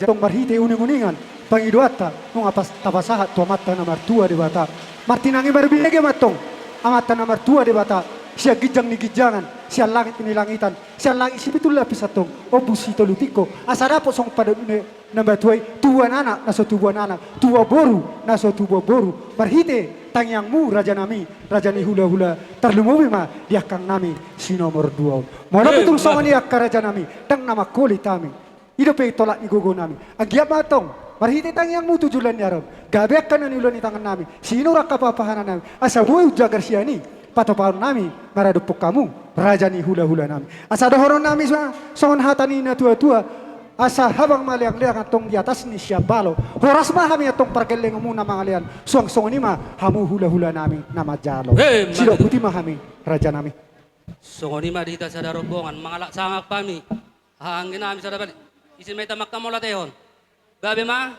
Antong marhite uning-uningan pangidoanta nunga pas tapasahat tu Amanta na martua Debata. Martinangi marbinege ma antong Amanta na martua Debata, sian ginjang ni ginjangan, sian langit ni langitan, sian langit sipitu lapis antong, ombus sitolu tingko, asa dapot songon padomu na matua i, tubuan anak na so tubuan anak, tubuan boru na so tubuan boru. Marhite tangiangmu rajanami, raja ni hulahula, tarlumobi ma di angkangnami si nomor dua on. Molo pe tung songon i angka rajanami, ndang na mangkolit hami. I dope tolap ni gogonami. Anggiat ma antong marhite tangiangmu tu joloan ni ari on, gabe angka na niula ni tangannami, sinur angka pahanpahanannami, asa boi umjagar sian i patupaonnami maradophon hamu, raja ni hulahulanami. Asa dohononnami songon hata ni natuatua: Asa habang ma leangleang antong di atas ni siambalo, horas ma hami antong pargellengonmuna mangalean, suang songon i ma hamu hulahulanami na manjalo. Sidok boti ma hami, rajanami. Songon i ma di hita sada rombongan, mangalap sangap hami. Angginami sada balik. Ise ma hita manghamauliatehon? Gabe ma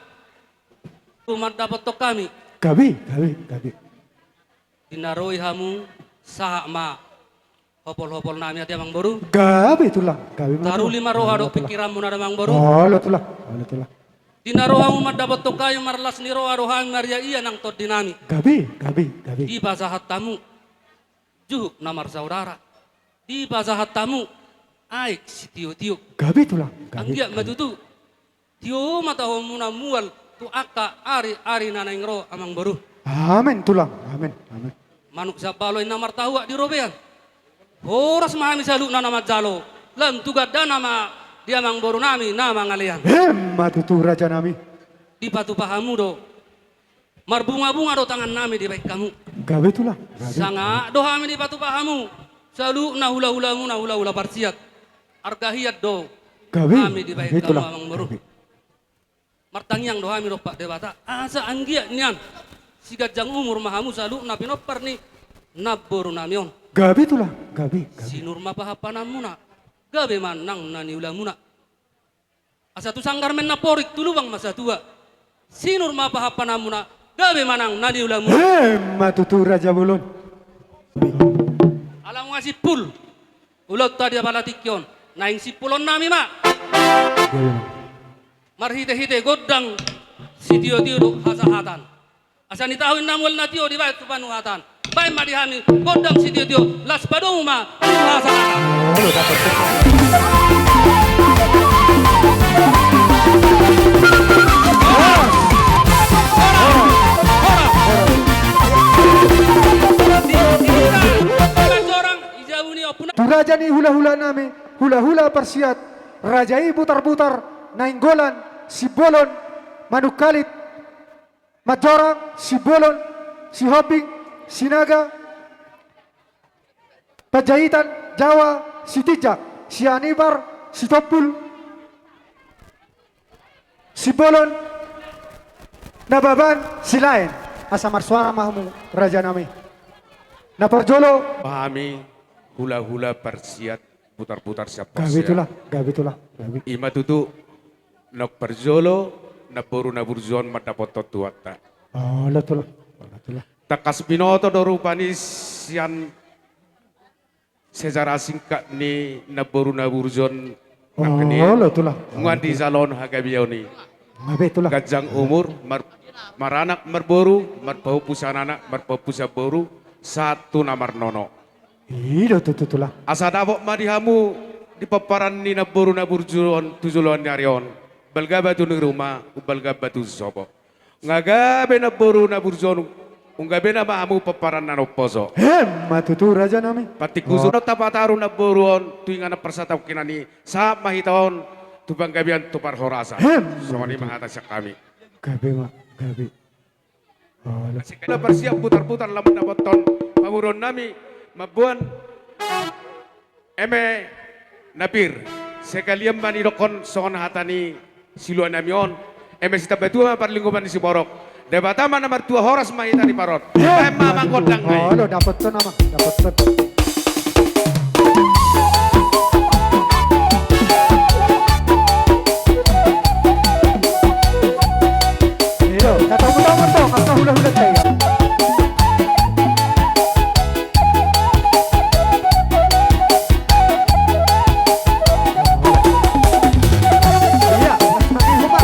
tu mandapothon hami. Gabe, gabe, gabe. Di na ro i hamu, sahat ma hopolhopolnami ate amangboru. Gabe tulang, gabe ma tulang. Taruli ma roha dohot pingkiranmuna ate amangboru. Olo tulang, olo tulang. Di na ro hamu mandapothon hami, marlas ni roha do hami marria ia nang tondinami. Gabe, gabe, gabe. Dipasahat hamu juhut na marsaudara. Dipasahat hamu aek sitiotio. Gabe tulang, gabe. Anggiat ma tutu tio ma taonmuna mual tu angka ariari na naeng ro amangboru. Amen tulang, amen, amen. Manuk siambalo i na martahuak di robean. Horas ma hami saluhutna na manjalo, lam tu gandana ma di amangborunami na mangalean. Emma tutu rajanami. Dipatupa hamu do. Marbungabunga do tangannami dibahen hamu. Gabe tulang, gabe. Sangap do hami dipatupa hamu saluhutna hulahulamuna, hulahula parsiat. Arga hian do hami dibahen hamu amangboru. Gabe tulang, gabe. Martangiang do hami dompak Debata asa anggiat nian siganjang umur ma hamu saluhutna pinompar ni namborunami on. Gabe tulang, gabe, gabe. Sinur ma pahanpahanmuna, gabe ma nang na niulamuna. Asa tu sanggar ma naporik, tu lubang ma satua. Sinur ma pahanpahanmuna, gabe ma nang na niulamuna. Emma tutu raja bolon. Ala nunga simpul ulaonta di apala tingki on, naeng simpulonnami ma. Gabe ma. Marhitehite gondang sitiotio dohot hasahatan. Asa nitahu i na mual na tio dibahen tu panuhatan. Bahen ma di hami gondang sitiotio, laos padomu ma tu hasahatan. Tu raja ni hulahulanami, hulahula parsiat, raja i Butarbutar, Nainggolan, Simbolon, Manungkalit, Manjorang, Simbolon, Sihombing, Sinaga, Panjaitan, Jawa, Sitinjak, Sianipar, Sitompul, Simbolon, Nababan, Silaen. Asa marsuara ma hamu rajanami. Na parjolo. Hami hulahula parsiat Butarbutar sian Porsea. Gabe tulang, gabe tulang, gabe. I ma tutu, naung parjolo namboru na burju on mandapothon tuanta. Olo tulang, olo tulang. Tangkas binoto do rupani sian sejarah singkat ni namboru na burju on. Olo tulang. Nunga dijalo hagabeon i. Gabe tulang. Ganjang umur, mar-, maranak marboru, marpahompusan anak, marpahompusan boru, sahat tu na marnono. I do tutu tulang. Asa dapot ma di hamu di pomparan ni namboru na burju on tu joloan ni ari on, balga batu ni ruma, umbalga batu sopo. Nunga gabe namboru na burju on, nunga gabe nama hamu pomparan na umposo. Emma tutu rajanami. Patingku suno tapataru namboru on tu inganan parsatongkinan i, sahat ma hita on tu panggabean tu parhorasan. Emma tutu. Songon i ma hata sian hami. Gabe ma, gabe. Olo. Sekali parsiat Butarbutar lam mandapothon pamoruonnami mamboan eme na pir. Sekalian ma nidokhon songon hata ni siluanami on: Eme sitambatua ma parlinggoman ni siborok, Debata ma na martua, horas ma hita diparorot. Bahen ma amang gondang nai. Olo, dapothon amang, dapothon. Iyo, tatomu-tomu tong angka hulahulanta i. Iya, mas mati huma.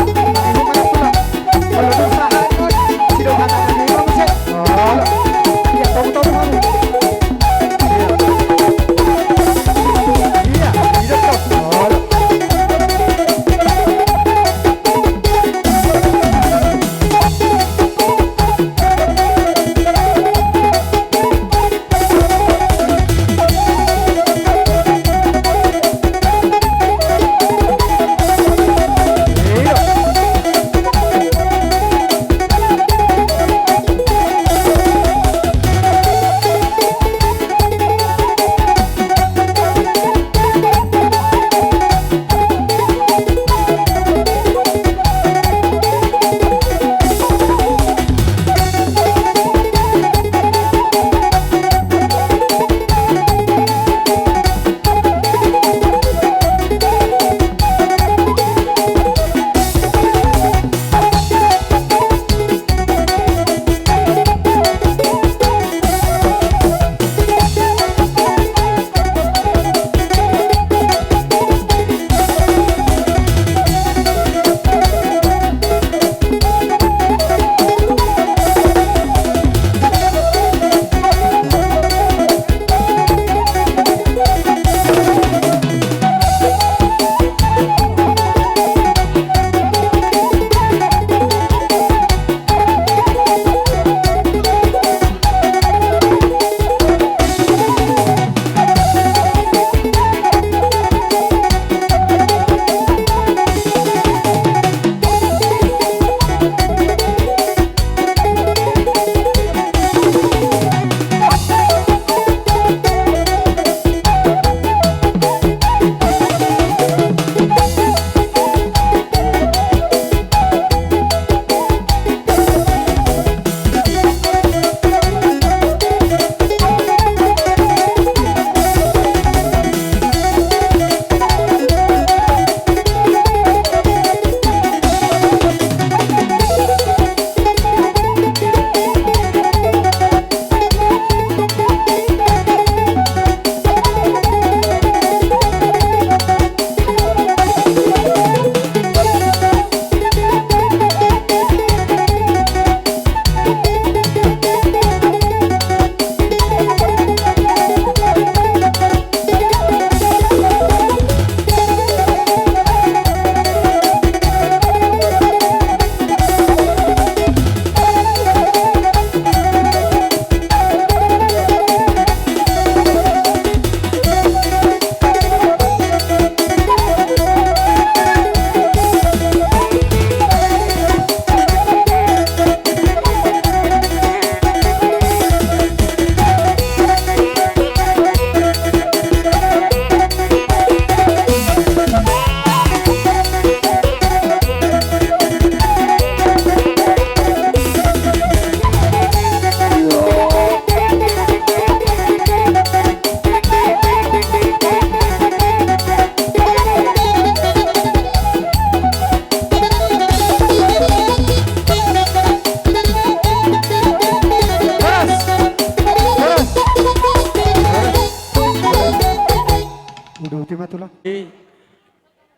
Uduti ma tulang. I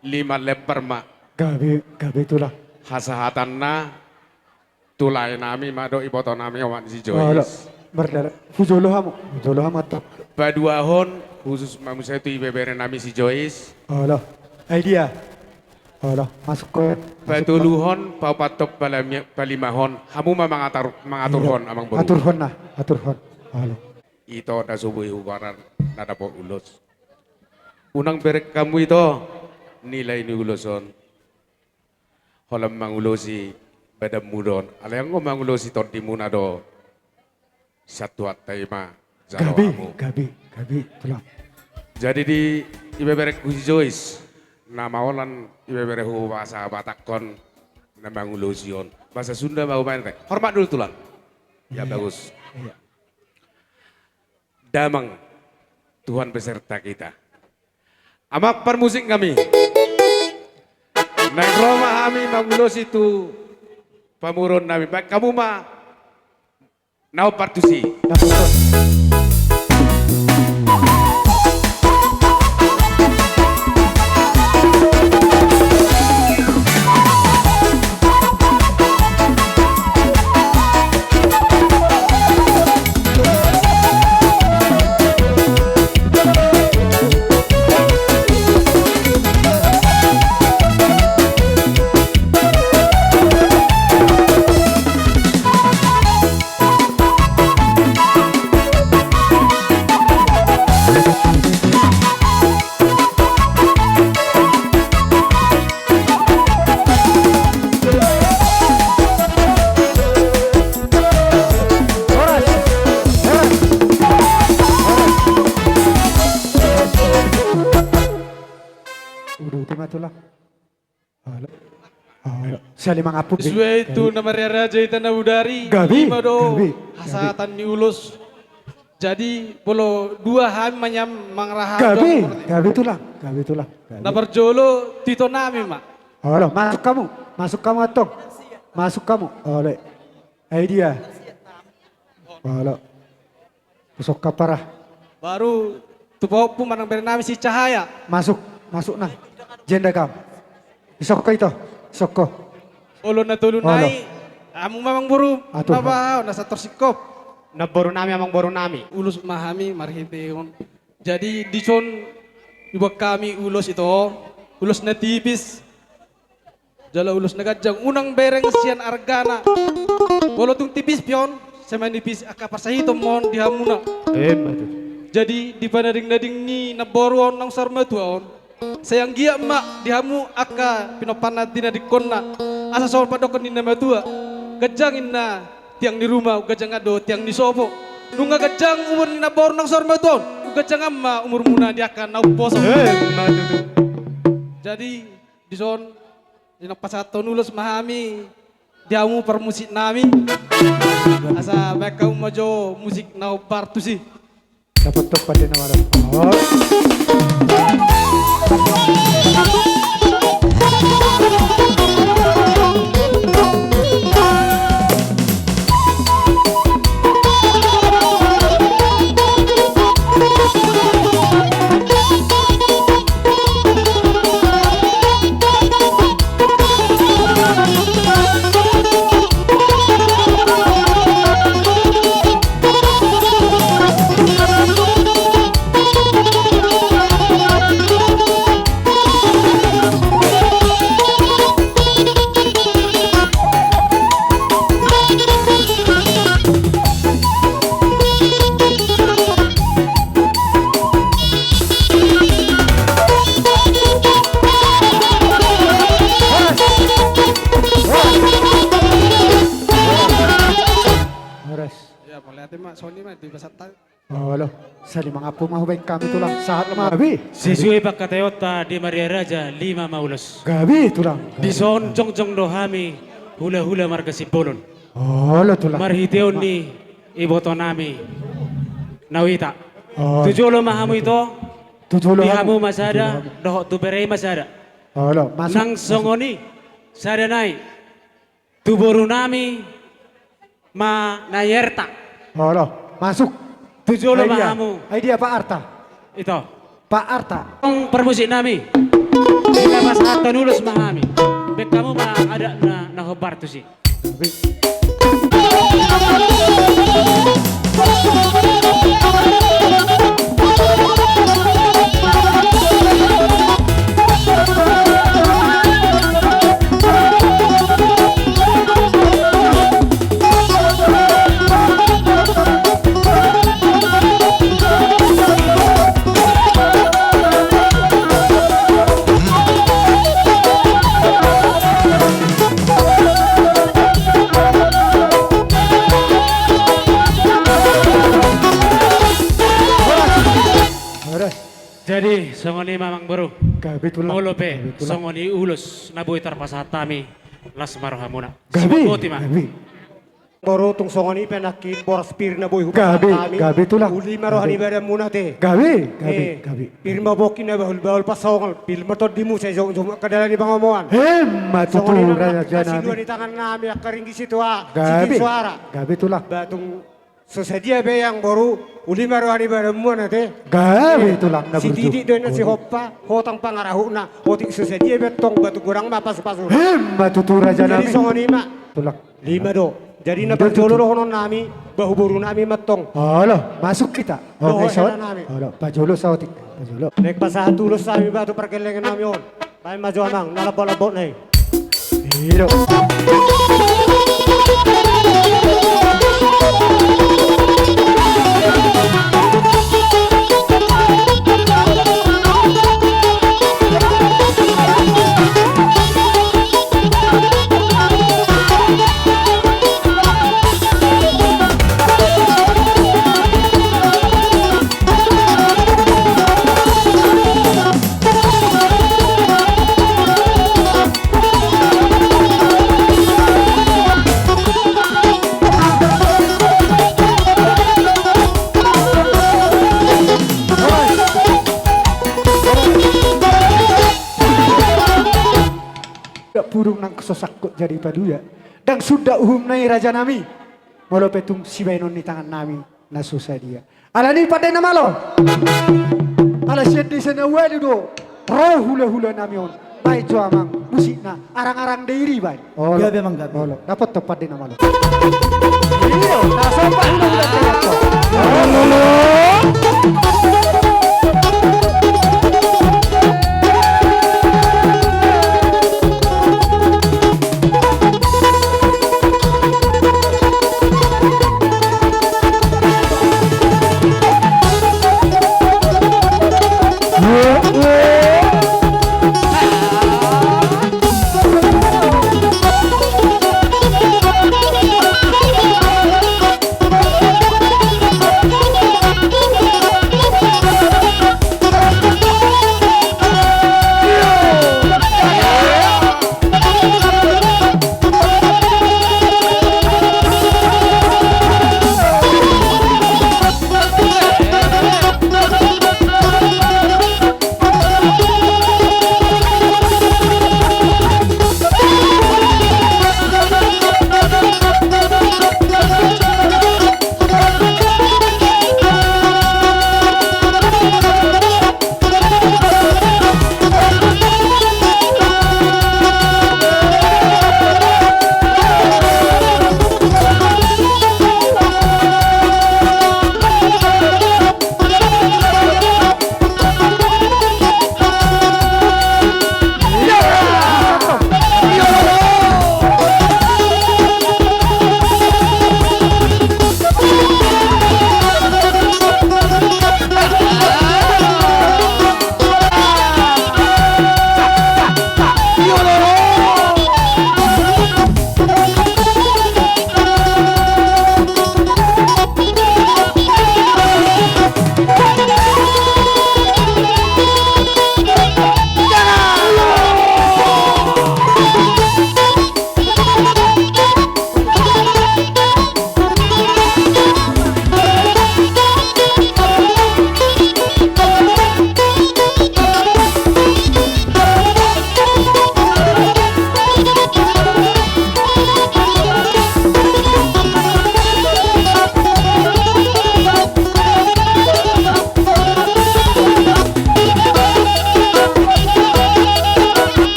lima lembar ma. Gabe, gabe tulang. Hasahatanna tu lae nami ma dohot iboto nami omak ni si Jois. Mardala, hujolo hamu, hujolo hamu antong. Paduahon khusus ma muse tu ibebere nami si Jois. Olo. Ai dia. Olo, masuk ko. Patoluhon, paopathon, palami-, palimahon. Hamu ma mangatar-, mangaturhon, amang boru. Aturhon na, aturhon. Olo. Ito na so boi hugoaran na dapot ulos. Unang bereng hamu ito nilai ni ulos on. Holan mangulosi badanmu do on. Alai anggo mangulosi tondimuna do sian Tuhanta i ma jalo hamu. Gabe, gabe, gabe, tulang. Jadi di ibeberengku si Jois, na maolan ibeberengku bahasa Batakhon na mangulosi on. Bahasa Sunda ma hubaen. Hormat dulu tulang. Ya, bagus. Iya. Damang, Tuhan beserta kita. Amang parmusik nami. Naeng ro ma hami mangulosi tu pamoruon nami. Baen hamu ma na hombar tusi. Uduti ma tulang. Olo. Olo. Salimang ampun. Sesuai tu na mariaraja hita na bodari. Gabe, ima do gabe, gabe. Hasahatan ni ulos. Jadi molo dua hami manyam mangraha. Gabe, gabe tulang, gabe tulang. Gabe. Na parjolo tu ito nami ma. Olo, masuk hamu, masuk hamu antong. Masuk hamu. Olo. Ai dia. Olo. Pusok kapara. Baru tu pahompu manang bere nami si Cahaya. Masuk, masuk nang. Jenda kam. Isokko ito, isokko. Olo na tolu nai. Hamu ma amang boru. Atur. Na ba, na sator singkop. Na boru nami, amang boru nami. Ulos ma hami marhite on. Jadi dison dibuat hami ulos ito. Ulos na tipis. Jala ulos na ganjang unang bereng sian argana. Molo tung tipis pe on, sai manipis angka parsahiton ma on di hamuna. Emma tutu. Jadi di panading-nading ni namboru on naung saur matua on, sai anggiat ma di hamu angka pinomparna tinadingkonna. Asa songon pandokkon ni na matua, ganjang inna tiang ni ruma, ganjang do tiang ni sopo. Nunga ganjang umur ni namboru naung saur matua on, ganjang ma umurmuna di angka na umposo. Emma tutu. Jadi dison, di na pasahathon ulos ma hami di hamu parmusik nami. Asa baen hamu ma jo musik na hombar tusi. Dapothon pande na marapot. Horas. Ya, mauliate ma, songon i ma di pasahat. Olo, salimang ampun ma hubaen hami tulang, sahat ma. Gabe. Sesuai pangkataionta di Maria Raja, lima ma ulos. Gabe tulang. Dison jongjong do hami hulahula marga Simbolon. Olo tulang. Marhiteon ni iboto nami Nawita. Olo. Tu jolo ma hamu ito. Tu jolo hamu. Di hamu ma sada, tu jolo hamu. Dohot tu bere i ma sada. Olo, masuk. Nang songon i, sada nai. Tu boru nami ma Nayerta. Olo, masuk. Tu jolo ma hamu. Ai dia Pak Arta? Ito. Pak Arta. Tong parmusik nami. Jala pasahathon ulos ma hami. Baen hamu ma adat na, na hombar tusi. Jadi songon i ma amang boru. Gabe tulang. Molo pe songon i ulos na boi tarpasahat hami, las ma rohamuna. Gabe. Siboti ma. Gabe. Boru, tung songon i pe nangkin boras pir na boi hupasahat hami. Gabe tulang. Uli ma roha ni badanmuna ate. Gabe, gabe, gabe. Pir ma pongki na bahul-bahul pasongol, pir ma tondimu sai jomuk-jomuk angka dalan ni pangomoan. Emma tutu raja nami. Songon i nang na pasilua ni tangan nami angka ringgit sitio, gabe, sitio soara. Gabe tulang. Ba tung so sadia pe amang boru, uli ma roha ni badanmuna ate. Gabe tulang na burju. Sititik do na sihompa, hotang pangarahutna, otik so sadia pe antong ba tung godang ma pasu-pasu. Emma tutu raja nami. Jadi songon i ma. Tulang. Lima do. Jadi na parjolo dohonon nami, bahu boru nami ma antong. Olo, masuk hita. Olo, pajolo saotik. Pajolo. Naeng pasahat ulos hami ba tu pargellengan nami on. Baen ma jo amang, na lambok-lambok na i. Ido. Dak pudung nang so sangkut jadi paduda. Ndang suda uhumna i raja nami. Molo pe tung sibaenon ni tangan nami na so sadia. Alani i pande na malo. Ala sian desa na ualu do ro hula-hula nami on. Baen jo amang musikna, arang-arang dairi baen. Olo. Gabe amang, gabe. Olo. Dapot do pande na malo. Iyo, na somba hula-hula dairi. Olo.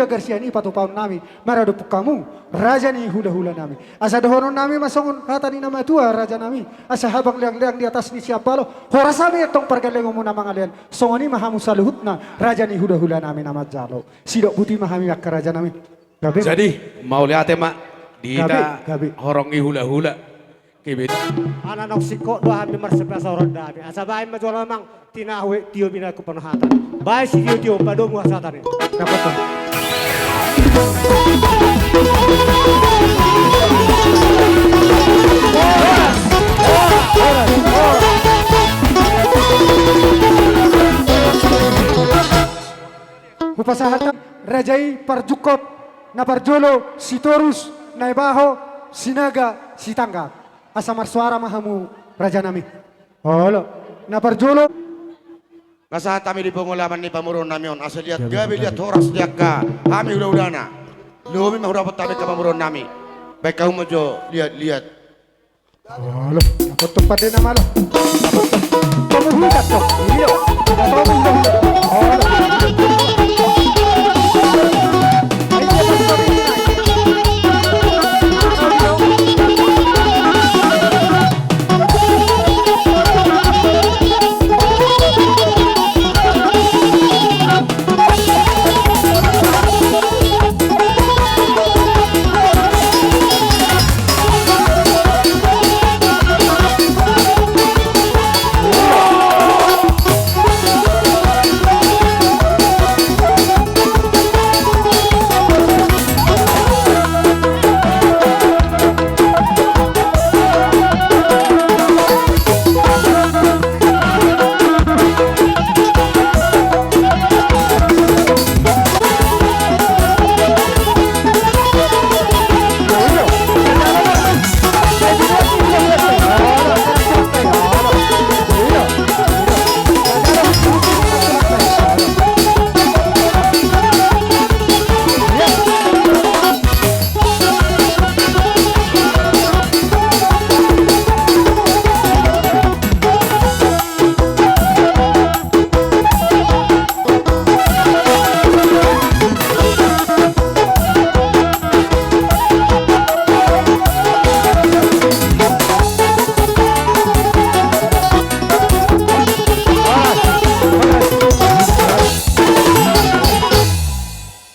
Garsiani patupaon nami maradophon hamu raja ni hulahula nami. Asa dohonon nami ma songon hata ni na matua raja nami, asa habang leangleang di atas ni siambalo, horas hami antong pargellengmu na mangalean. Songon i ma hamu saluhutna raja ni hulahula nami na manjalo. Sidok boti ma hami angka raja nami. Gabe. Jadi mauliate ma di hita horong ni hulahula. Kebet. Ala naung singkop do hami marsipasaoran damang. Asa baen ma jolo amang tinahu tio binaen tu panahatan. Baen sitiotio padomu hasahatan i. Dapotan. Hupasahat raja i parjungkot na parjolo Sitorus, Naibaho, Sinaga, Sitangga. Asa marsoara ma hamu raja nami. Olo. Na parjolo. Pasahat hami di pangulaman ni pamoruon nami on, asa liat gabe, liat horas di angka hami hulahulana. Lobi ma hudapot hami angka pamoruon nami. Baen hamu ma jo liat-liat. Olo, dapot tong pande na malo. Dapot tong. Tomu huida tong. Iyo. Tomu huida. Olo.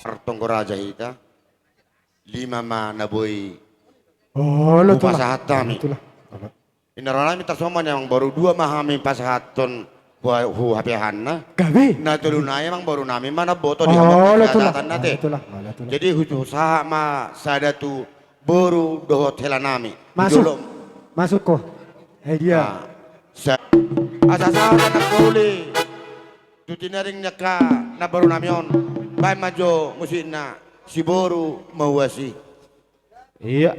Martonggo raja hita. Lima ma na boi. Olo, tulang. Hupasahat hami. Olo, tulang. Olo. Inna roha nami tarsongon i ma nian amang boru, dua ma hami pasahathon hu, hu hapeahanna. Gabe. Na tolu nai amang boru nami ma na boto di hamu. Olo, tulang. Pasahatanna te. Olo, tulang. Olo, tulang. Jadi hu, hupasahat ma sada tu boru dohot hela nami. Masuk. Masuk ho. Hei dia. Nah, sa, asa sahat anak koli. Tu tinaring ni angka na boru nami on, baen ma jo musikna si boru mauasi. Iya.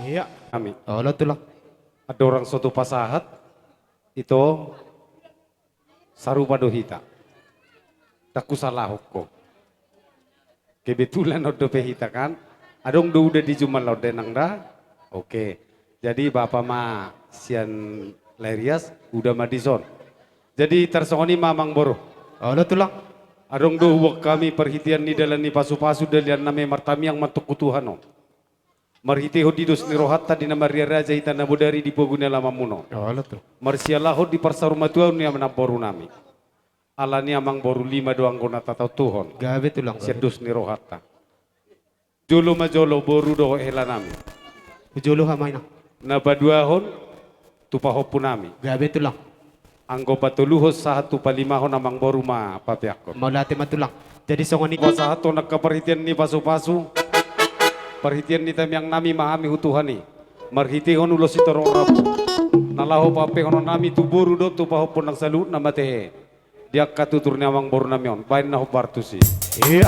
Iya. Hami. Olo, tulang. Andorang so hupasahat, ito. Sarupa do hita. Ndang husalahon ho. Kebetulan on dope hita kan. Adong do uda di jumala on da, Inang da? Oke. Jadi bapa ma sian Lae Rias, uda ma dison. Jadi tarsongon i ma amang boru. Olo, tulang. Adong do huboan hami parhitean ni dalan ni pasupasu, dalihan nami martamiang ma antong tu Tuhan on. Marhitehon di dos ni rohanta di na marria raja hita na bodari di pogu ni alamanmuna on. Olo, tulang. Marsialahon di parsaurmatuaon ni amang boru nami. Alani amangboru, lima do anggo na tatontuhon. Gabe tulang. Sian dos ni rohanta. Jolo ma jolo boru dohot helanami. Jolo hama inang. Na paduahon tu pahompunami. Gabe tulang. Anggo patoluhon sahat tu palimahon amangboru ma papeakkon. Mauliate ma tulang. Jadi songon i. Pasahathon angka parhitean ni pasupasu, parhitean ni tangiangnami ma hami tu Tuhan i. Marhitehon ulos sitorop rambu na laho papeahononnami tu boru dohot tu pahompu nang saluhutna ma tehe. Di angka tutur ni amangborunami on, baen na hombar tusi. Ia.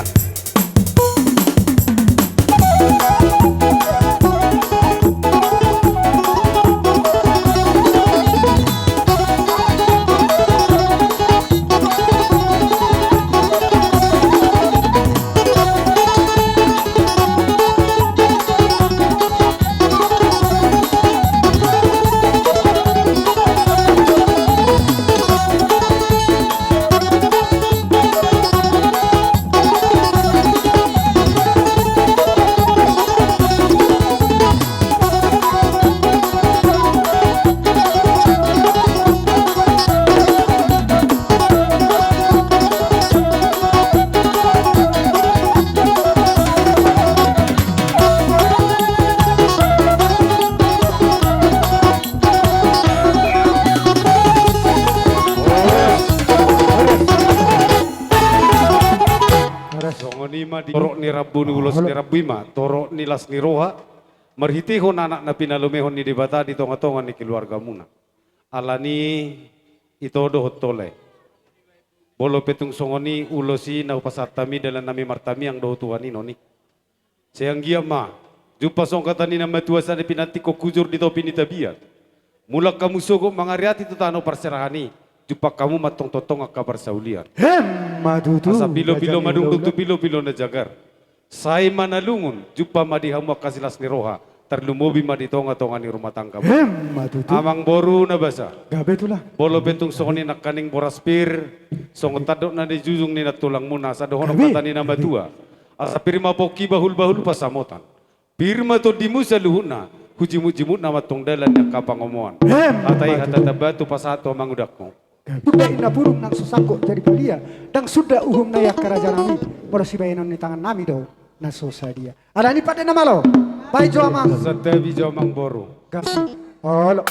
Songon i ma di torop ni rambu ni ulos ni rambu i ma torop ni las ni roha, marhitehon anak na pinalumehon ni Debata di tongatonga ni keluargamuna. Alani i ito do hot tole. Molo pe tung songon i ulos i na hupasahat hami dalannami martangiang do tu Tuhan i non i. Sai anggiat ma jumpa songon hata ni na matua, sada pinantikhon hujur di topi ni tapian. Mulak hamu sogot mangariati tu tano parserahan i, jumpang hamu ma tongtong angka parsaulian. Emma tutu. Asa pilopilo madungdung tu pilopilo na jagar. Sai ma na lungun, jumpa ma di hamu angka silas ni roha, tarlumobi ma di tongatonga ni rumah tangga. Emma tutu. Amangboru na basa. Gabe tulang. Molo pe tung songon i nangkaning boras pir, songon tandok na nijujung ni nantulangmuna, asa dohonon hata ni na matua. Asa pir ma pongki, bahulbahul pansamotan. Pir ma tondimu saluhutna, hujimutjimutna ma tong dalan ni angka pangomoan. Emma tutu. Hata i hata tamba tu pasahat tu amangudangku. Gabe. Suda inna burung nang so sangkot jadi balia, ndang suda uhum na i angka rajanami, molo sibahenon ni tangannami do na so sadia. Alani i pande na malo. Baen jo amang. Santabi jo amangboru. Gabe. Olo.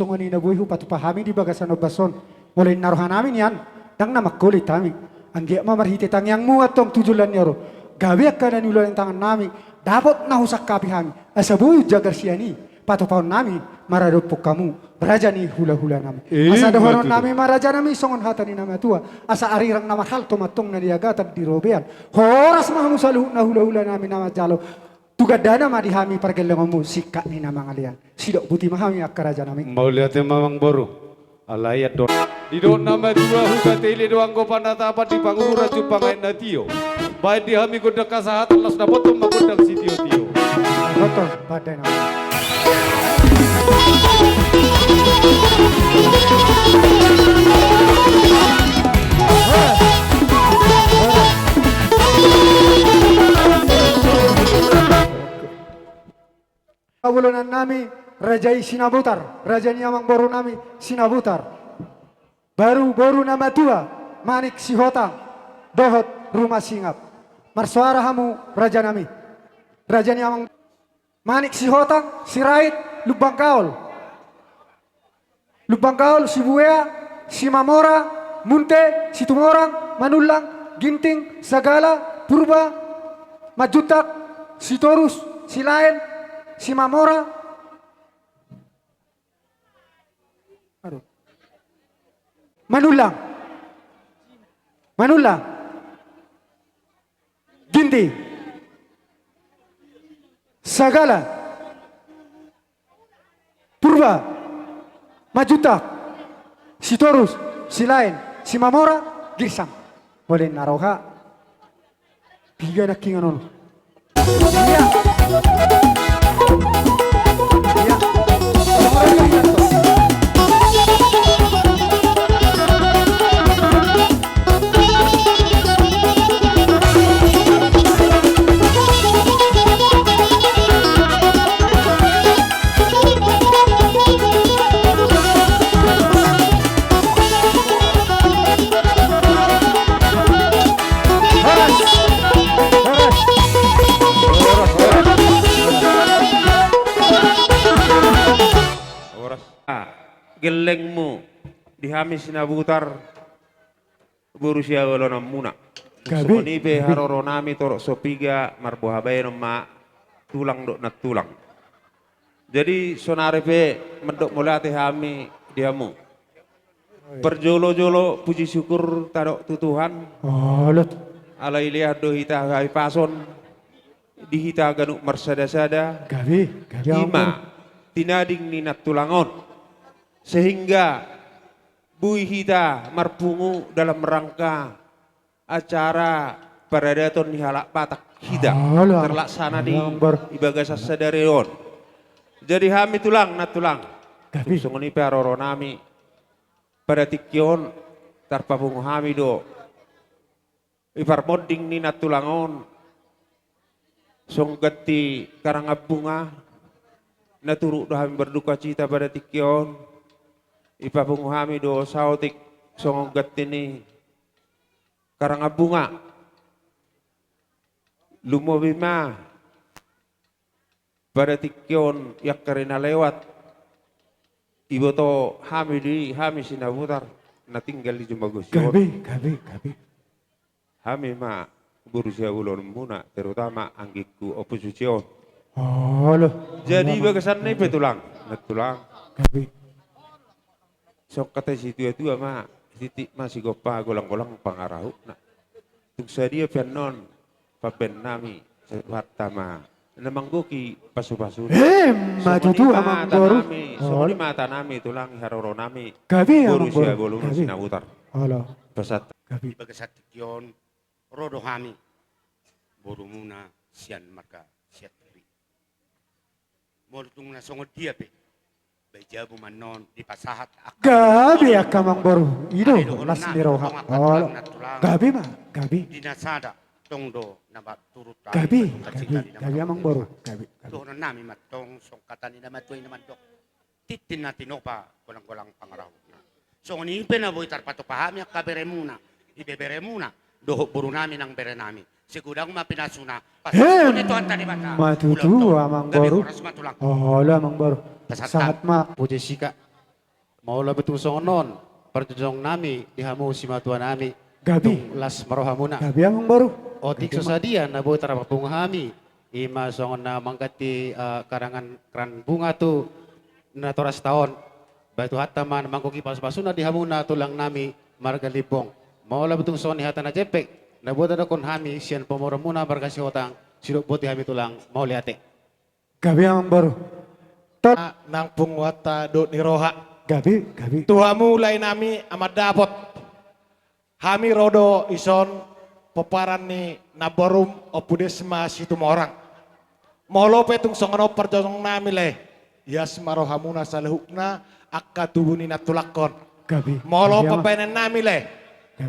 Songon i na boi hupatupa hami di bagasan ombas on. Molo inna rohanami nian, ndang na mangkolit hami. Anggiat ma marhite tangiangmu antong tu joloan ni ari on, gabe angka na niula ni tangannami, dapot na husangkapi hami, asa boi umjagar sian i patupaonnami maradophon hamu, raja ni hulahulanami. Eh, asa dohononnami ma rajanami songon hata ni na matua: Asa arirang na marhalto ma antong na niagatan di robean. Horas ma hamu saluhutna hulahulanami na manjalo. Tu gandana ma di hami pargellengonmu singkat ni na mangalean. Sidok boti ma hami angka rajanami. Mauliate ma amangboru. Alai andor. Didok na matua, huta tele do anggo panatapan, di pangururan jumpang aek na tio. Baen di hami gondang hasahatan, laos dapothon ma gondang sitiotio. Betul, pandai nama. Habolonannami, raja i Sinabutar, raja ni amangborunami Sinabutar. Baru boru na matua, Manik Sihotang dohot Ruma Singap. Marsoara hamu rajanami. Raja ni amang Manik Sihotang, Sirait, Lumban Gaol. Lumban Gaol, Sibuea, Simamora, Munte, Situmorang, Manullang, Ginting, Sagala, Purba, Manjuntak, Sitorus, Silaen, Simamora, aduh. Manullang. Manullang. Ginting. Sagala. Purba, Manjuntak, Sitorus, Silaen, Simamora, Girsang. Molo inna roha, piga nangkiningan on? Ia. Ia. Horas. Horas. Horas. Ah, gellengmu di hami Sinabutar. Boru sihaholonganmuna. Gabe, songon i pe gabe. Haroronami torop so piga marboha baenon ma tulang dohot nantulang. Jadi sonari pe mandok mauliate hami di hamu. Parjolo-jolo puji syukur tadok tu Tuhan. Olo. Alai lean do hita hahipason di hita ganup marsada-sada. Gabe, gabe. Ima tinading ni nantulang on. Sehingga boi hita marpungu dalam rangka acara paradaton ni halak Batak hita. Olo, terlaksana di, olo, amangboru, di bagasan sadari on. Jadi hami tulang, nantulang. Gabe. Songon i pe haroronami. Pada tingki on tarpapungu hami do i parmonding ni nantulang on. Songon ganti karangabunga, na turut do hami berdukacita pada tingki on. Ipapungu hami do saotik songon ganti ni karangabunga. Lumobi ma pada tingki on i angka ari na lewat, iboto hami do i, hami Sinabutar na tinggal di Jumagaon on. Gabe, gabe, gabe. Hami ma boru sihaholonganmuna, terutama anggingku Ompu Susi on. Olo. Jadi, olo, bagasan na i pe, gabe, tulang, nantulang. Gabe. Songon hata ni situatua ma, titik ma sigompa, golanggolang pangarahutna. Tung sadia pe annon pambahenonnami, sahat ma na manggohi pasupasuna. Emma tutu, amangboru. Songon i ma hatanami, songon i ma hatanami, tulang, haroronami. Gabe, amangboru. Boru sihaholongan, gabe, Sinabutar. Olo. Pasahat. Gabe. Di bagasan tingki on ro do hami borumuna sian marga Sianturi. Molo tung na songon dia pe, bahen jabu ma annon dipasahat angka. Gabe, angka amangboru. I do las ni roha. Olo. Gabe ma, gabe. Di na sada tong do na ba turut. Gabe, gabe, gabe, amangboru. Gabe, gabe. Dohononnami ma antong songon hata ni na matua i na mandok: Tintin na tinopa, golanggolang pangarahutna. Songon i pe na boi tarpatupa hami angka beremuna, ibeberemuna dohot borunami nang berenami. Sai godang ma pinasuna. Pasahathon ni Tuhanta Debata. Emma tutu, amangboru. Gabe, horas ma, tulang. Olo, amangboru. Pasahat ma. Sahat ma. Puji sika. Molo pe tung songon on parjongjong nami di hamu simatua nami. Gabe. Tung las ma rohamuna. Gabe amang boru. Otik so sadia na boi tarpapungu hami, i ma songon na mangganti, eh, karangan keran bunga tu natorasta on. Ba Tuhanta ma na manggohi pasupasuna di hamuna tulang nami marga Limbong. Molo pe tung songon i hata na jempek na boi tadokkon hami sian pamoruonmuna marga Sihotang, sidok boti hami tulang, mauliate. Gabe amang boru. Tol. Ah, nang punguanta dohot ni roha. Gabe, gabe. Tu hamu lae nami amang dapot. Hami ro do dison pomparan ni namborum Ompu Desma Situmorang. Molo pe tung songon on parjongjong nami lae, ias ma rohamuna saluhutna angka tubu ni nantulangkon. Gabe. Molo pe bahenon nami lae,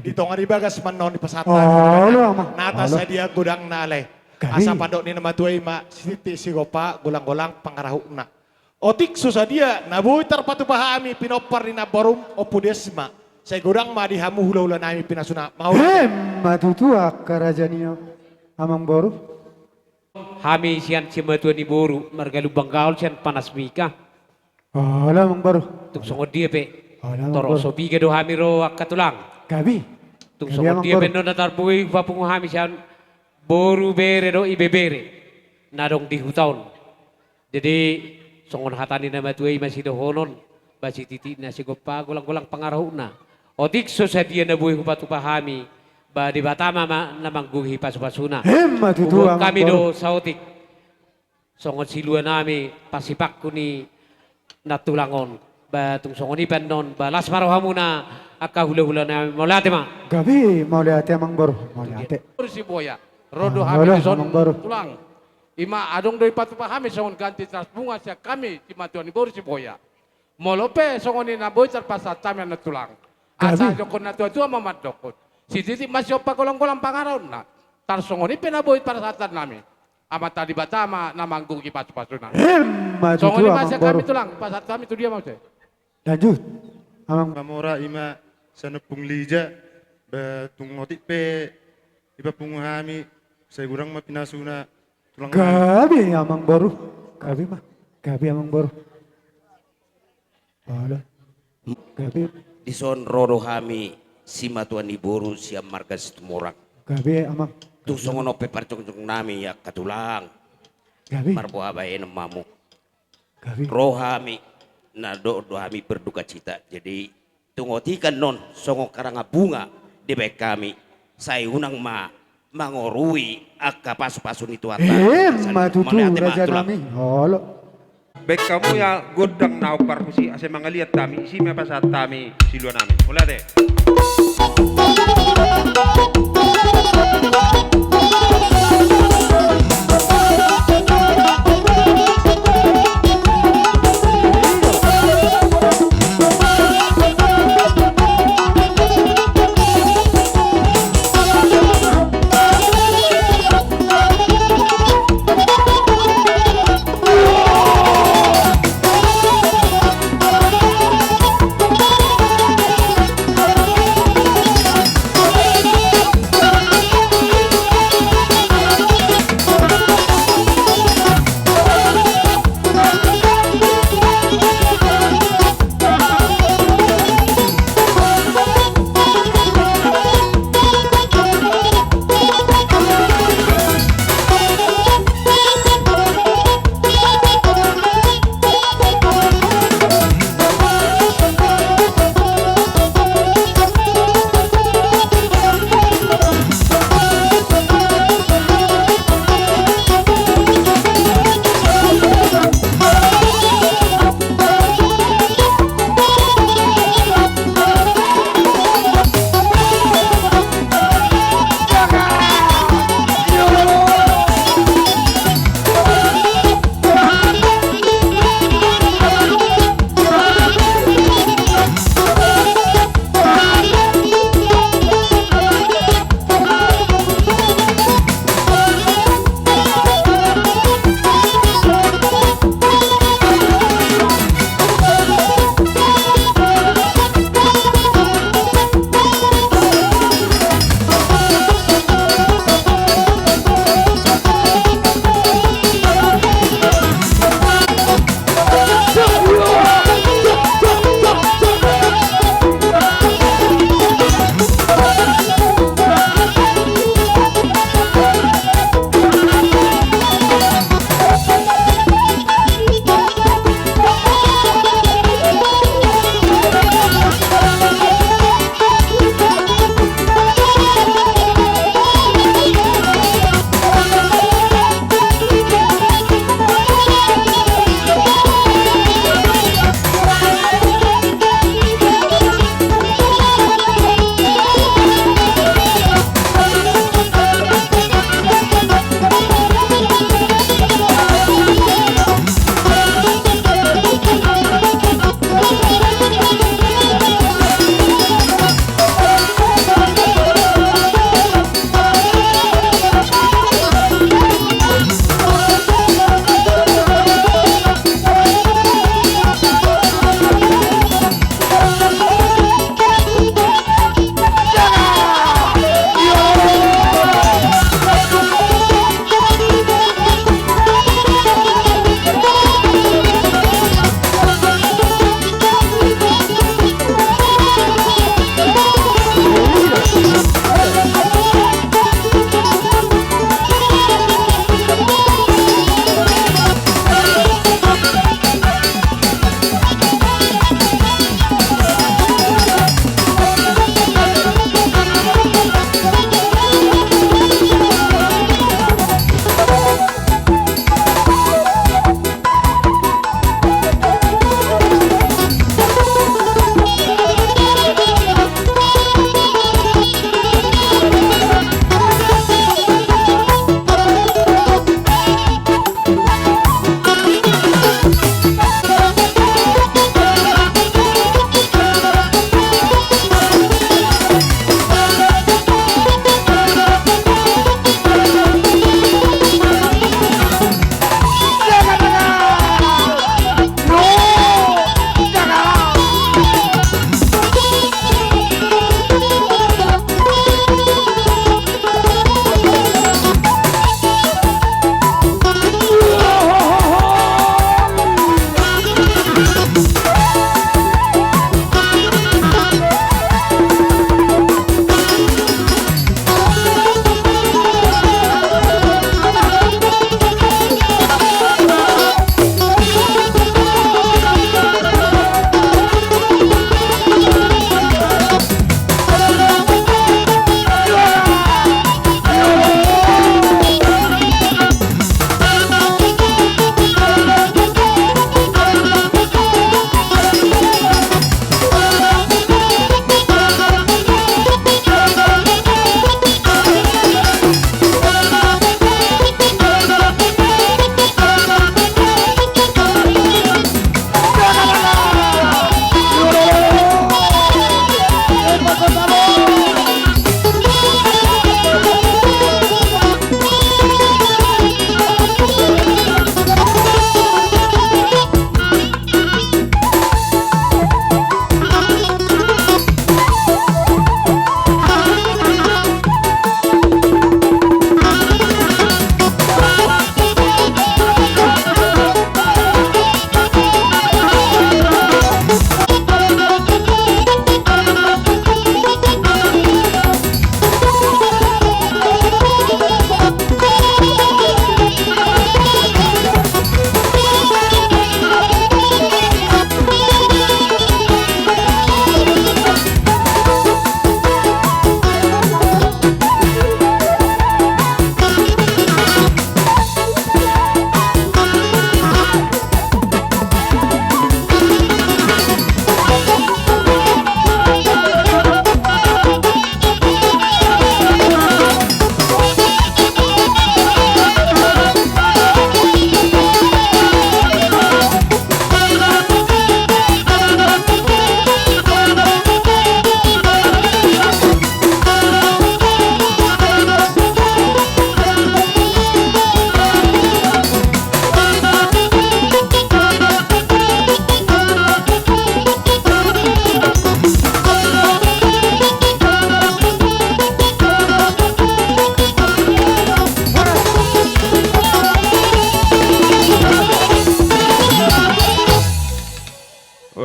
di tonga ni bagas ma annon dipasahat hami. Olo, amang. Na tasadiaan godangna lae. Gabe. Asa pandok ni na matua i ma, sititi sigompa, golanggolang pangarahutna. Otik so sadia na boi tarpatupa hami pinompar ni namborum Ompu Desma, sai godang ma di hamu hulahula nami pinasuna. Mauliate. Emma tutu angka raja ni amang boru. Hami sian simatua ni boru marga Lumban Gaol sian Panas Mika. Olo amang boru. Tung songon dia pe. Olo amang boru. Torop so piga do hami ro angka tulang. Gabe. Tung songon dia pe annon na tarboi hupapungu hami sian boru, bere dohot ibebere na adong di huta on. Jadi songon hata ni na matua i ma sidohonon, ba sititi na sigompa, golanggolang pangarahutna. Otik so sadia na boi hupatupa hami, ba Debata ma na manggohi pasupasuna. Emma tutu amang boru. Huboan hami do saotik songon silua nami, parsipangku ni nantulang on. Ba tung songon i pe annon, ba las ma rohamuna angka hulahula nami, mauliate ma. Gabe, mauliate amang boru, mauliate. Boru Sibuaya. Ro do hami dison tulang. I ma adong do dipatupa hami songon ganti tarpungu sian hami simatua ni boru Sibuaya. Molo pe songon i na boi tarpasahat hami annon tulang. Asa dohonon na tuatua ma mandokkon. Sititi ma sigompa, golanggolang pangarahutna. Tarsongon i pe na boi parsahatan nami, Amanta Debata ma na manggohi pasupasuna. Emma tutu amang boru. Songon i ma sian hami tulang, pasahat hami tu dia ma muse. Lanjut. Amang. Mamora i ma sian Ompung Lija, ba tung otik pe dipapungu hami, sai godang ma pinasuna tulang nami. Gabe amang boru. Gabe ma. Gabe amang boru. Olo. Gabe. Dison ro do hami simatua ni boru sian marga Situmorang. Gabe amang. Tung songon on pe parjongjong nami angka tulang. Gabe. Marboha bahenon ma hamu. Gabe. Ro hami, na dohot do hami berdukacita. Jadi tung otik annon songon karangan bunga dibahen hami, sai unang ma mangorui angka pasupasu ni Tuhanta. Emma tutu raja nami. Olo. Bahen hamu ia gondang na hombar husi asa mangaliat hami, isi ma pasahat hami silua nami. Mauliate.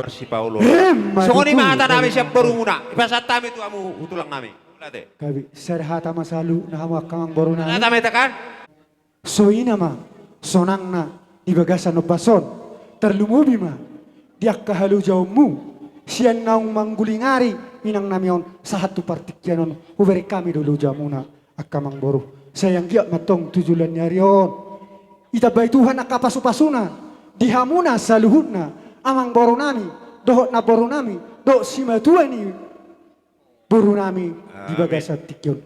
Sipaolo. Emma tutu. Songon i ma hata nami sian borumuna. Ipasahat hami tu hamu, tulang nami. Ate. Gabe, sada hata ma saluhutna hamu angka amangboru nami. Hata ma hita kan? Songon i ma sonangna di bagasan ombas on, tarlumobi ma di angka halojaonmu sian naung manggulingari inang nami on sahat tu partingkian on, hubereng hami do halojaonmuna angka amangboru. Sai anggiat ma antong tu joloan ni ari on ditambai Tuhan angka pasupasuna di hamuna saluhutna, amangboru nami dohot namboru nami dohot simatua ni boru nami di bagasan tingki on.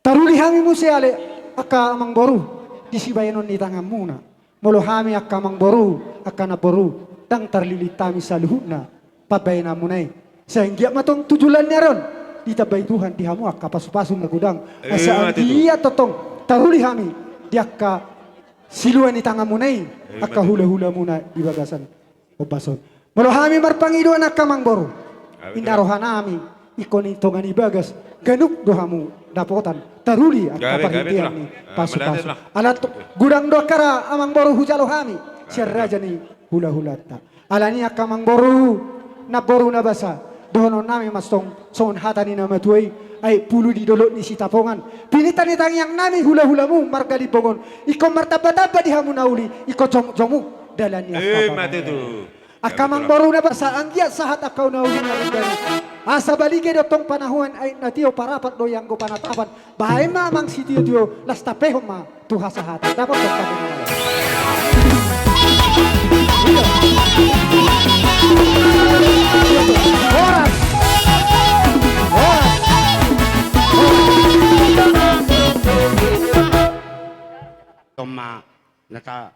Taruli hami muse ale angka amangboru di sibahenon ni tanganmuna. Molo hami angka amangboru, angka namboru, ndang tarlilin hami saluhutna pambahenanmuna i. Sai anggiat ma antong tu joloan ni ari on ditambai Tuhan di hamu angka pasupasu na godang. Asa anggiat antong taruli hami di angka silua ni tanganmuna i, angka hulahulamuna di bagasan ombas on. Molo hami marpangidoan angka amangboru, inna roha nami ingkon di tonga ni bagas ganup do hamu dapotan taruli angka parhitean ni pasupasu. Ala godang do angka ra amangboru hujalo hami sian raja ni hulahulanta. Alani i angka amangboru, namboru na basa, dohonon nami ma songon hata ni na matua i: Aek pulu di dolok ni Sitapongan, pinita ni tangiang nami hulahulamu marga Limbongon, ingkon martambatamba di hamu na uli, ingkon jomukjomuk dalan ni angka pamoruon. Angka amangboru na basa, anggiat sahat angka na uli na uli. Asa balige do tong panahuan, aek na tio parapat do i anggo panatapan. Bahen ma amang sitiotio, las tampehon ma tu hasahatan. Dapot tong panahuan. Horas. Horas. Toma, nata.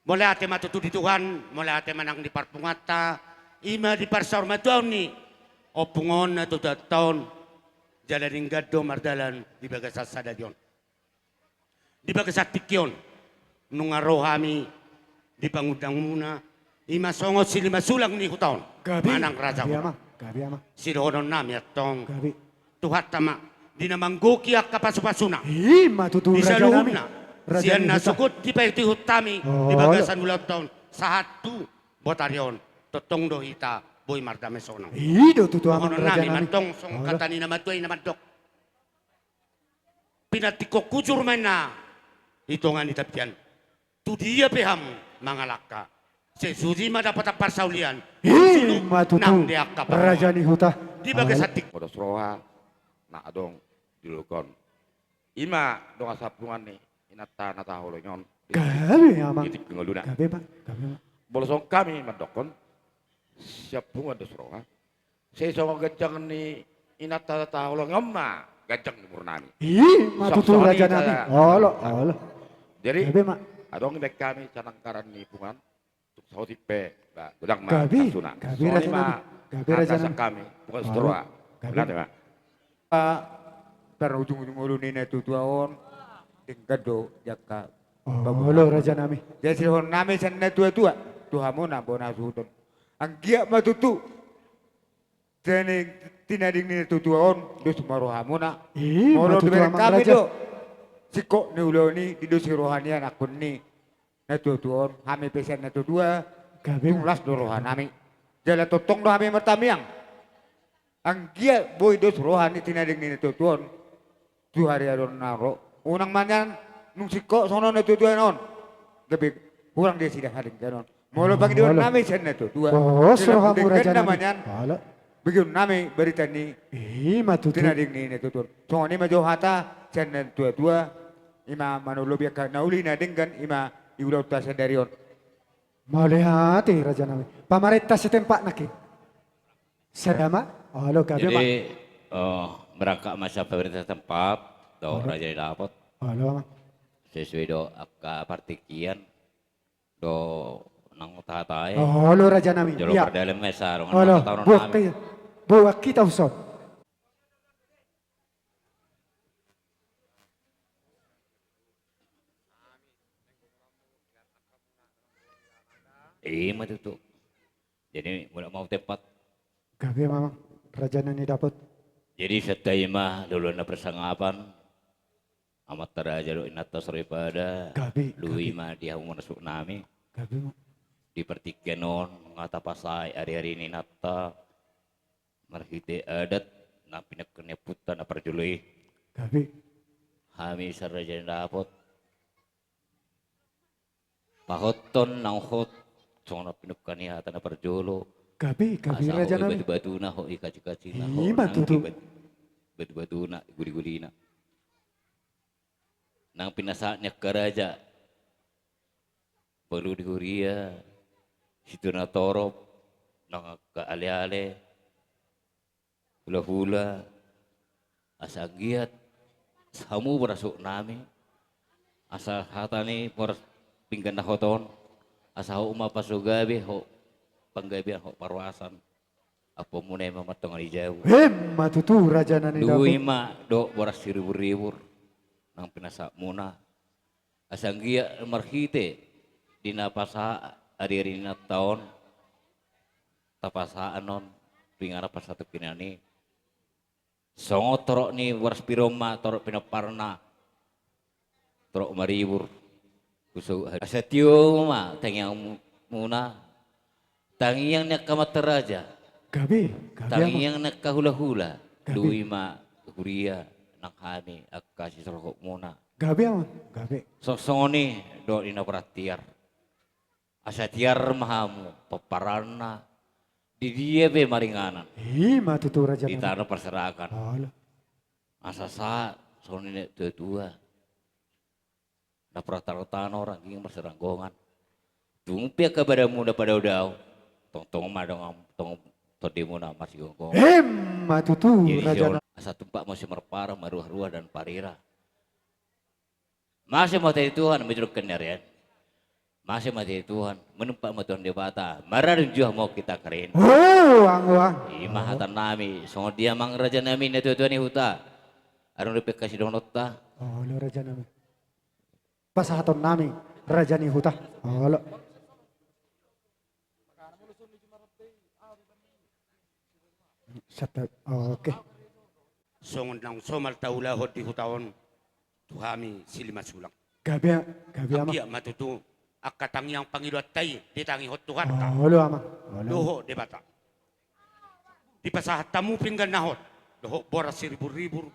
Mauliate ma tutu di Tuhan, mauliate ma nang di parpunguanta, i ma di parsaurmatuaon ni ompung on na tuatua on, jala denggan do mardalan di bagasan sadari on. Di bagasan tingki on, nunga ro hami di pangundangmuna, i ma songon silima sulang ni huta on, manang raja huta. Sidohonon nami antong, Tuhanta ma di na manggohi angka pasupasuna. I ma tutu, raja nami. Di saluhutna, sian na sogot dipaihutihut hami di bagasan ulaonta on sahat tu botari on, tongtong do hita boi mardame sonang. I do tutu, amang raja nami. Dohonon nami ma antong songon hata ni na matua i na mandok: Pinantikhon hujur ma inna di tonga ni tapian. Tu dia pe hamu mangalangka, sai sude ma dapotan parsaulian. I ma tutu, raja ni huta. Di bagasan tingki on. Dos roha na adong di dolok on, i ma dongan siampungan ni inanta na taholongi on. Gabe, amang. Di tingki ngoluna. Gabe, amang. Gabe, amang. Molo songon hami mandokkon, siampungan dos roha, sai songon ganjang ni inanta taholongi on ma ganjang ni umur nami. I ma tutu, raja nami. Olo, olo. Jadi, adong dibaen hami sian anggaran ni punguan, tung saotik pe godang ma sansuna. Gabe, raja nami. Gabe, raja nami. Punguan Sitorus. Gabe. Tar ujung-ujung ulu ni na tuatua on, denggan do jangka. Olo, raja nami. Jadi sidohonon nami sian na tuatua tu hamuna bona suhut on, anggiat ma tutu sian tinading ni na tuatua on dos ma rohamuna. I ma tutu, amang raja. Molo dibereng hami do singkop ni ulaon i, didosi roha nian angkon ni na tuatua on, hami pe sian na tuatua, tung las do roha nami. Jala tongtong do hami martamiang, anggiat boi dos roha ni tinading ni na tuatua on tu hariari on na ro. Unang ma nian nunga singkop songon on na tuatua on, gabe hurang di nasida hadengganon. Molo pangidoan nami sian na tuatua, dos rohamu, raja nami. Begeon nami barita ni tinading ni na tuatua on. Songon i ma jo hata sian na tuatua, i ma manolobi angka na uli na denggan i ma di ulaonta sadari on. Mauliate, raja nami. Pamarenta setempat nangkin. Sada ma. Olo, gabe ma. Jadi, berangkat ma sian pamarenta setempat dohot raja ni dapot. Olo, amang. Sesuai do angka partingkian do nang tahatai. Olo, raja nami. Jolo pardalan ma i, asa ro. Olo, buat hita huson. I ma tutu. Jadi, mulak ma tu tempat. Gabe ma, amang, raja na nidapot. Jadi, sahat i ma, dolo na persangapan. Amanta raja dohot inanta soripada. Gabe, gabe. Luhut ma di hamu na suhut nami. Gabe ma. Di partingkian on nga tapasahat ari-ari ni inanta marhite adat na pinungka ni ompunta na parjolo i. Gabe. Hami sian raja ni dapot pahothon naung hot songon na pinungka ni hata na parjolo. Gabe, gabe, asa hot raja i nami. Batu-batuna, hot i kaji-kajina, hot i ma tutu. Batu-batuna, guli-gulina. Nang pinasahat ni angka raja, baru di huria, situan na torop, nang angka ale-ale, hula-hula, asa anggiat hamu boras nami, asa hata ni boras pinggan na hot on, asa hot ma pasu gabe, hot panggabean, hot parhorasan. Ompunmuna i ma mantongan i jabu. Emma tutu, raja nami. Dua i ma dohot boras siribur-ribur nang pinasahatmuna. Asa anggiat marhite di na pasahat ari-ari ni inanta on, tapasahat annon tu inganan parsatongkinan i. Songon torop ni boras pir on ma torop pinomparna, torop maribur. Asa tio ma tangiangmuna, tangiang ni angka amanta raja. Gabe, gabe, amang. Tangiang ni angka hula-hula. Gabe. Dua i ma huria nang hami angka sisorhotmuna. Gabe, amang, gabe. Songon i dohot di na poran tiar. Asa tiar ma hamu pomparanna, di dia pe maringanan. I ma tutu, raja nami. Di tano parserahan. Olo. Asa sahat songon i na tua-tua. Na poran tano-tano rangging marsiranggongan. Tung pe angka badanmuna padao-dao, tongtong ma dongan, tong tondimuna marsigomgoman. Emma tutu, raja nami. Asa tumpak ma simarpara, maruah-ruah dan parira. Mase ma hata ni Tuhan, maidurkan ni ari an. Mase ma hata ni Tuhan, manumpak ma Tuhan Debata, maradu juah ma hita karin. Oh, ang, oh, ang. I ma hata nami, songon dia amang raja nami na tua-tua ni huta. Adong dope angka sidohononta? Olo, raja nami. Pasahaton nami, raja ni huta. Olo. Sata-, oke. Songon naung somal taulahon di huta on tu hami silima sulang. Gabe, gabe, amang. Anggiat ma tutu angka tangiang pangidoanta i ditangihon Tuhanta. Olo, amang. Olo. Dohot Debata. Dipasahat hamu pinggan na hot, dohot boras siribur-ribur,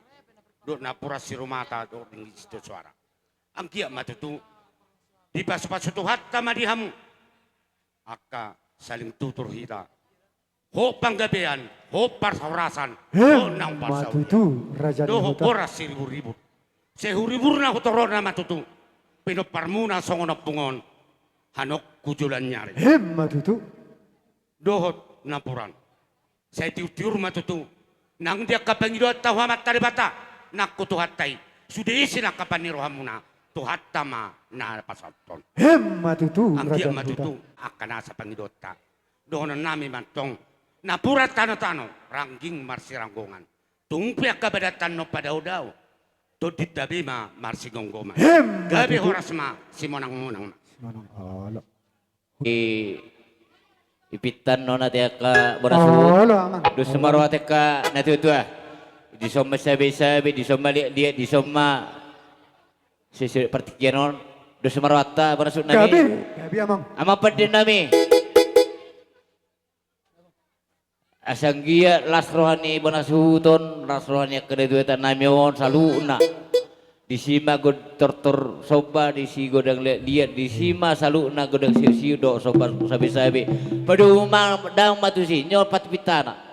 dohot napuran sirumata, dohot ringgit sitio soara. Anggiat ma tutu dipasu-pasu Tuhanta ma di hamu. Angka saling tutur hita. Hot panggabean, hot parhorasan, hot naung parsaulian. Emma tutu, raja ni huta. Dohot boras siribur-ribur. Sihuribur na hutorop nama tutu. Pinomparmuna songon ompung on. Hanok hu joloan ni ari. Emma tutu. Dohot napuran. Sai tiur-tiur ma tutu. Nang di angka pangidoanta tu Amanta Debata, nang tu Tuhanta i. Sude isi nang angka pangidoanmuna, Tuhanta ma na pasahathon. Emma tutu, raja ni huta. Anggiat ma tutu angka nasa pangidoanta. Dohonon nami ma antong, napuran tano-tano, rangging marsiranggongan. Tung pe angka badan tano padao-dao, tondinta be ma marsigomgoman. Emma tutu. Gabe horas ma, simonang-monang ma. Simonang, olo. I, ipintan non ate angka boras suhut. Olo, amang. Dos ma roha ate angka na tua-tua. Dison ma sabe-sabe, dison ma liat-liat, dison ma sesuai partingkian on. Dos ma rohanta, boras suhut nami. Gabe, gabe, amang. Amang pande nami. Asa anggiat las roha ni boras suhut on, las roha ni angka datuata nami on saluhutna. Disi ma god-, tortor somba, disi godang liat-liat, disi ma saluhutna godang siu-siu, dohot somba sabe-sabe. Padomu ma damang ma tusi, nyo pat pintana.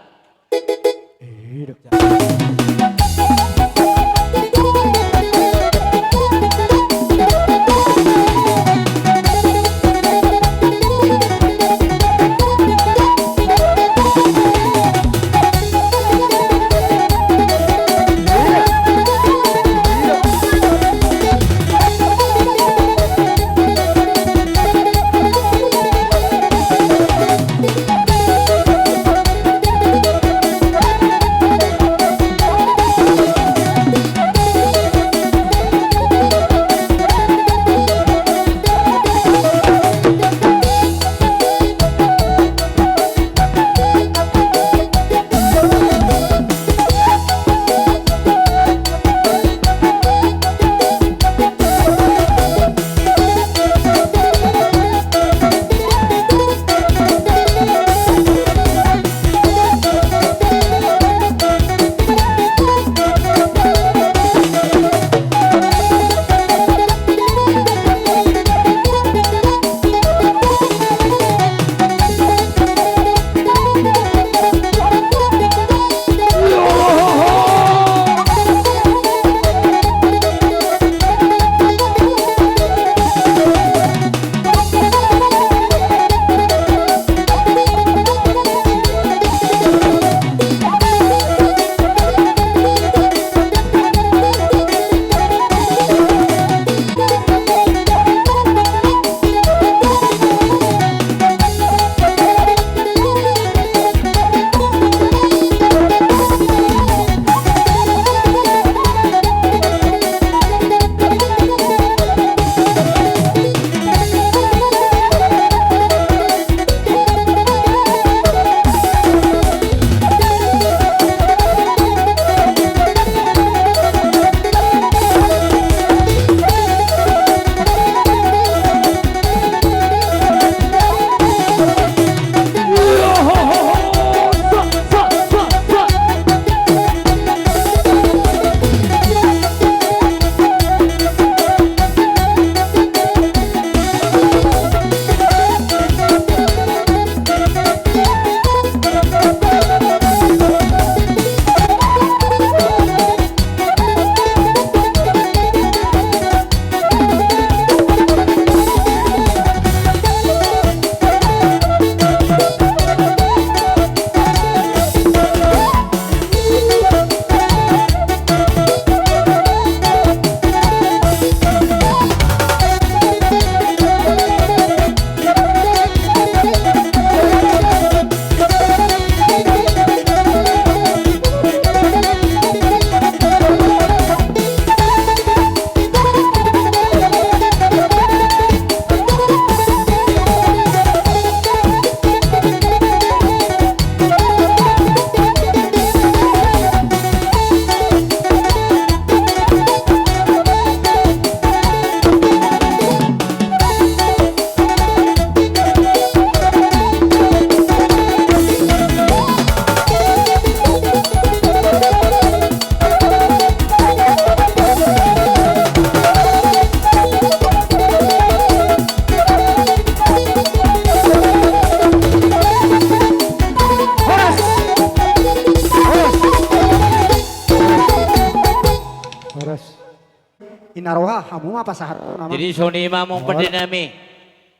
Hamu ma pasahat nama. Jadi songon i ma amang pande nami.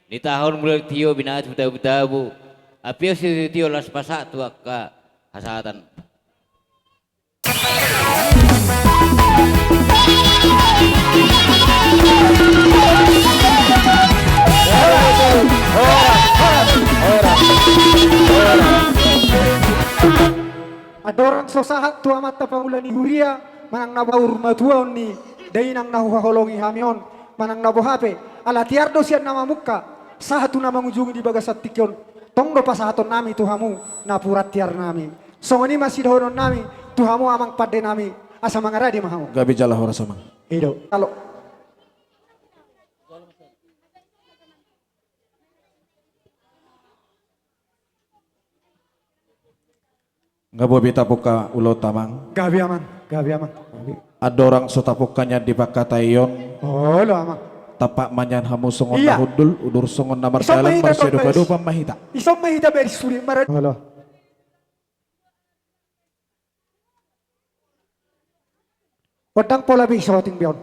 Nitaon mulak tio binat tu tabu-tabu. Apion sitio las pasahat tu angka hasahatan. Andorang so sahat tu amanta pangula ni huria manang na baoa matuaon ni dainang na huhaholongi hami on, manang na boha pe, ala tiar do sian na mamungka sahat tu na mangujungi di bagasan tingki on. Tong do pasahaton nami tu hamu napuran tiar nami. Songon i ma sidohonon nami tu hamu amang pande nami, asa mangarade ma hamu. Gabe jala horas amang. I do. Halo. Nga bobi tapungka ulaonta amang. Gabe amang, gabe amang. Andorang so tapungka nian di pangkataion. Olo amang. Tampak ma nian hamu songon na hundul, udur songon na mardalan, marsiadopadopan ma hita. Ison ma hita baen suri mara. Olo. Ondang pola be isoting be on.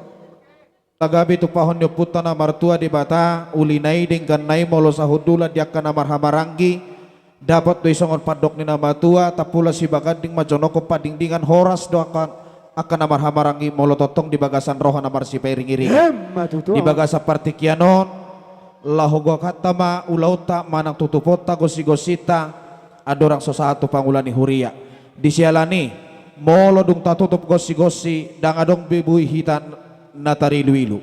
Tagabe tumpahon ni Ompunta na martua Debata, ulina i dengganna i molo sahundulan di angka na marhahamaranggi, dapot do i songon pandok ni na matua, tampulon sibaganding manjonokhon pandingdingan, horas do angka, angka na marhahamaranggi molo tongtong di bagasan roha na marsipairingiringi. Emma tutu. Di bagasan partingkian on, laho gok hata ma ulaonta manang tutuponta, gosigosinta, andorang so sahat tu pangula ni huria. Di siala ni, molo dung tatutup gosigosi, ndang adong be boi hita na tariluilu.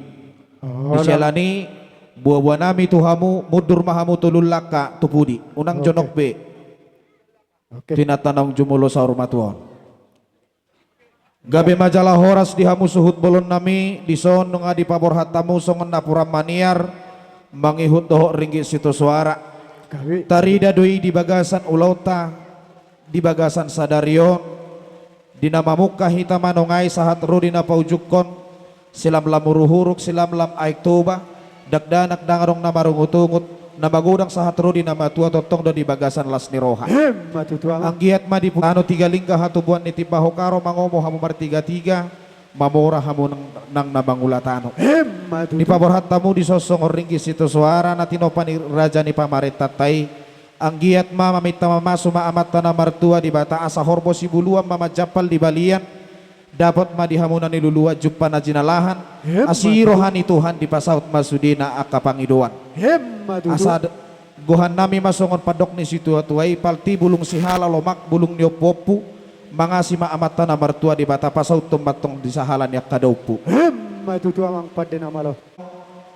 Di siala ni, boaboa nami tu hamu, mundur ma hamu tu lululanta, tu pudi, unang jonok be. Oke. Tu inanta naung jumolo saur matua on. Gabe ma jala horas di hamu suhut bolon nami, dison nunga dipaborhat hamu songon napuran maniar, mangihut dohot ringgit sitio soara. Gabe. Tarida do i di bagasan ulaonta, di bagasan sadari on, di na mamungka hita manongai sahat ro di na paujungkon, silamlam huruk-huruk, silamlam aek Toba, dakdanak ndang adong na marungut-ungut, na magodang sahat ro di na matua tongtong do di bagasan las ni roha. Emma tutu amang. Anggiat ma di pu-, tano Tiga Lingga hatubuan ni Timbaho Karo mangomo hamu martigatiga, mamora hamu nang, nang na mangula tano. Emma tutu. Dipaborhat hamu dison songon ringgit sitio soara na tinopa ni raja ni pamarentanta i. Anggiat ma maminta mamasu ma Amanta na martua Debata asa horbo sibuluan ma manjampal di balian. Dapot ma di hamu na niluluan jumpa na jinalahan. Emma tutu. Asi roha ni Tuhan dipasaut ma sudena angka pangidoan. Emma tutu. Asa d-, gohan nami ma songon pandok ni situatua i, palti bulung sihala, lomak bulung ni ompuompu, mangasi ma Amanta na martua Debata pasauthon ma tong di sahala ni angka daompu. Emma tutu amang pande na malo.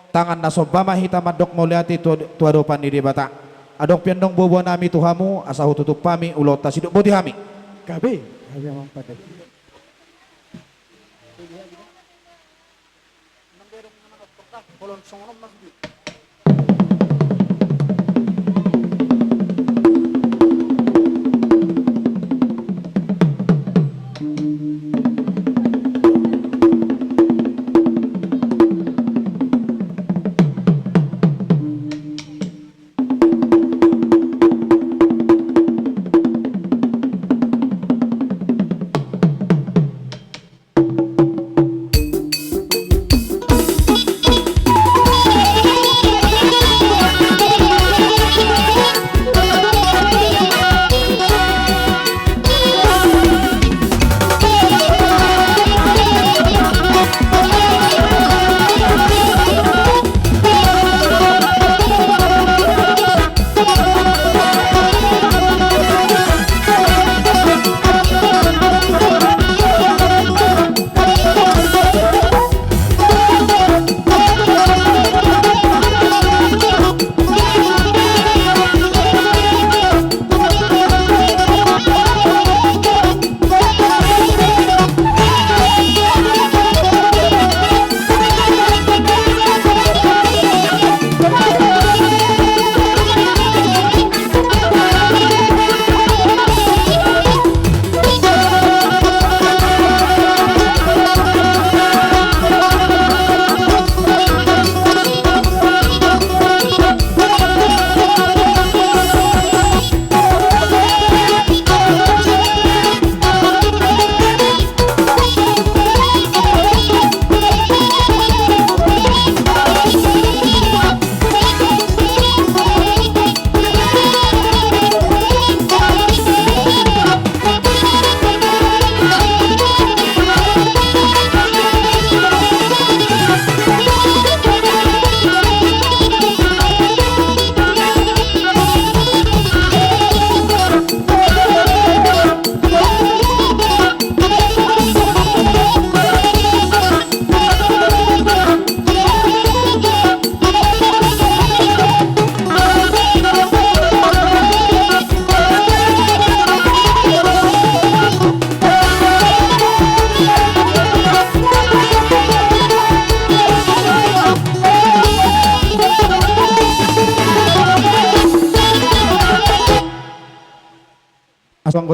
Tangan na somba ma hita mandok mauliate tu, tu adopan ni Debata. Adong pe annon boaboa nami tu hamu, asa hututup hami ulaonta, sidok boti hami. Gabe, gabe amang pande.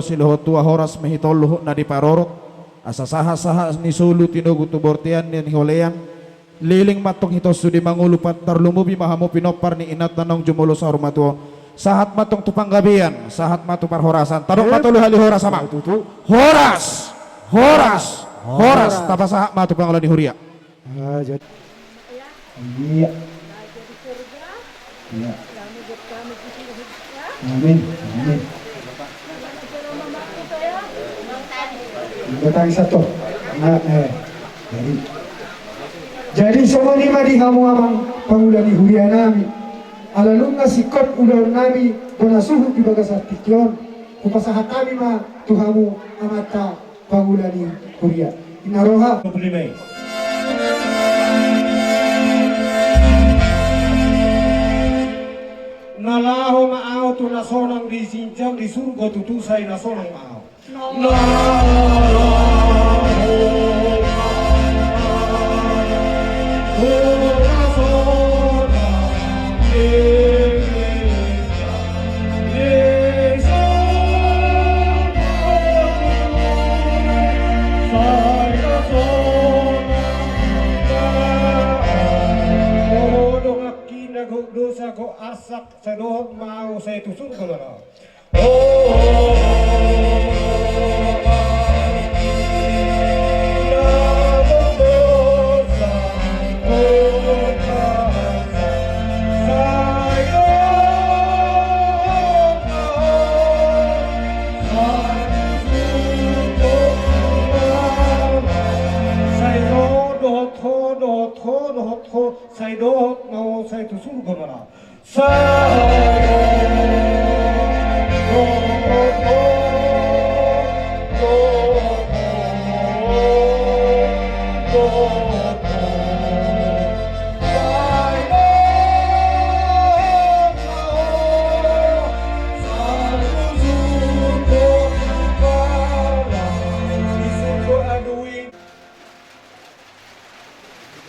Siluhut tua horas ma hita on luhutna diparorot, asa sahat-sahat ni solu tinogu tu bontean ni halean, leleng ma antong hita on sude mangolu, tarlumobi ma hamu pinompar ni inanta naung jumolo saur matua on. Sahat ma antong tu panggabean, sahat ma tu parhorasan. Tadok ma tolu hali horas, amang. Horas, horas, horas. Tapasahat ma tu pangula ni huria. Ah, jadi. Iya. Iya. Amin. Amin. Batang satu. Nah, eh. Jadi. Jadi songon i ma di hamu amang pangula ni huria nami. Ala nunga singkop ulaon nami bona suhut di bagasan tingki on. Hupasahat hami ma tu hamu amanta pangula ni huria. Inna roha. Na laho ma ahu tu na sonang di jinjang di surgo tutu, sai na sonang ma ahu. Na laho ma ahu tu na sonang di dosa, gok arsak, sai dohot ma ahu, sai tu surgo ma ahu. Sai dohot ho, dohot ho, dohot ho, sai dohot ma ahu, sai tu surgo ma ahu.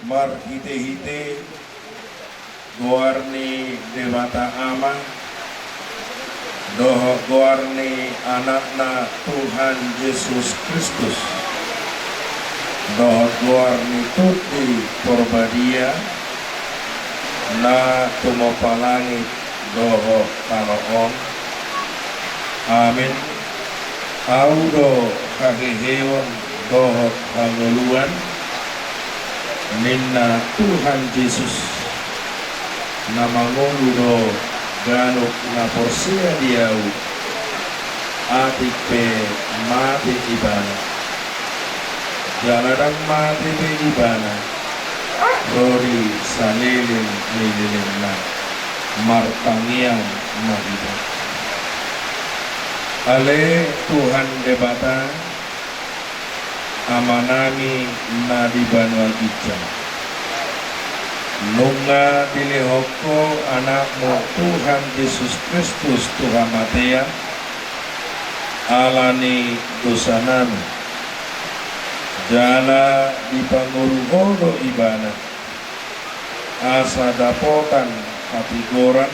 Marhitehite goar ni Debata Ama dohot goar ni Anakna Tuhan Jesus Kristus dohot goar ni Tondi Porbadia na tumompa langit dohot tano on. Amin. Ahu do haheheon dohot hangoluan ninna Tuhan Jesus, na mangolu do ganup na porsea di Ahu, atik pe mate ibana. Jala ndang mate be ibana, ro di saleleng ni lelengna, martangiang ma hita. Ale Tuhan Debata, Amanami na di banua ginjang, nunga dilehon Ho Anakmu Tuhan Jesus Kristus tu hamatean, ala ni dosanami. Jala dipangolu Ho do Ibana, asa dapotan hatigoran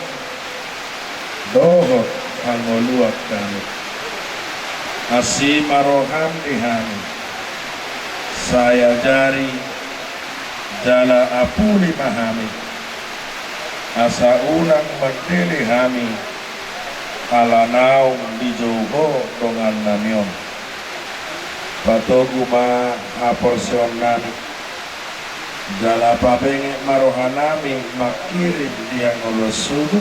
dohot hangoluan hami. Asi ma roham di hami, sai ajari jala apuli ma hami, asa unang mandele hami, ala naung dijou Ho dongannami on. Patogu ma haporseaonnami, jala pabenget ma rohanami mangkirim di hangoluan sudut,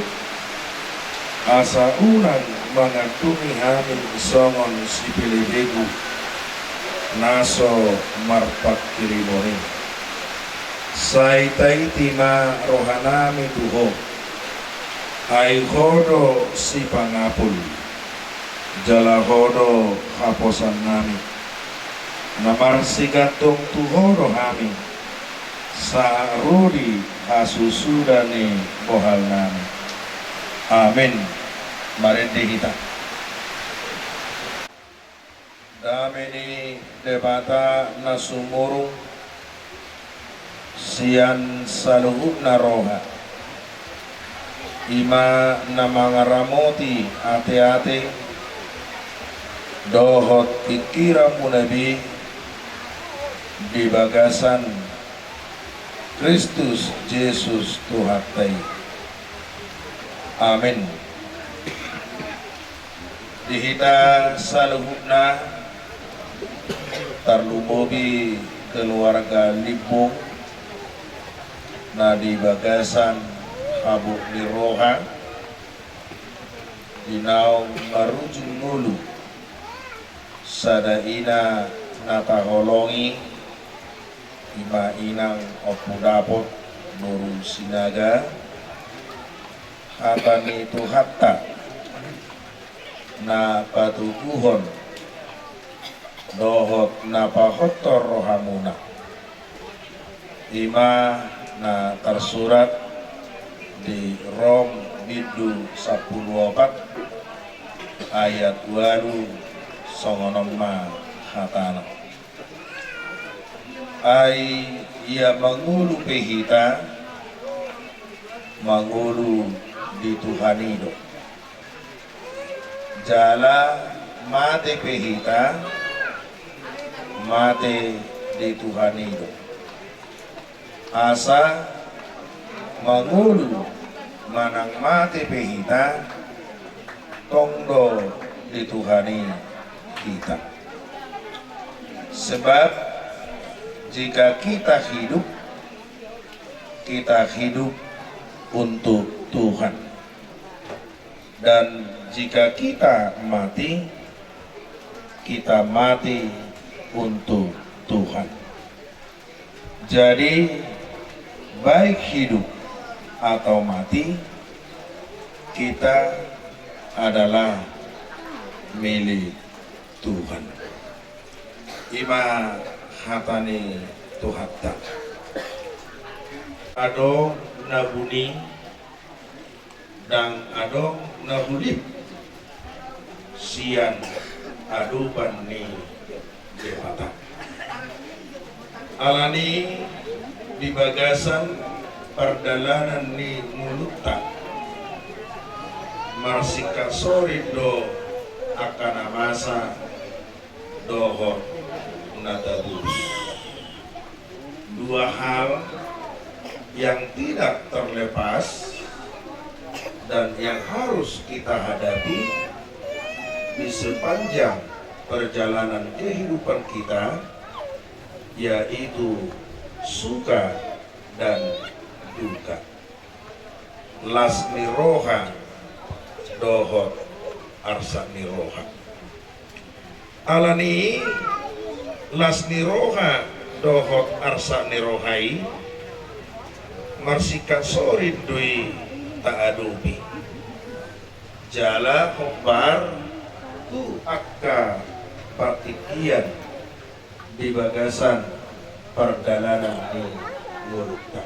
asa unang mangandungi hami songon sipelebegu na so marpangkirimon i. Sai taiti ma rohanami tu Ho, ai Ho do sipangapul, jala Ho do haposanami. Na marsigantung tu Ho do hami, sahat ro di hasusuda ni bohalnami. Amin. Marende hita. Dame ni Debata na sumurung sian saluhutna roha, i ma na mangaramoti ateate dohot pingkiranmuna be di bagasan Kristus Jesus Tuhanta i. Amen. Di hita saluhutna, tarlumobi keluarga Limbong na di bagasan habot ni roha, di naung marujung ngolu, sada ina na taholongi, ima inang Ompu Dapot boru Sinaga, hata ni Tuhanta na patoguhon dohot na pahotol rohamuna. Ima na tarsurat di Rom bindu sampulu opat ayat ualu, songon on ma hatana. Ai ia mangolu pe hita, mangolu di Tuhan i do. Jala mate pe hita, mate di Tuhan i do. Asa mangolu manang mate pe hita, tong do di Tuhan i hita. Sebab jika kita hidup, kita hidup untuk Tuhan. Dan jika kita mati, kita mati untuk Tuhan. Jadi, baik hidup atau mati, kita adalah milik Tuhan. Ima hata ni Tuhanta. Adong na buni, ndang adong na hulip sian adopan ni Debata. Alani di bagasan pardalanan ni ngolunta, marsingkat sorin do angka na masa dohot na tabolus. Dua hal yang tidak terlepas dan yang harus kita hadapi di sepanjang perjalanan kehidupan kita, yaitu suka dan duka. Las ni roha dohot arsak ni roha. Alani las ni roha dohot arsak ni roha i, marsingkat sorin do i taadopi. Jala hombar tu angka partingkian di bagasan pardalanan ni ngolunta.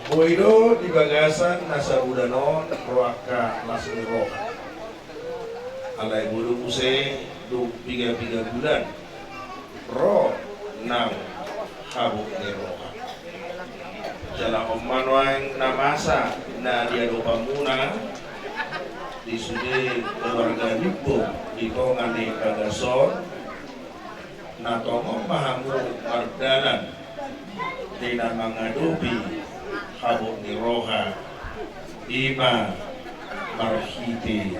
Boi do di bagasan na sabulan on ro angka las ni roha. Alai molo muse dung piga-piga bulan ro nang habot ni roha. Jala on ma nuaeng na masa na di adopanmuna di sude keluarga Limbong di tonga ni bagas on, na tongon ma hamu mardalan di na mangadopi habot ni roha, ima marhite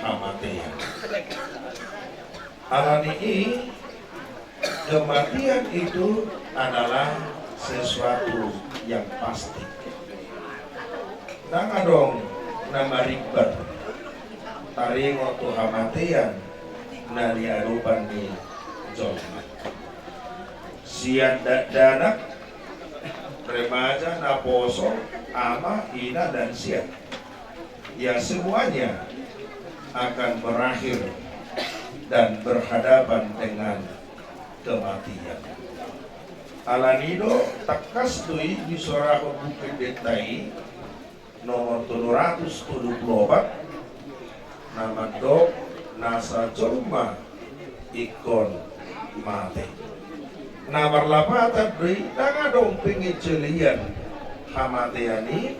hamatean. Alani i, kematian itu adalah sesuatu yang pasti. Ndang adong na marimbar taringot tu hamatean na di adopan ni jolma. Sian dakdanak, remaja, naposo, ama, ina, lansia, ya, semuanya akan berakhir dan berhadapan dengan kematian. Alani do tangkas do i disorahon Buku Endenta i, nomor tolu ratus tolu pulu opat, na mandok nasa jolma ingkon mate. Na marlapatan do i, ndang adong pengecualian hamatean i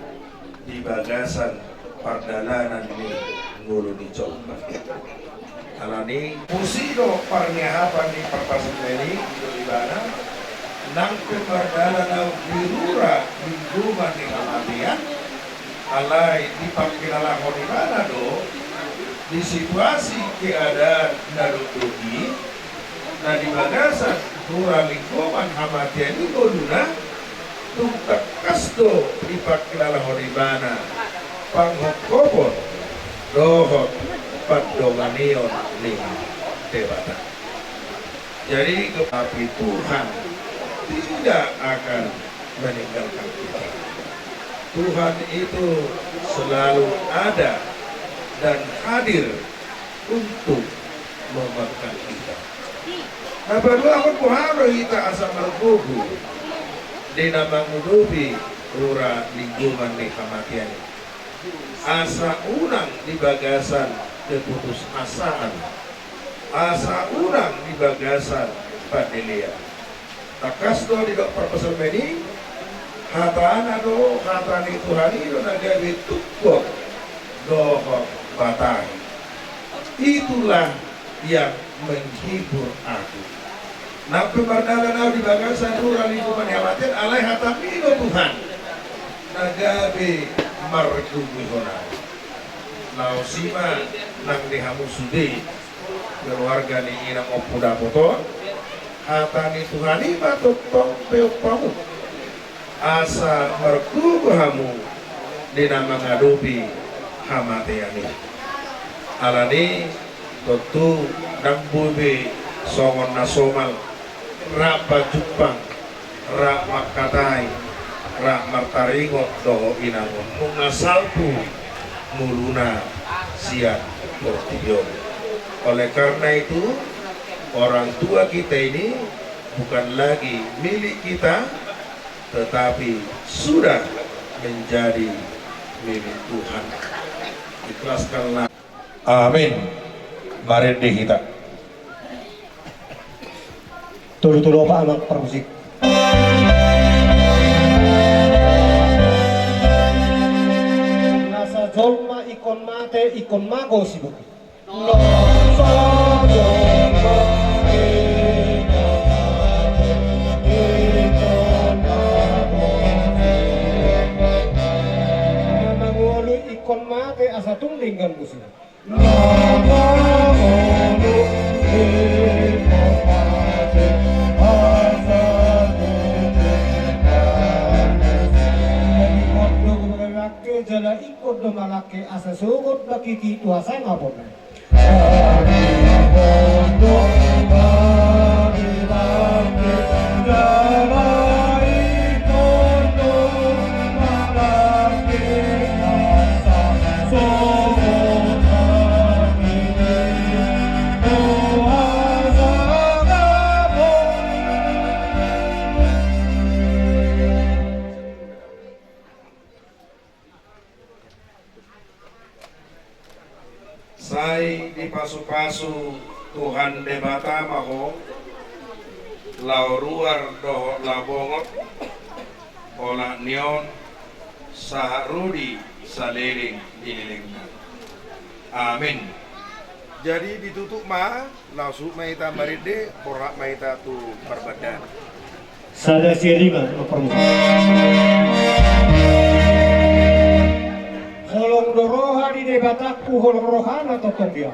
di bagasan pardalanan ni ngolu ni jolma. Alani i, muse do parniahapan ni parpasonmena i, didok ibana, nang pe mardalan ahu di rura linggoman ni hamatean, alai dipangkilalahon ibana do di situasi keadaan na dokdok i, na di bagasan rura linggoman hamatean i ngoluna, tung tangkas do dipangkilalahon ibana panghophopon dohot pandonganion ni Debata. Jadi, tapi Tuhan tidak akan meninggalkan kita. Tuhan itu selalu ada dan hadir untuk memegangkan kita. Na paduahon, boha do hita asa margogo di na mangudupi rura linggoman ni hamatean i? Asa unang di bagasan keputusasaan, asa unang di bagasan pandelean. Tangkas do didok parpasonmena i, hatana do, hata ni Tuhan i do na gabe tungkot dohot batahi. Itulah yang menghibur aku. Nang pe mardalan ahu di bagasan rura linggoman ni hamatean, alai hataMi do Tuhan na gabe margogoihon ahu. Laos i ma nang di hamu sude, keluarga ni inang Ompu Dapot on, hata ni Tuhan i ma tongtong pe ompamu, asa margogo hamu di na mangadopi hamatean i. Alani i, tontu ndang boi be songon na somal, rap manjumpang, rap mangkatai, rap martaringot dohot inangon nunga salpu ngoluna sian portibi on. Oleh karena itu, orang tua kita ini bukan lagi milik kita, tetapi sudah menjadi milik Tuhan. Ikhlaskanlah. Amin. Marende hita. Tolu tolu opat, amang parmusik. Nasa jolma ingkon mate, ingkon mago siboto. Mangolu ingkon mate asa tung denggan musik. Jala ingkon do malangke asa sogot bakiki tu hasangapon. Sai dipasupasu Tuhan Debata ma ho, laho ruar dohot laho bongot, olat ni on sahat rodi saleleng ni lelengna. Amin. Jadi ditutup ma. Laos ma hita marende, borhat ma hita tu parbandaan. Sada sian lima, amang parmusik. Holong do roha di Debatangku, holong rohana tongtong dia.